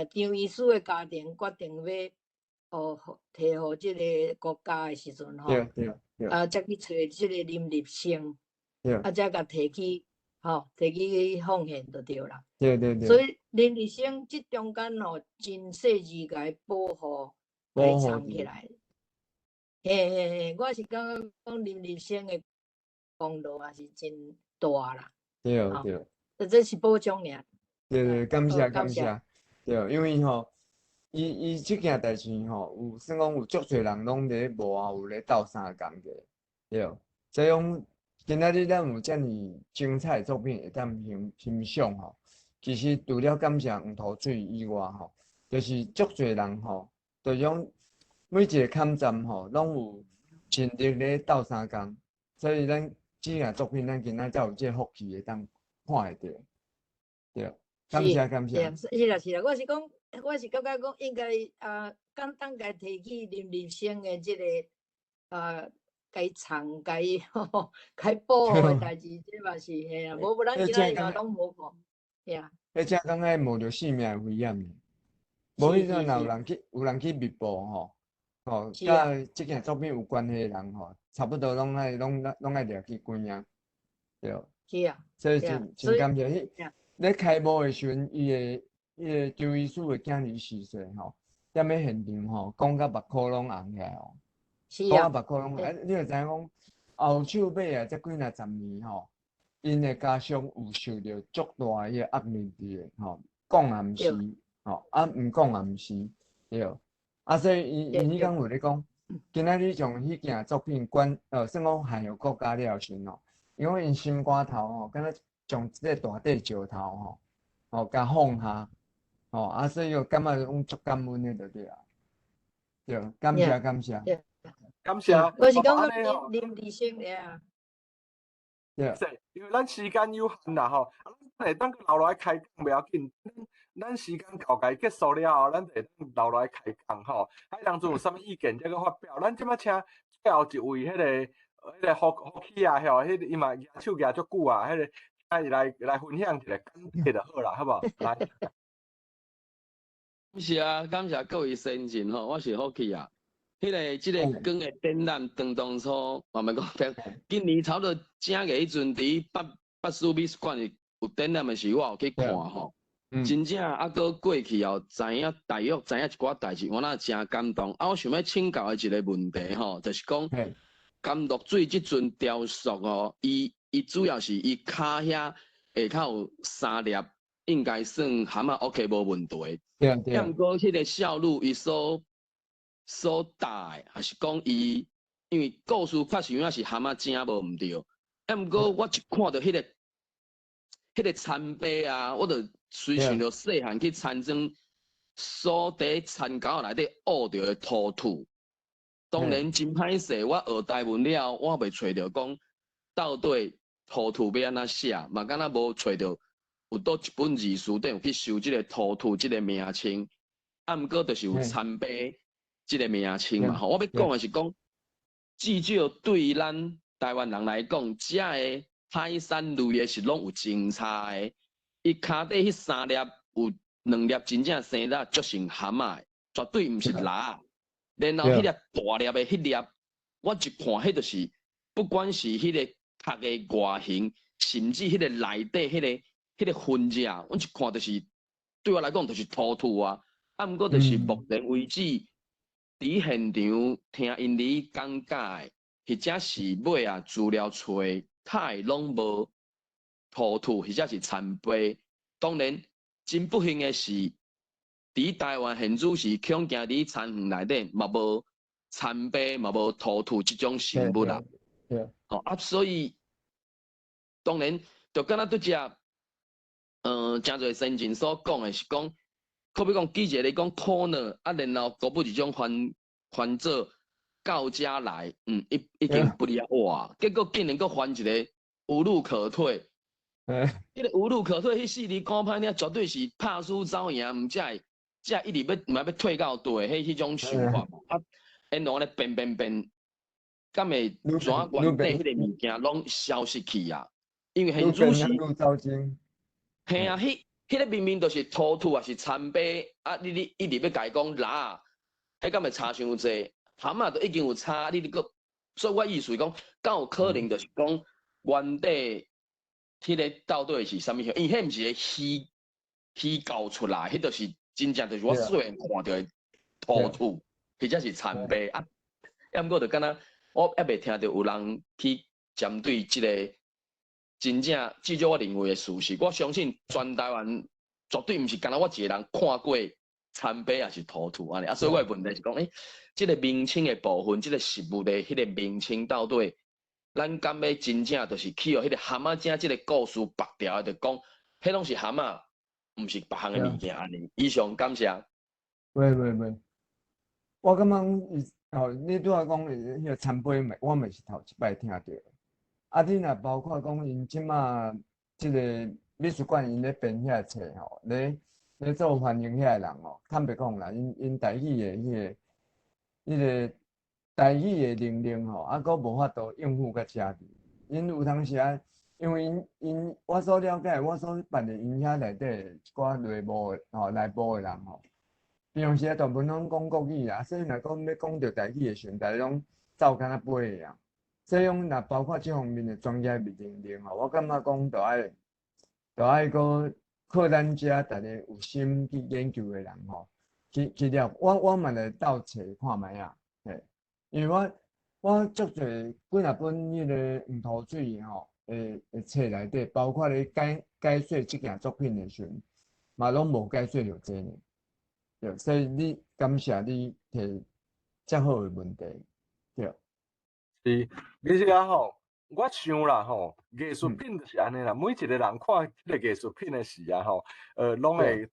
張醫師的家庭決定欲哦，提予這个國家的時陣吼，啊，才去揣這个林日升，啊，才共提去，吼，提去奉獻就對啦。所以林日升這中間吼，真細緻共伊保護，共伊藏起來。嘿嘿嘿，我是感覺講林日升的功勞也是真大啦。對對。這是補充爾。對對，感謝感謝。對，因為吼。伊伊這件代誌吼，有算講有足濟人攏佇咧幕後有咧鬥相共的，對。所以講，今仔日咱有遮爾精彩的作品會當欣欣賞吼，其實除了感謝黃土水以外吼，就是足濟人吼，就講每一个坎站吼，攏有盡力咧鬥相共，所以咱這件作品，咱今仔才有這个福氣會當看會著，對。感謝感謝。是啦是啦，我是講。我是感覺講應該啊，簡單共提起林日升的這个啊，共藏、共共保護的代誌，這嘛是嘿啊，無無咱今仔日嘛攏無看，嘿啊。彼只敢若冒著性命的危險呢？無彼陣若有人去，有人去密報吼，吼，佮這件作品有關係的人吼，差不多攏愛攏攏愛掠去關啊，對。是啊。所以真真感謝，彼咧開幕的時陣，伊的。彼个張醫師的囝兒逝世吼，踮咧現場吼，講甲目眶攏紅起來哦，講甲目眶攏紅。你就知影講後手尾啊，這幾若十年吼，𪜶的家屬有受著足大的彼個壓力佇个吼，講也毋是，吼，啊毋講也毋是，對。啊，所以伊伊彼工有咧講，今仔日將彼件作品捐，算講獻予國家了時吼，因為𪜶心肝頭吼，敢若將這个大塊石頭吼，吼，共放下。哦，啊，所以我感覺講足感恩的就對啊，對，感謝感謝，感謝。我是感覺林林日升呀，對，因為咱時間有限啦吼，啊，咱會當閣留落來開講袂要緊，咱時間到共結束了後，咱會當留落來開講吼。啊，當陣有啥物意見才閣發表。咱這擺請最後一位彼个彼个福福氣啊，吼，彼个伊嘛舉手舉足久啊，彼个請伊來來分享一下簡短就好啦，好無？來。感謝啊，感謝各位先進吼，我是福氣啊。彼个這个光的展覽，當初慢慢講，今年差不多正月彼陣，佇北北師美術館有展覽的時，我有去看吼。真正啊，閣過去後知影，大約知影一寡代誌，我若誠感動。啊，我想欲請教的一个問題吼，就是講甘露水這尊雕塑哦，伊伊主要是伊跤遐下跤有三粒。應該算蚶仔 OK 無問題。對對。毋過彼個少女伊所答的，抑是講伊，因為故事確實有影是蚶仔精無毋對。毋過我一看著彼個田菝啊，我就隨想著細漢去田莊所佇田溝內底挖著的塗土。當然真歹勢，我學台文了，我袂揣著講到底塗土欲按怎寫，嘛敢若無揣著有佗一本字詞典有去搜這個塗土這個名稱。啊，毋過就是有田菝這個名稱嘛。吼，我欲講的是講，至少對咱台灣人來講，遮的海產類的是攏有真差的。伊跤底彼三粒有兩粒真正生得足像蚶仔的，絕對毋是螺仔。然後彼粒大粒的彼粒，我一看，彼就是，不管是彼個殼的外形，甚至彼個內底彼個痕跡啊，阮一看就是，對我來講就是塗土啊。啊，毋過就是目前為止，佇現場聽𪜶佇講解的，或者是尾仔資料揣，較會攏無塗土，或者是田菝。當然，真不幸的是，佇台灣現此時恐驚佇田園內底嘛無田菝，嘛無塗土這種生物啦。吼啊，所以當然就敢若拄才，誠濟先進所講的是講，好比講記者咧講可能啊，然後閣不一種翻翻做到遮來，已經不離活，結果竟然閣翻一个無路可退。彼个無路可退，彼四字講歹聽，絕對是拍輸走贏，毋才會才一直欲毋知欲退到佗的彼種想法嘛。啊，沿路按呢變變變，敢會怎原底彼个物件攏消失去啊？因為現主是，嘿啊，彼個明明就是塗土，抑是田菝，啊！你一直欲共伊講螺仔，彼敢會差傷濟？蚶仔都已經有差，你閣，所以我意思是講，敢有可能就是講原底彼个到底是啥物？因為彼毋是個虛構出來，彼就是真正就是我細漢看著的塗土，或者是田菝啊。抑毋過就敢若我猶未聽著有人去針對這个真正至少我認為的事實，我相信全台灣絕對毋是干焦我一个人看過田菝抑是塗土按呢。啊，所以我的問題是講，這个名稱的部分，這个食物的彼个名稱到底，咱敢欲真正就是去予彼个蚶仔精這个故事縛牢的，就講，彼攏是蚶仔，毋是別項的物件按呢。以上感謝。袂袂袂，我感覺哦，你拄仔講的彼个田菝嘛，我嘛是頭一擺聽著。啊，你若包括講𪜶這馬這个美術館𪜶咧編遐冊吼，咧做翻譯遐个人吼，坦白講啦，𪜶台語的彼個台語的能力吼，啊，閣無法度應付到遮爾。𪜶有當時啊，因為𪜶我所了解，我所捌的𪜶遐內底一寡內部的吼，內部的人吼，平常時啊，大部分攏講國語啦，所以若講欲講著台語的時陣，大家攏走敢若飛的啊。所以講，若包括這方面的專業能力吼，我感覺講著愛閣靠咱遮逐个有心去研究的人吼，去了。我嘛來鬥揣看覓仔，嘿，因為我足濟幾若本彼个黃土水吼，的冊內底，包括咧解說這件作品的時陣，嘛攏無解說著這呢。對，所以你感謝你提遮好的問題，對。是，其實啊吼，我想啦吼，藝術品就是按呢啦，每一個人看這個藝術品的時啊吼，攏會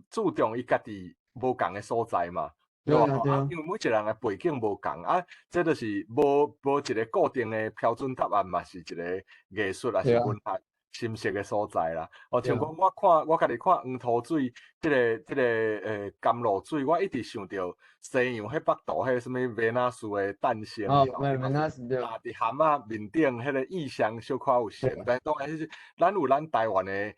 注重伊家己無仝的所在嘛，對吧？啊，因為每一個人的背景無仝啊，這就是無一個固定的標準答案嘛，是一個藝術抑是文學深色的所在啦。哦，像講我看我家己看黃土水，這個甘露水，我一直想著西洋彼幅圖，彼个啥物維納斯的誕生，哦，維納斯對。啊，佇蚶仔面頂彼個意象小可有像，但當然是咱有咱台灣的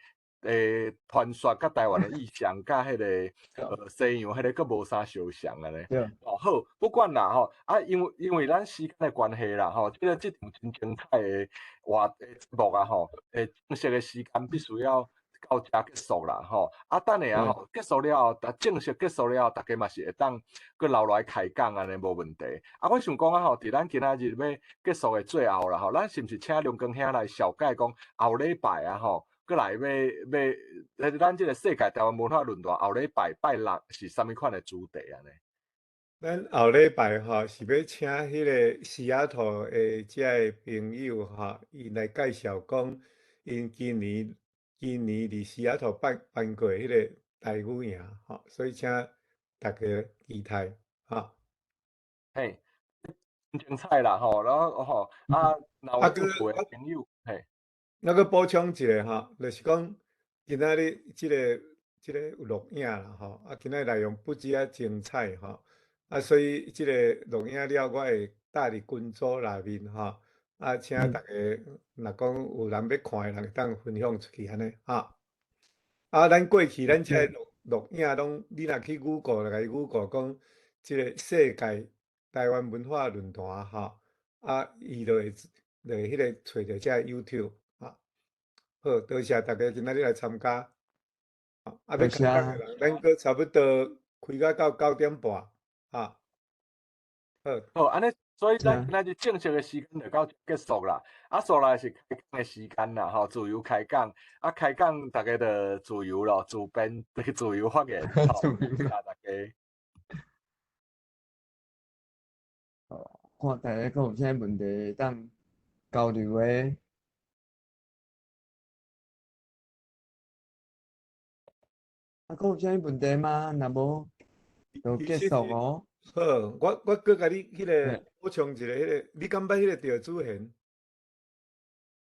傳說，佮台灣的意象，佮彼个西洋彼个閣無啥相像按呢。哦，好，不管啦吼，啊，因為咱時間的關係啦吼，這場真精彩的活節目啊吼，正式的時間必須要到遮結束啦吼。啊，等下啊吼，結束了後，正式結束了後，大家嘛是會當閣留落來開講按呢無問題。啊，我想講啊吼，佇咱今仔日欲結束的最後啦吼，咱是毋是請龍光兄來紹介講後禮拜啊吼？閣來欲欲，咱這个世界台灣文化論壇後禮拜拜六是啥物款的主題按呢？咱後禮拜吼是欲請彼个西雅圖的遮个朋友吼，𪜶來介紹講，𪜶今年佇西雅圖辦過彼个台語營吼，所以請大家期待吼。嘿，真精彩啦吼，然後吼啊，若有興趣的朋友，嘿，我閣補充一下吼，就是講今仔日這個有錄影啦吼，啊，今仔日內容不止仔精彩吼。啊，所以這個錄影了，我會搭佇群組內面吼，啊，請大家若講有人欲看的人，會當分享出去按呢吼。啊，咱過去咱這個錄影攏，你若去 Google 來 Google 講這個世界台灣文化論壇吼，啊，伊就會彼個揣著這個 YouTube 吼。好，多謝大家今仔日來參加。啊，欲開講的人，咱閣差不多開到9點半。啊，好，好，按呢，所以咱今仔日正式的時間就到結束啦。啊，煞來是開講的時間啦，吼，自由開講，啊，開講大家就自由咯，自便，自由發言，好，謝謝大家。好，看大家閣有啥問題會當交流的？啊，閣有啥問題嗎？若無就結束哦。好，我閣共你彼个補充一下，彼个你敢捌彼个趙主賢？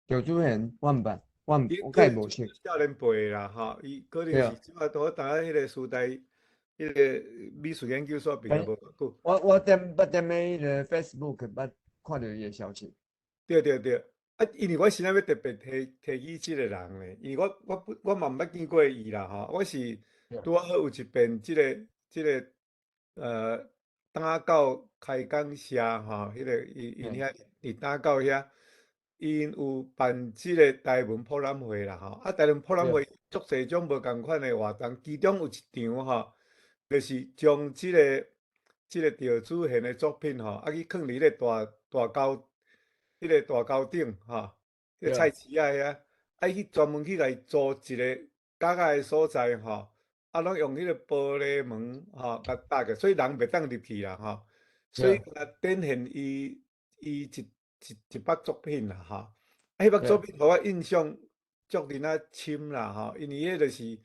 趙主賢，我毋捌，我毋，我敢無識。少年輩啦，吼，伊可能是這擺拄好當彼个師大，彼个美術研究所畢業無偌久。我踮捌踮咧彼个 Facebook 捌看著伊的消息。對對對，啊，因為我是欲特別提起這个人咧，因為我嘛毋捌見過伊啦，吼，我是拄仔好有一遍這个打到開講社吼，彼个𪜶遐佇打到遐，𪜶有辦這个台文博覽會啦吼，啊，台文博覽會足濟種無仝款的活動，其中有一場吼，就是將這個趙主賢的作品吼，啊去囥佇彼個大溝，彼個大溝頂吼，彼個菜市仔遐，啊去專門去共租一個角仔的所在吼。啊，攏用彼個玻璃門吼，共搭起，所以人袂當入去啦吼。所以來展現伊一幅作品啦吼。啊，彼幅作品予我印象足恁仔深啦吼，因為彼就是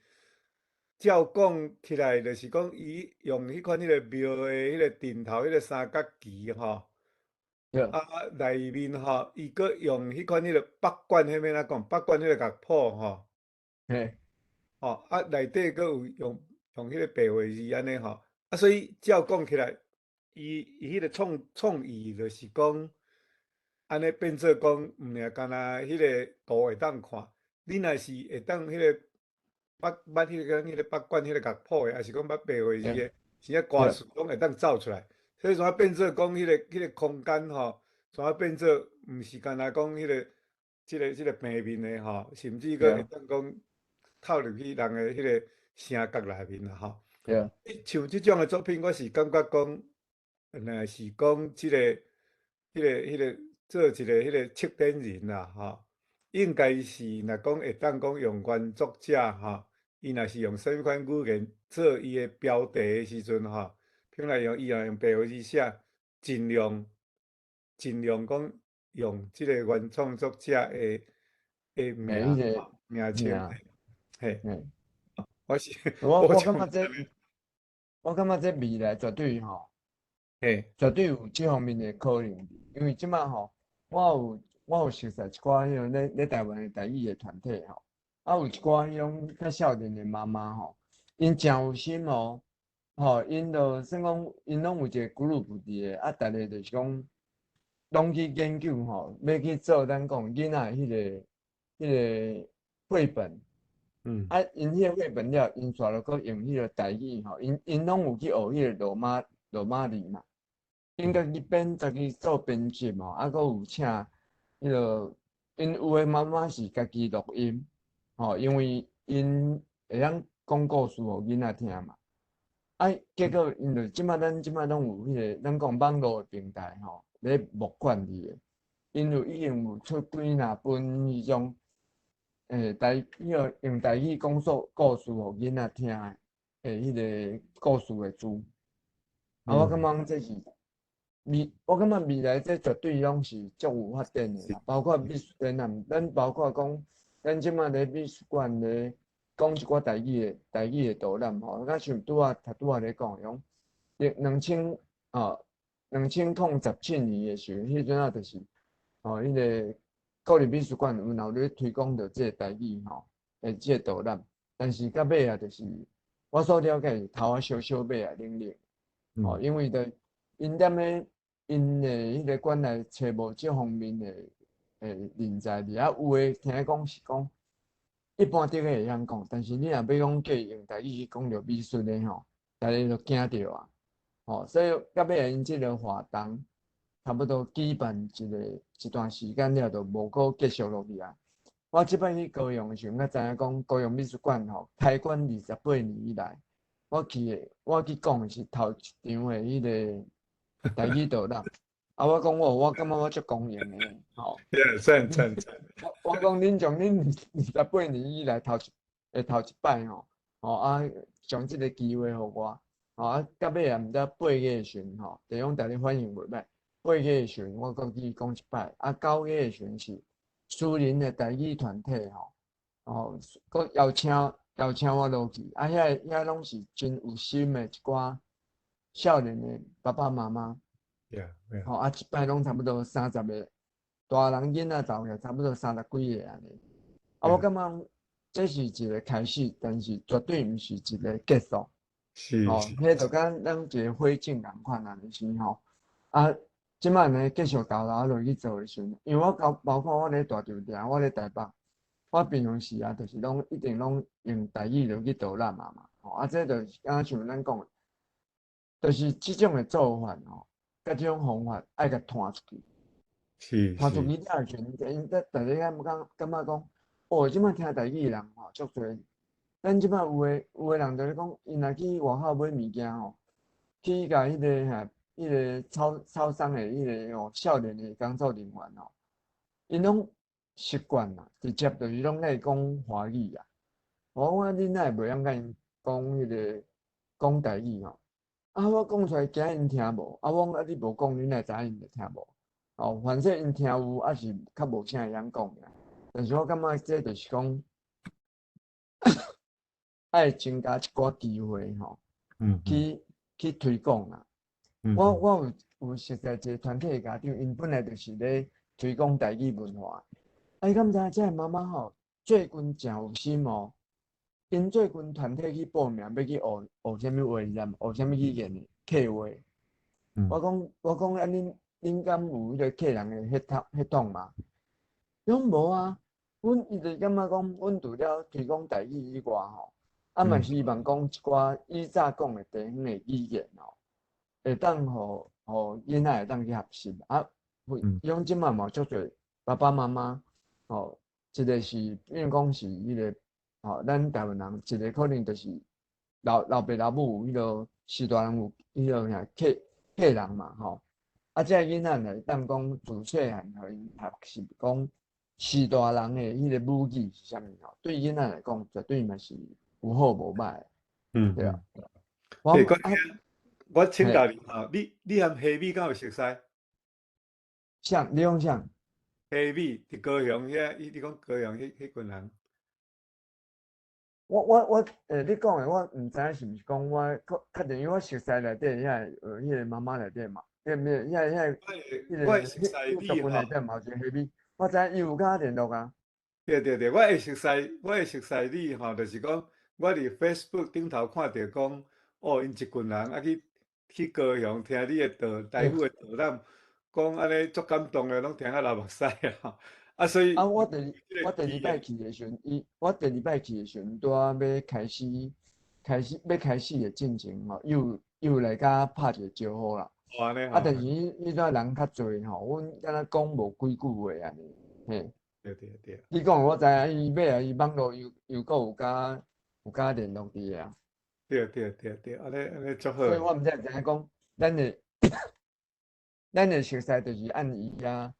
照講起來，就是講伊用彼款彼個廟的彼個頂頭彼個三角旗吼，啊內面吼，伊閣用彼款彼個北管，彼欲按怎講？北管彼個樂譜吼。嘿。吼，啊，內底閣有用彼個白話字按呢吼，啊，所以照講起來，伊彼個創意就是講，按呢變做講，毋爾干焦彼個圖會當看，你若是會當彼個捌彼個北管彼個樂譜的，抑是講捌白話字的，是影歌詞攏會當走出來，所以怎變做講彼個空間吼，怎變做毋是干焦講彼個這個平面的吼，甚至閣會當講。透入去人的彼個聲角內面啦，吼。對。像這種的作品，我是感覺講，若是講這個、做一個彼個策展人啦，吼，應該是若講會當講用原作者吼，伊若是用啥物款語言做伊的標題的時陣吼，譬如來用伊若用白話字寫，盡量講用這個原創作者的名名稱。嘿，我是我感覺這未來絕對吼，嘿，絕對有這方面的可能，因為這擺吼，我有熟識一寡彼種咧台灣的台語的團體吼，啊有一寡彼種較少年的媽媽吼，𪜶誠有心哦，吼，𪜶就算講𪜶攏有一個 group 佇个，啊，逐个就是講攏去研究吼，欲去做咱講囡仔彼個繪本。啊，𪜶彼個繪本了，𪜶煞就閣用彼個台語吼，𪜶攏有去學彼個羅馬字嘛，𪜶家己編，家己做編輯吼，啊，閣有請彼個，𪜶有的媽媽是家己錄音，吼，因為𪜶會曉講故事予囡仔聽嘛。啊，結果𪜶就這擺咱這擺攏有彼個，咱講網路的平台吼，咧募款佇個，𪜶有已經有出幾若本彼種。台彼个用台语讲述故事予囡仔听的，彼个故事的书。啊，我感觉讲这是未，我感觉未来这绝对拢是足有发展的啦，包括美术展览，咱包括讲，咱这马咧美术馆咧讲一寡台语的导览吼，敢像拄仔咧讲的讲，2017年的时阵，彼阵仔就是吼，彼个国立美术馆有闹咧推广著这个台语吼，这个导览，但是到尾啊，就是我所了解是头仔小小尾啊冷冷，吼，因为著𪜶踮咧𪜶的彼个馆内揣无这方面的人才伫遐，有的听讲是讲一般的会晓讲，但是你若欲讲叫伊用台语去讲著美术的吼，逐家就惊著啊，吼，所以到尾𪜶这个活动差不多举办一段时间了，就无阁继续落去啊。我这摆去高雄的时阵，才知影讲高雄美术馆吼开馆28年以来，我去讲的是头一场的彼个台语导览。啊，我讲我感觉我足光荣的吼。赞赞赞！我讲恁从恁28年以来头一摆吼，吼啊，将这个机会予我，吼啊，到尾也毋知8月的时阵吼，地方逐日反应袂歹。8月的时阵，我阁去讲一摆，啊，9月的时阵是私人的台语团体吼，吼，阁邀请我落去，啊，遐拢是真有心的一寡少年的爸爸妈妈。 吼，啊，一摆拢差不多30个大人囡仔凑起来，差不多30几个按呢。啊，我感觉这是一个开始，但是绝对毋是一个结束。吼，彼就敢咱一个火种仝款按呢是吼。啊，这摆呢继续投入落去做的时阵，因为我包括我咧大稻埕，我咧台北，我平常时啊，就是拢一定拢用台语落去导览嘛。吼，啊，这就是敢若像咱讲的，就是这种的做法吼，佮这种方法爱共传出去。传出去了时阵，𪜶逐家感觉讲，哦，这摆听台语的人吼足济。咱这摆有的人就咧讲，𪜶若去外口买物件吼，去共彼个超商的彼个吼少年的工作人员吼，𪜶拢习惯啦，直接就是拢咧讲华语啊。我讲恁哪会袂晓共𪜶讲彼个讲台语吼？啊，我讲出来惊𪜶听无，啊，我讲啊，你无讲，你哪会知影𪜶就听无？哦，反正𪜶听有，也是较无啥会晓讲尔。但是我感觉这就是讲，爱增加一寡机会吼，去推广啦。我有熟似一个团体的家长，𪜶本来就是咧推广台语文化。啊，你敢知影这个妈妈吼，最近诚有心哦。𪜶最近团体去报名，欲去学学啥物画，你知无？学啥物语言的客话。我讲啊，恁敢有彼个客人的血统嘛？伊讲无啊。阮伊就感觉讲，阮除了推广台语以外吼，啊嘛希望讲一寡以早讲的地方的语言吼，会当予囡仔会当去学习。啊，伊讲这摆嘛足济爸爸妈妈吼，一个是比如讲是彼个吼，咱台湾人一个可能就是老爸老母有彼个序大人有彼个啥客人嘛吼。啊，这个囡仔会当讲自细汉予𪜶学习讲序大人的彼个母语是啥物吼，对囡仔来讲绝对嘛是有好无歹。对啊。我请教你吼，你和虾米敢有熟似？啥？你讲啥？虾米伫高雄遐，你讲高雄彼群人。我，你讲的我毋知影是毋是讲我确定，因为我熟似内底遐彼个妈妈内底嘛，对毋对？遐我会熟似你族群内底嘛有一个虾米，我知影伊有佮我联络啊。对对对，我会熟似你吼，就是讲我伫 Facebook 顶头看著讲，哦，𪜶一群人啊去高雄听你的导台语的导览，讲按呢足感动的，拢听甲流目屎啊！啊，所以啊，我第二摆去的时阵，我第二摆去的时阵，拄仔欲开始的进程吼，又来共我拍一个招呼啦。啊，但是彼阵人较济吼，阮敢若讲无几句话按呢，嘿。对对对。你讲我知影，伊尾仔伊网路又阁有共联络伫个啊。对对对对，按呢足好。所以我毋才会知影讲，咱的熟似就是按伊啊。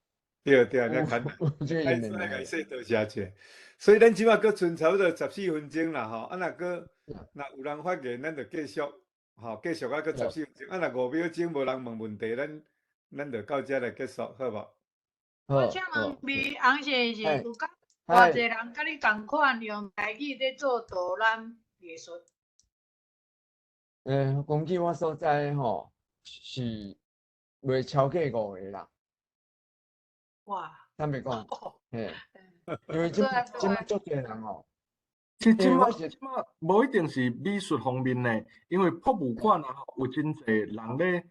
對對，遐艱難。愛來說多謝者。所以咱這馬閣賰差不多14分鐘啦吼，啊若閣若有人發言，咱就繼續，吼，繼續啊閣十四分鐘。啊若5秒鐘無人問問題，咱就到這來結束，好無？我請問魏洪先生，有佮偌濟人佮你仝款用台語咧做導覽藝術？根據我所知吼，是袂超過五個啦。哇！坦白講，嘿，因為這馬足濟人哦。其實這馬無一定是美術方面的，因為博物館啊，有真濟人咧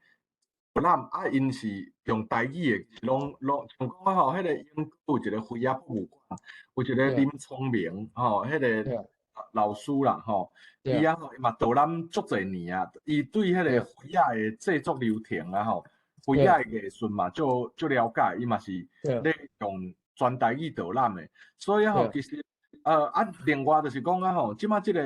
博覽啊，𪜶是用台語的，攏像講吼，彼個英國有一個花仔博物館，有一個林聰明吼，彼個老師啦吼，伊啊吼嘛導覽足濟年啊，伊對彼個花仔的製作流程啊吼，花仔的藝術嘛足足了解，伊嘛是咧用全台語導覽的，所以吼其實。另外就是講啊吼，這馬這個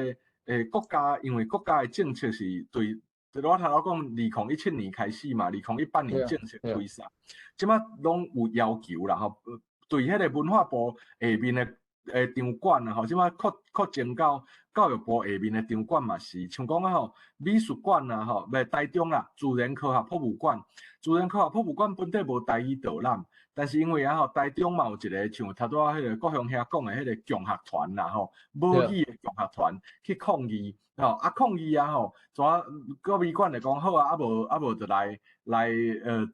國家，因為國家的政策是對，我頭先講2017年開始嘛，2018年正式推捒，這馬攏有要求啦吼，對彼個文化部下面的場館啊吼，這馬擴增到教育部下面的場館嘛是，像講啊吼，美術館啊吼，袂台中啦，自然科學博物館，自然科學博物館本底無台語導覽。但是因為啊吼，台中嘛有一個像頭拄仔彼個國雄兄講的彼個共學團啦吼，母語的共學團去抗議吼，啊抗議啊吼，怎國美館就講好啊，啊無就來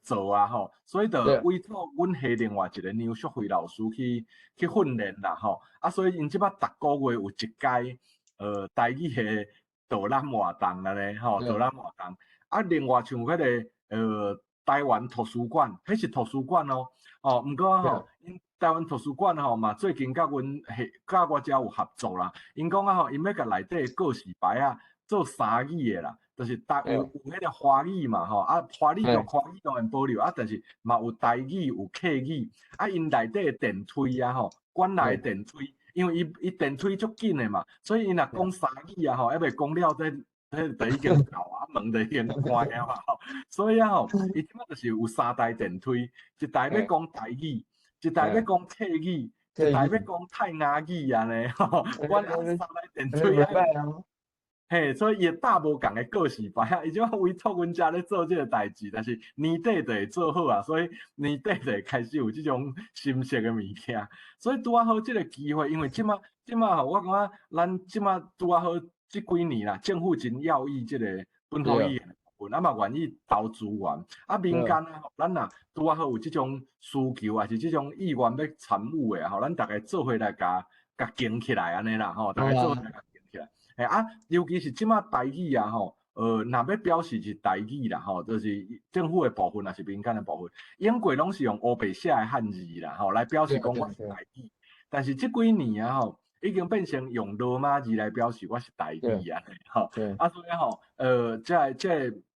做啊吼，所以就委託阮系另外一個梁淑慧老師去訓練啦吼，啊所以𪜶這擺逐個月有一屆台語的導覽活動按呢吼，導覽活動，啊另外像彼個台灣圖書館，彼是圖書館哦。哦，毋過吼，𪜶台灣圖書館吼嘛，最近佮阮系佮我遮有合作啦。𪜶講啊吼，𪜶欲共內底告示牌啊做三語的啦，就是台有彼個華語嘛吼，啊華語就華語當然保留啊，但是嘛有台語有客語，啊𪜶內底的電梯啊吼，館內的電梯，因為伊電梯足緊的嘛，所以𪜶若講三語啊吼，猶未講了這彼就已經到啊，門就已經關了嘛吼，所以啊吼，伊這擺就是有三台電梯，一台欲講台語，一台欲講客語，一台欲講泰雅語按呢吼，阮三台電梯啊，嘿，所以伊搭無仝的告示牌啊，伊這擺委託阮遮咧做這個代誌，但是年底就會做好啊，所以年底就會開始有這種新鮮的物件，所以拄仔好這個機會，因為這擺吼，我感覺咱這擺拄仔好。這幾年啦，政府真要意這個本土語言的部分，啊嘛願意投資源，啊民間啊，咱若拄仔好有這種需求，抑是這種意願欲參與的吼，咱逐家做伙來共共經起來按呢啦吼，逐家做伙來共經起來。嘿啊，尤其是這擺台語啊吼，若欲表示是台語啦吼，就是政府的部分，抑是民間的部分，以過攏是用烏白寫的漢字啦吼，來表示講我是台語，但是這幾年啊吼，已經變成用羅馬字來表示我是台語啊，吼，啊所以吼，這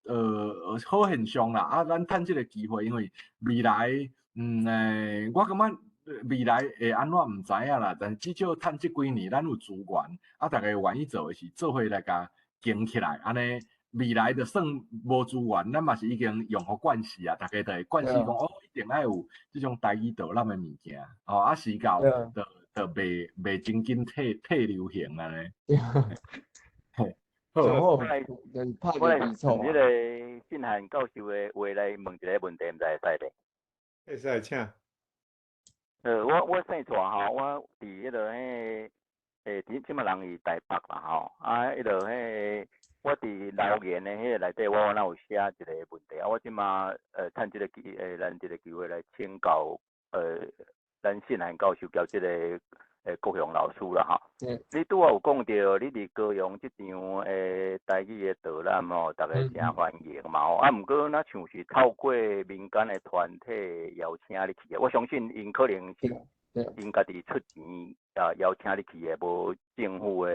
個好現象啦，啊，咱趁這個機會，因為未來，我感覺未來會按怎毋知影啦，但是至少趁這幾年，咱有資源，啊，逐家願意做的是做伙來共經起來，按呢未來就算無資源，咱嘛是已經用予慣勢啊，逐家就會慣勢講，哦，一定愛有這種台語導覽的物件，吼，啊，時到就袂真緊退流行按呢。嘿，好，我來，我來趁這個信漢教授的話來問一個問題，毋知會使袂？會使，請。我姓蔡吼，我佇彼個彼佇這擺人佇台北啦吼，啊，彼個彼我佇留言的彼個內底，我若有寫一個問題，啊，我這擺趁這個機咱這個機會來請教咱信漢教授佮這個國雄老師啦吼。你拄仔有講著，你佇高雄這場台語的導覽吼，逐家誠歡迎嘛吼。啊，毋過若像是透過民間的團體邀請你去的，我相信𪜶可能是𪜶家己出錢啊邀請你去的，無政府的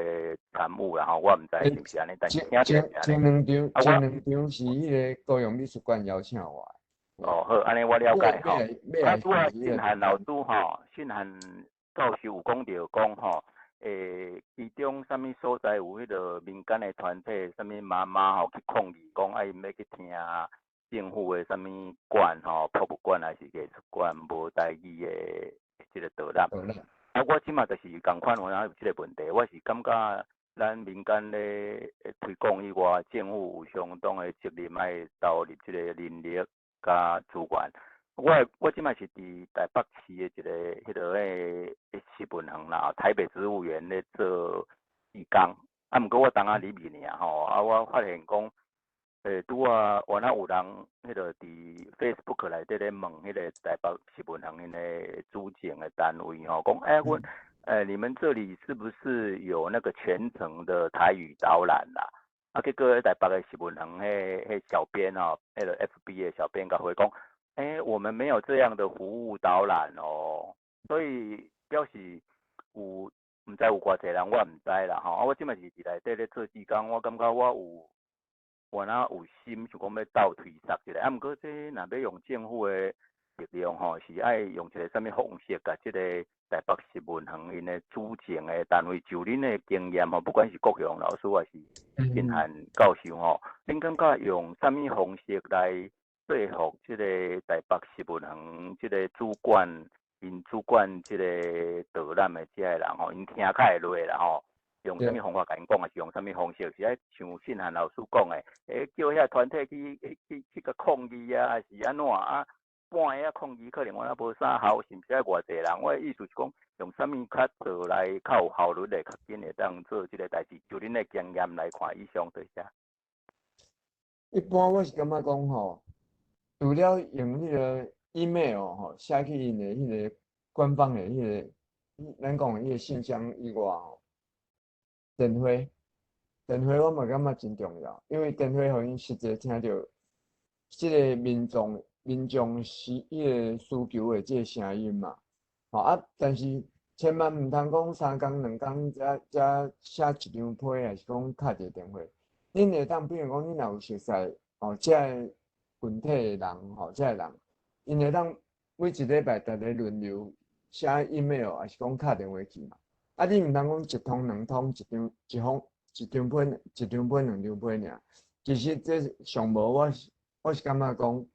參與啦吼。我毋知是毋是按呢，但是聽起來是按呢。前兩場是彼個高雄美術館邀請我。哦，好，按呢我了解吼。啊，拄仔信漢老師吼，信漢教授有講著講吼，其中啥物所在有彼個民間的團體，啥物媽媽吼去抗議，講愛𪜶欲去聽。政府的啥物館吼，博物館還是藝術館無台語的這個導覽。啊，我這馬就是仝款有影有這個問題，我是感覺咱民間咧推廣以外，政府有相當的責任愛投入這個人力佮資源。我這馬是佇台北市的一個彼落個植物園啦，台北植物園咧做義工。啊，毋過我當仔入去爾吼，啊，我發現講，拄仔原來有人彼落佇 Facebook 內底咧問彼個台北植物園𪜶的主政的單位吼，講，欸，阮，你們這裡是不是有那個全程的台語導覽啦？啊，結果台北的植物園彼小編吼，彼個 FB 的小編共回講，欸，我們沒有這樣的服務導覽哦，所以表示有，毋知有偌濟人，我毋知啦吼。啊，我這馬是佇內底咧做志工，我感覺我有，原來有心想講欲鬥推捒一下，啊，毋過這若欲用政府的力量吼，是愛用一個啥物方式，共這個台北植物園𪜶的主政的單位，就恁的經驗吼，不管是國雄老師還是信漢教授吼，恁感覺用啥物方式來說服這個台北植物園這個主管，𪜶主管這個導覽的這个人吼，𪜶聽較會落啦吼，用啥物方法共𪜶講，還是用啥物方式？是愛像信漢老師講的，叫遐團體去共抗議啊，還是按怎啊？半暝仔抗議可能我也無啥效，是毋是愛偌濟人？我的意思是講，用啥物較做來較有效率的，較緊會當做這個代誌？就恁的經驗來看，以上多謝。一般我是感覺講吼，除了用彼個 email 吼寫去𪜶的彼個官方的彼個，咱講的彼個信箱以外吼，電話我嘛感覺真重要，因為電話予𪜶實際聽著這個民眾是彼個需求的這個聲音嘛，吼啊，但是千萬毋通講三工兩工才寫一張批，還是講敲一個電話。恁會當，比如講，恁若有熟似吼，這个群體的人吼，這个人，𪜶會當每一禮拜逐家輪流寫 email，還是講敲電話去嘛。啊，你毋通講一通兩通，一張一封一張批一張批兩張批爾。其實這上無，我是感覺講，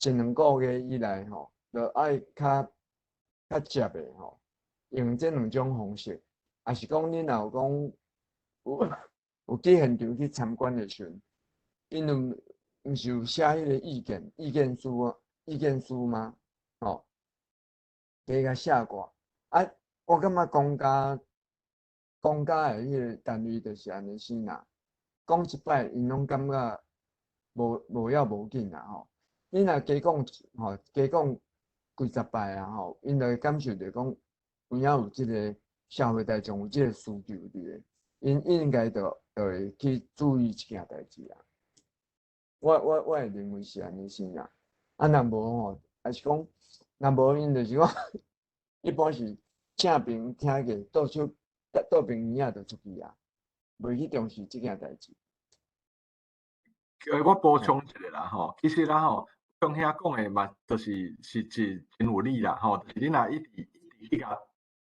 一兩個月以來吼，就愛較接的吼，用這兩種方式，抑是講恁若有講有去現場去參觀的時陣，𪜶有毋是有寫彼個意見書嗎？吼，加共寫過。啊，我感覺公家的彼個單位就是按呢生啦，講一擺，𪜶攏感覺無要無緊啦吼。你若加講吼，加講幾十擺啊吼，𪜶就會感受著講有影有這個社會大眾有這個需求佇咧，𪜶應該就會去注意這件代誌啊。我會認為是按呢生啦。啊，若無吼，還是講若無𪜶就是講，一般是正爿聽過，倒手倒爿耳仔就出去啊，袂去重視這件代誌。我補充一下啦吼，其實啦吼，像兄講的嘛，就是真有理啦吼。就是你若一直一直去共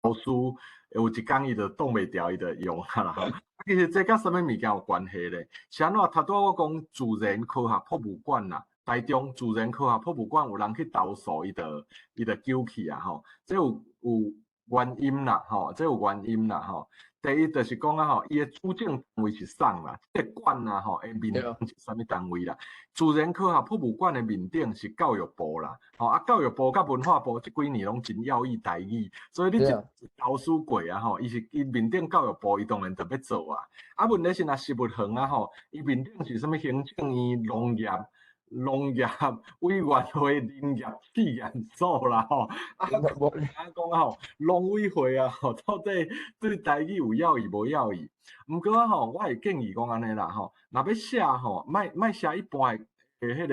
投訴，有一工伊就擋袂牢，伊就用啊啦吼。其實這佮啥物物件有關係咧？是按怎？頭拄仔我講自然科學博物館啦，台中自然科學博物館有人去投訴，伊就糾去啊吼。這有原因啦吼，這有原因啦吼。第一就是講啊吼，伊的主政單位是啥啦？這個館啊吼，的面頂是啥物單位啦？自然科學博物館的面頂是教育部啦，吼啊，教育部佮文化部這幾年攏真要意台語，所以你一投訴過啊吼，伊是伊面頂教育部，伊當然就欲做啊。啊，問題是若植物園啊吼，伊面頂是啥物行政院農業委員會林業試驗所啦吼，啊，講吼，農委會啊吼，到底對台語有要意無要意？毋過啊吼，我會建議講按呢啦吼，若欲寫吼，莫寫一般的彼個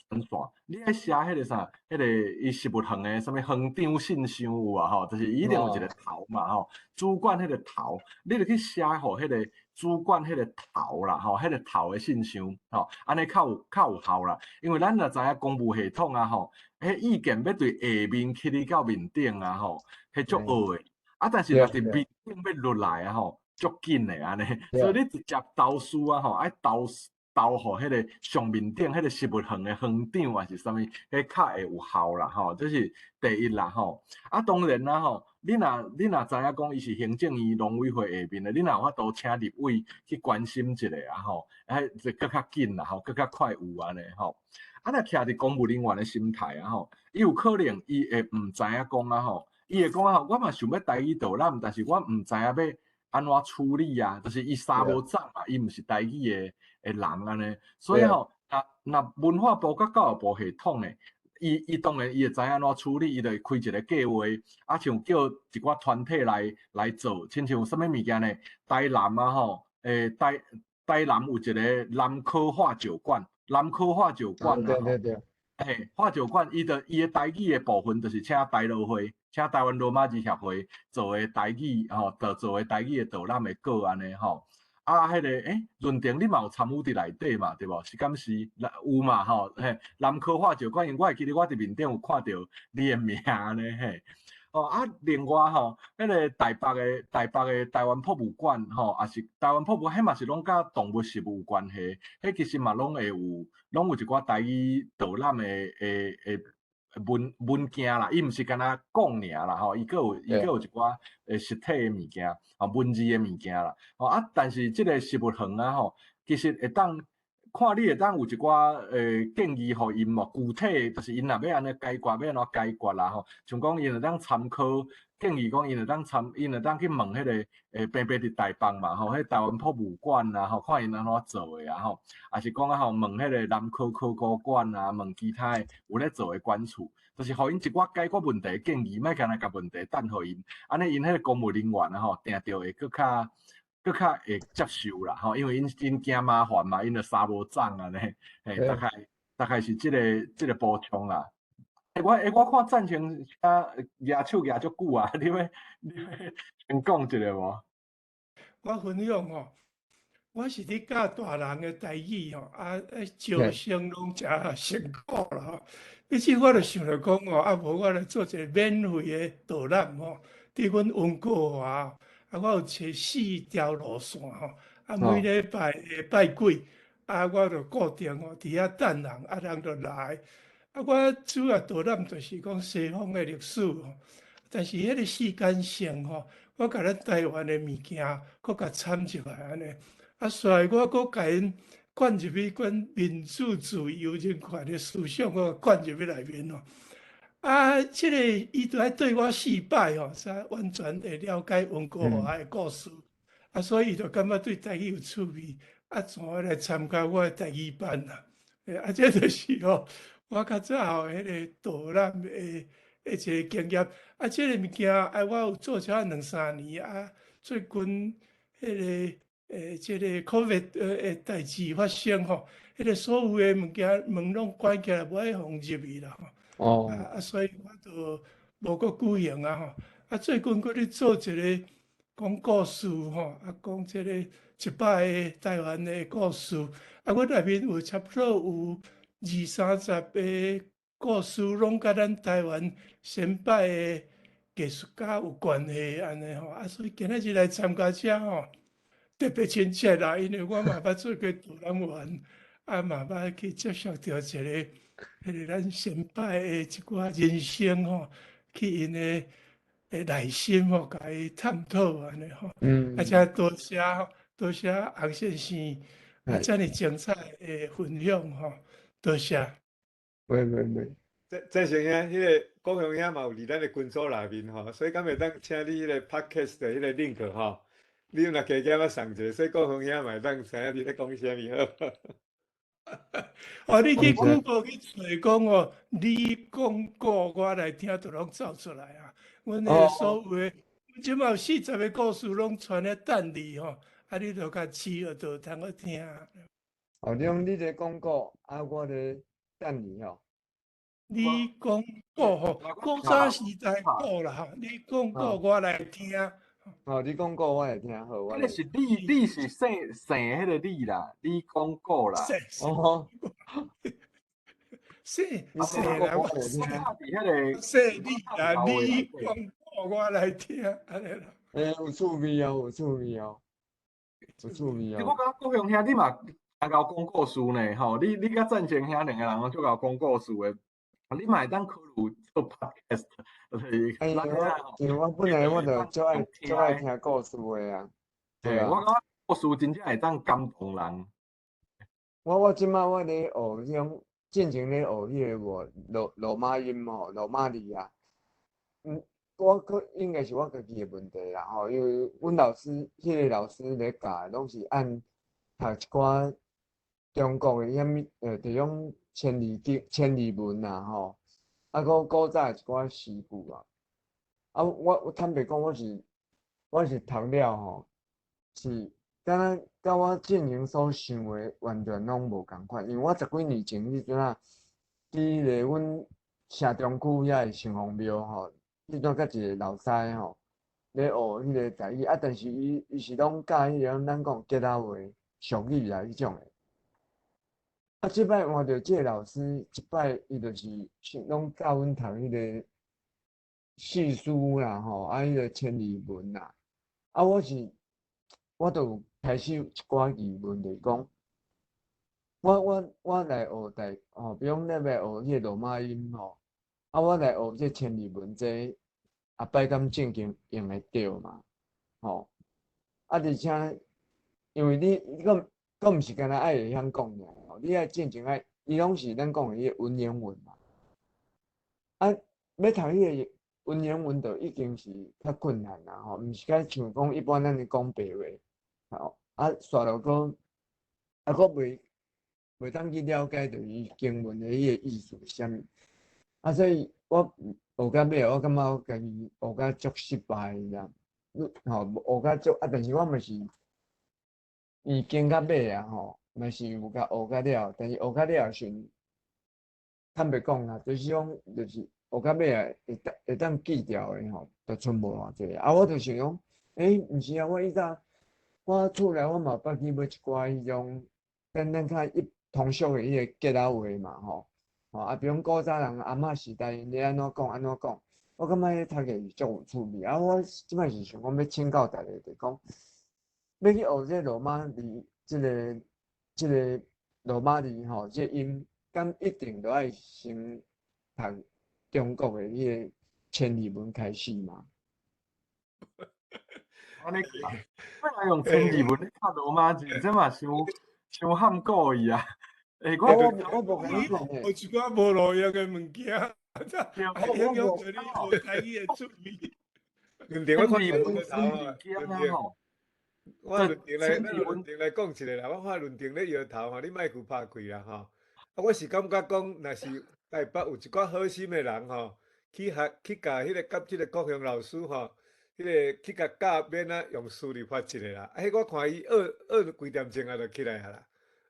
專線，你愛寫彼個啥，彼個伊植物園的啥物園長信箱有無吼，就是伊一定有一個頭嘛吼，主管彼個頭，你著去寫予彼個主管彼個頭啦吼，彼個頭的信箱吼，按呢較有效啦。因為咱若知影公務系統啊吼，彼意見欲對下面起去到面頂啊吼，彼足僫的。啊，但是若佇面頂欲落來啊吼，足緊的按呢。所以你直接投訴啊吼，愛投訴。投予彼个上面顶彼个植物园的园长，还是啥物，彼较会有效啦吼，这是第一啦吼。啊，当然啦吼，你若知影讲伊是行政院农委会下面的，你若有法度请立委去关心一下啊吼，啊，就阁较紧啦吼，阁较快有按呢吼。啊，若徛伫公务人员的心态啊吼，伊有可能伊会毋知影讲啊吼，伊会讲啊吼，我嘛想欲台语导览，但是我毋知影欲按怎处理啊，就是伊三无掌嘛，伊毋是台语的人按呢，所以吼，若文化部佮教育部系统的，伊当然伊会知影按怎处理，伊就会开一个计划，啊，像叫一寡团体来做，亲像啥物物件呢？台南啊吼，台南有一个南科化石馆，南科化石馆啊，嘿，化石馆，伊就伊的台语的部分，就是请台罗会，请台湾罗马字协会做的台语吼，就做的台语的导览的稿按呢吼。啊，彼个润婷你嘛有参与伫内底嘛，对无？是敢是？有嘛吼？嘿，南科化石馆，因为我会记得我伫面顶有看著你的名呢嘿。哦啊，另外吼，彼个台北的台湾博物馆吼，也是台湾博物馆，彼嘛是拢佮动物食物有关系，彼其实嘛拢会有，拢有一寡台语导览的文文件啦，伊毋是干焦讲尔啦吼，伊阁有一寡实体的物件，啊文字的物件啦，吼啊，但是这个植物园啊吼，其实会当看你会当有一寡建议予𪜶无，具体就是𪜶若欲按呢解决，欲按怎解决啦吼，像讲𪜶会当参考建议讲，𪜶会当去问彼个平平伫台北嘛吼，彼台湾博物馆啊吼，看𪜶按怎做的啊吼，抑是讲啊吼，问彼个南科考古馆啊，问其他的有咧做的馆处，就是予𪜶一寡解决问题的建议，莫干焦共问题掷予𪜶，按呢𪜶彼个公务人员啊吼，定著会阁较会接受啦吼，因为𪜶惊麻烦嘛，𪜶就三无掌按呢，嘿，大概是这个补充啦。我看赞成啊，举手举足久啊，你欲先讲一下无？我分享吼，我是咧教大人的台语吼，啊，招生拢诚成功啦吼。彼次我就想著讲吼，啊无我来做一个免费的导览吼，伫阮温哥华，啊，我有揣四条路线吼，啊，每礼拜下拜几，啊，我就固定吼，伫遐等人，啊，人就来。啊，我主要导览就是讲西方的历史吼，但是彼个时间性吼，我共咱台湾的物件，阁共掺入来按呢。啊，所以我阁共𪜶灌入去，关民主自由人权的思想，我灌入去内面吼。啊，这个伊就爱对我四摆吼，才完全会了解温哥华的故事。啊，所以伊就感觉对台语有趣味，啊，怎来参加我的台语班啦？啊，这就是吼，我较早吼，彼个导览的一个经验。啊，这个物件啊，我有做遮两三年啊，最近彼个这个 COVID 的代志发生吼，彼个所有的物件门拢关起来，无爱予入去啦吼。啊，所以我就无阁举行啊吼。啊，最近阁咧做一个讲故事吼，啊，讲这个100个台湾的故事。啊，阮内面有差不多有二三十个故事，拢佮咱台湾先摆的艺术家有关系按呢吼。啊，所以今仔日来参加遮吼，特别亲切啦，因为我嘛捌做过导览员，啊嘛捌去接触著一个彼个咱先摆的一寡人生吼，去𪜶的内心吼，共伊探讨按呢吼。啊，遮多谢多谢洪先生，啊，遮尔精彩的分享吼，多谢。袂袂袂。郑成兄，彼个国雄兄嘛有伫咱的群组内面吼，所以敢会当请你彼个 podcast 的彼个 link 吼，你若加减仔送一个，所以国雄兄嘛会当知影你咧讲啥物好。哦，你去 Google 去揣讲哦，你讲故我来听，就拢走出来啊。阮彼个所有的，这马有40个故事拢传咧等你吼，啊，你就共试学就通好听。哦，你讲你咧讲故，啊，我咧等你吼。你讲故吼，古早时代故啦吼，你讲故我来听。哦，你讲故我来听好。彼个是你，你是姓姓彼个你啦，你讲故啦。哦。姓姓啦，我姓彼个姓你啦，你讲故我来听，按呢啦。欸，有趣味哦，有趣味哦，有趣味哦。我感觉国雄兄，你嘛 𠢕講故事呢，吼！你佮贊成遐兩个人攏足𠢕講故事的，你嘛會當考慮做 podcast，就是欸，因為我本來我就足愛聽故事的啊。對啊，我感覺故事真正會當感動人。我這擺我咧學彼種，進前咧學彼個無羅馬音吼，羅馬字啊。我閣應該是我家己的問題啦吼，因為阮老師，彼個老師咧教的攏是按讀一寡中國的啥物，這種千字經、千字文啊吼，啊，閣古早的一寡詩句啊。啊，我坦白講，我是讀了吼，是敢若佮我進前所想的完全攏無仝款，因為我十幾年前彼陣啊，佇彼个阮城中區遐个城隍廟吼，彼陣佮一个老師吼，咧學彼个台語，啊，但是伊是攏教彼个咱講吉仔話、俗語啊彼種的。啊，這擺換著這个老師，一擺伊就是攏教阮讀彼个四書啦吼，啊，彼個千字文啦。啊，我就有開始有一寡疑問，就是講，我來學台吼，比如講咱來學彼個羅馬音吼，啊，我來學這千字文這個，後擺敢正經用會著嘛？吼，啊，而且因為你閣毋是干焦愛會曉講爾吼，你愛正經愛，伊攏是咱講的彼個文言文嘛。啊，欲讀彼個文言文就已經是較困難啦吼，毋是敢像講一般咱咧講白話，吼，啊，煞落閣啊，閣袂當去了解著伊經文的彼個意思是啥物。啊，所以我學到尾，我感覺我家己學甲足失敗的，吼，學甲足啊，但是我嘛是伊經到尾啊吼，嘛是有共學甲了，但是學甲了時陣，坦白講啦，就是講就是學到尾啊，會當記牢的吼，就賰無偌濟。啊，我就想講，欸，毋是啊，我以早我厝內我嘛捌去買一寡彼種，咱較一通俗的彼個吉仔話嘛吼，吼啊，比如講古早人阿嬤時代𪜶咧按怎講按怎講，我感覺彼讀起來是足有趣味。啊，我這擺是想講欲請教大家，就是講，欲去學這羅馬字，這個羅馬字吼，這個音，敢一定都愛先讀中國的彼個千字文開始嗎？按呢，欲用千字文咧讀羅馬字，這嘛傷傷譀古去啊！欸，我無共你講學一寡無路用的物件，影響著你學台語的趣味。論點我看見啊，我論點來講一下啦，我看論點咧搖頭吼，你莫閣拍開啦吼。啊，我是感覺講，若是台北有一寡好心的人吼，去學去共彼個佮這個國雄老師吼，彼個去共教免啊用輸入法一下啦。啊，彼我看伊學學幾點鐘啊，就起來啊啦。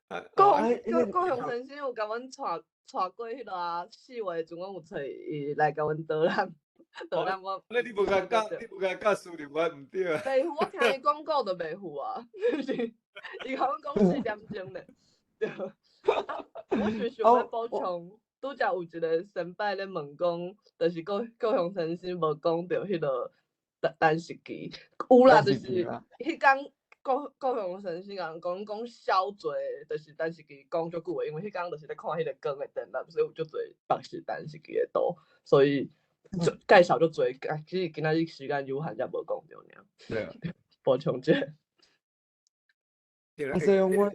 啊，國雄先生有共阮帶過彼個啊，4月的時陣，阮有揣伊來共阮導覽，導覽我。那你無共教，你無共教輸入法毋對啊？袂赴，我聽伊廣告都袂赴啊，是伊共阮講4點鐘咧。對。我是想欲補充，拄才有一個先輩咧問講，就是國雄先生無講著彼個單時期，有啦，就是彼工國雄先生共講講小濟，就是單時期講足久的，因為彼工就是咧看彼個光的展覽，所以有足濟北是單時期的圖，所以介紹足濟，只是今仔日時間有限，才無講著爾。對啊，補充者。啊，所以我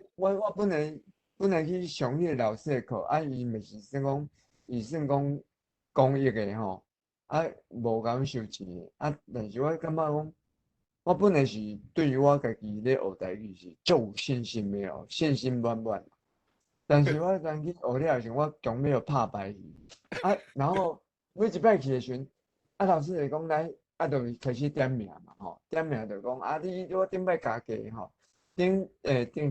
本來去上彼個老師的課，啊，伊嘛是算講，伊算講公益的吼，啊，無共阮收錢的，啊，但是我感覺講，我本來是對於我家己咧學台語是足有信心的哦，信心滿滿。但是我當去學了時，我強欲拍敗去，啊，然後每一擺去的時陣，啊，老師就講來，啊，就開始點名嘛，吼，點名就講，啊，你我頂擺加價吼。頂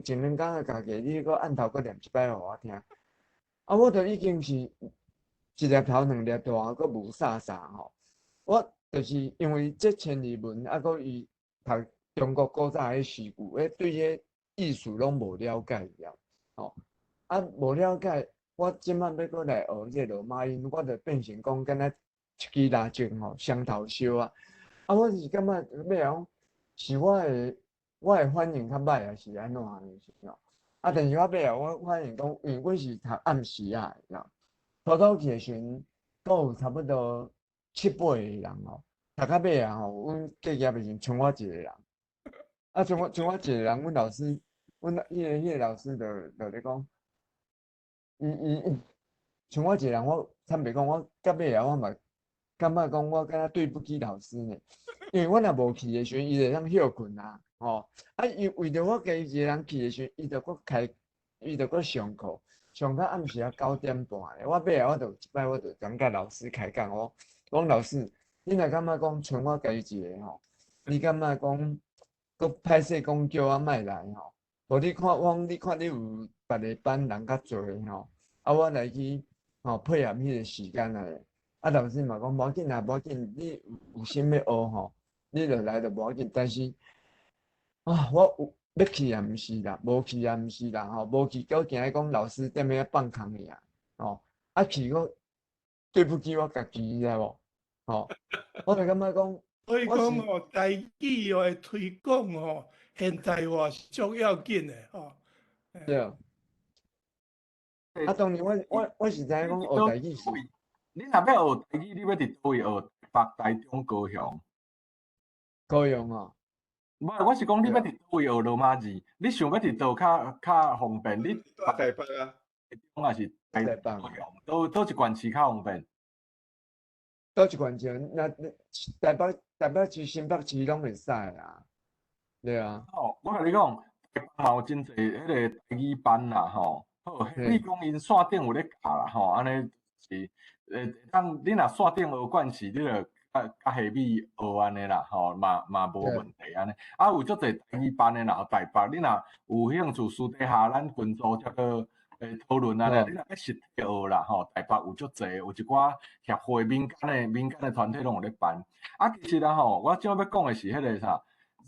前兩工的加價，你閣按頭閣念一擺予我聽。啊，我就已經是一粒頭兩粒大，閣霧煞煞吼。我就是因為這千字文，啊，閣伊讀中國古早彼詩句，彼對彼意思攏無了解了，吼。啊，無了解，我這擺欲閣來學這羅馬音，我就變成講敢若一支蠟燭吼，雙頭燒啊。啊，我是感覺欲講是我的反應較歹，還是按怎呢？是吼。啊，但是我尾仔我發現講，因為阮是讀暗時仔的啦，初初去的時陣，閣有差不多七八個人哦，讀到尾仔吼，阮隔業的時陣，剩我一個人。啊，剩我一個人，阮老師，阮彼個老師就咧講，伊伊像我一個人，我坦白講，我到尾仔我嘛感覺講，我敢若對不起老師呢，因為我若無去的時陣，伊就會當歇睏啊，吼，啊，伊為著我家己一個人去的時陣，伊就閣開，伊就閣上課，上到暗時仔9點半。我尾仔我就一擺，我就感佮老師開講，我講老師，你若感覺講剩我家己一個吼，你感覺講閣歹勢講叫我莫來吼？無你看，我講你看你有別个班人較濟吼，啊，我來去吼配合彼個時間來。啊，老師嘛講無要緊啦，無要緊，你有心欲學吼，你就來就無要緊。但是啊，我有欲去也毋是啦，無去也毋是啦，吼，無去閣驚講老師踮遐放空去啊，吼，啊去閣對不起我家己，你知無？吼，我就感覺講，所以講吼，台語哦的推廣吼，現代化是足要緊的吼。對。啊，當年我是知影講學台語是。你若欲學台語，你欲佇佗位學？台北、台中、高雄。高雄哦。無，我是講你欲佇佗位學羅馬字，你想欲佇佗較較方便？你台北啊，台中還是台北？高雄，佗一縣市較方便？佗一縣市，那台北市、新北市攏會使啊。對啊。哦，我共你講，台北嘛有真濟彼个台語班啦，吼。好，你講𪜶線頂有咧教啦，吼，按呢是，當你若線頂學慣勢，你就佮下米學按呢啦，吼，嘛無問題按呢。啊，有足濟台語班的啦，台北，你若有興趣，私底下咱群組才閣討論按呢，你若欲實體學啦，吼，台北有足濟，有一寡協會民間的團體攏有咧辦。啊，其實啊吼，我這欲講的是彼个啥？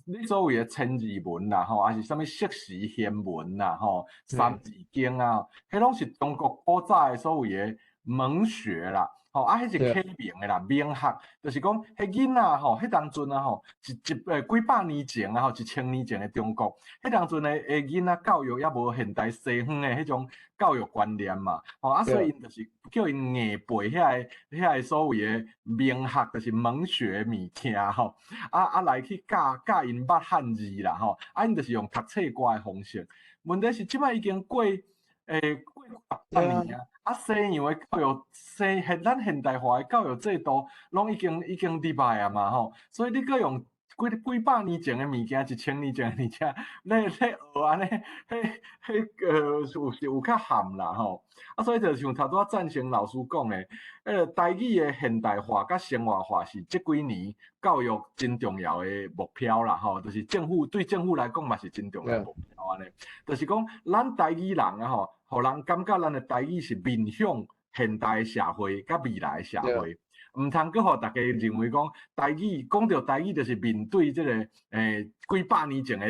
你所謂的千字文啦，吼，抑是啥物釋時賢文啦，吼，三字經啊，彼攏是中國古早的所謂的蒙學啦，吼，啊，彼是啟蒙的啦，蒙學，就是講彼囡仔吼，彼當陣啊吼，一一幾百年前啊吼，1000年前的中國，彼當陣的囡仔教育猶無現代西方的彼種教育觀念嘛，吼，啊，所以𪜶就是叫𪜶硬背遐個所謂的蒙學，就是蒙學物件吼，啊來去教教𪜶捌漢字啦吼，啊，𪜶就是用讀冊歌的方式。問題是這擺已經過百年啊，啊，西洋的教育，西現咱現代化的教育制度，攏已經入來啊嘛吼，所以你閣用幾百年前的物件，1000年前的物件，咧咧學按呢，彼彼有是有較譀啦吼。啊，所以就像頭拄仔贊成老師講的，彼个台語的現代化佮生活化是這幾年教育真重要的目標啦吼，就是政府對政府來講嘛是真重要的目標按呢。就是講咱台語人啊吼，予人感覺咱的台語是面向現代社會佮未來的社會。毋通閣予大家認為講台語，講著台語就是面對這個幾百年前的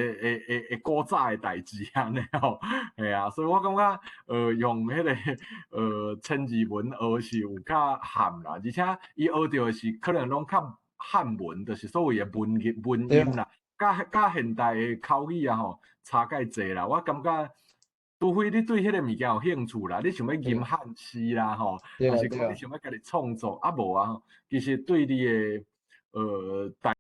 古早的代誌按呢吼，嘿啊，所以我感覺用彼个千字文學是有較譀啦，而且伊學著的是可能攏較漢文，就是所謂的文言文音啦，佮現代的口語啊吼差蓋濟啦，我感覺。除非你對彼个物件有興趣啦，你想欲吟漢詩啦吼，抑是講你想欲家己創作，啊無啊，其實對你的台。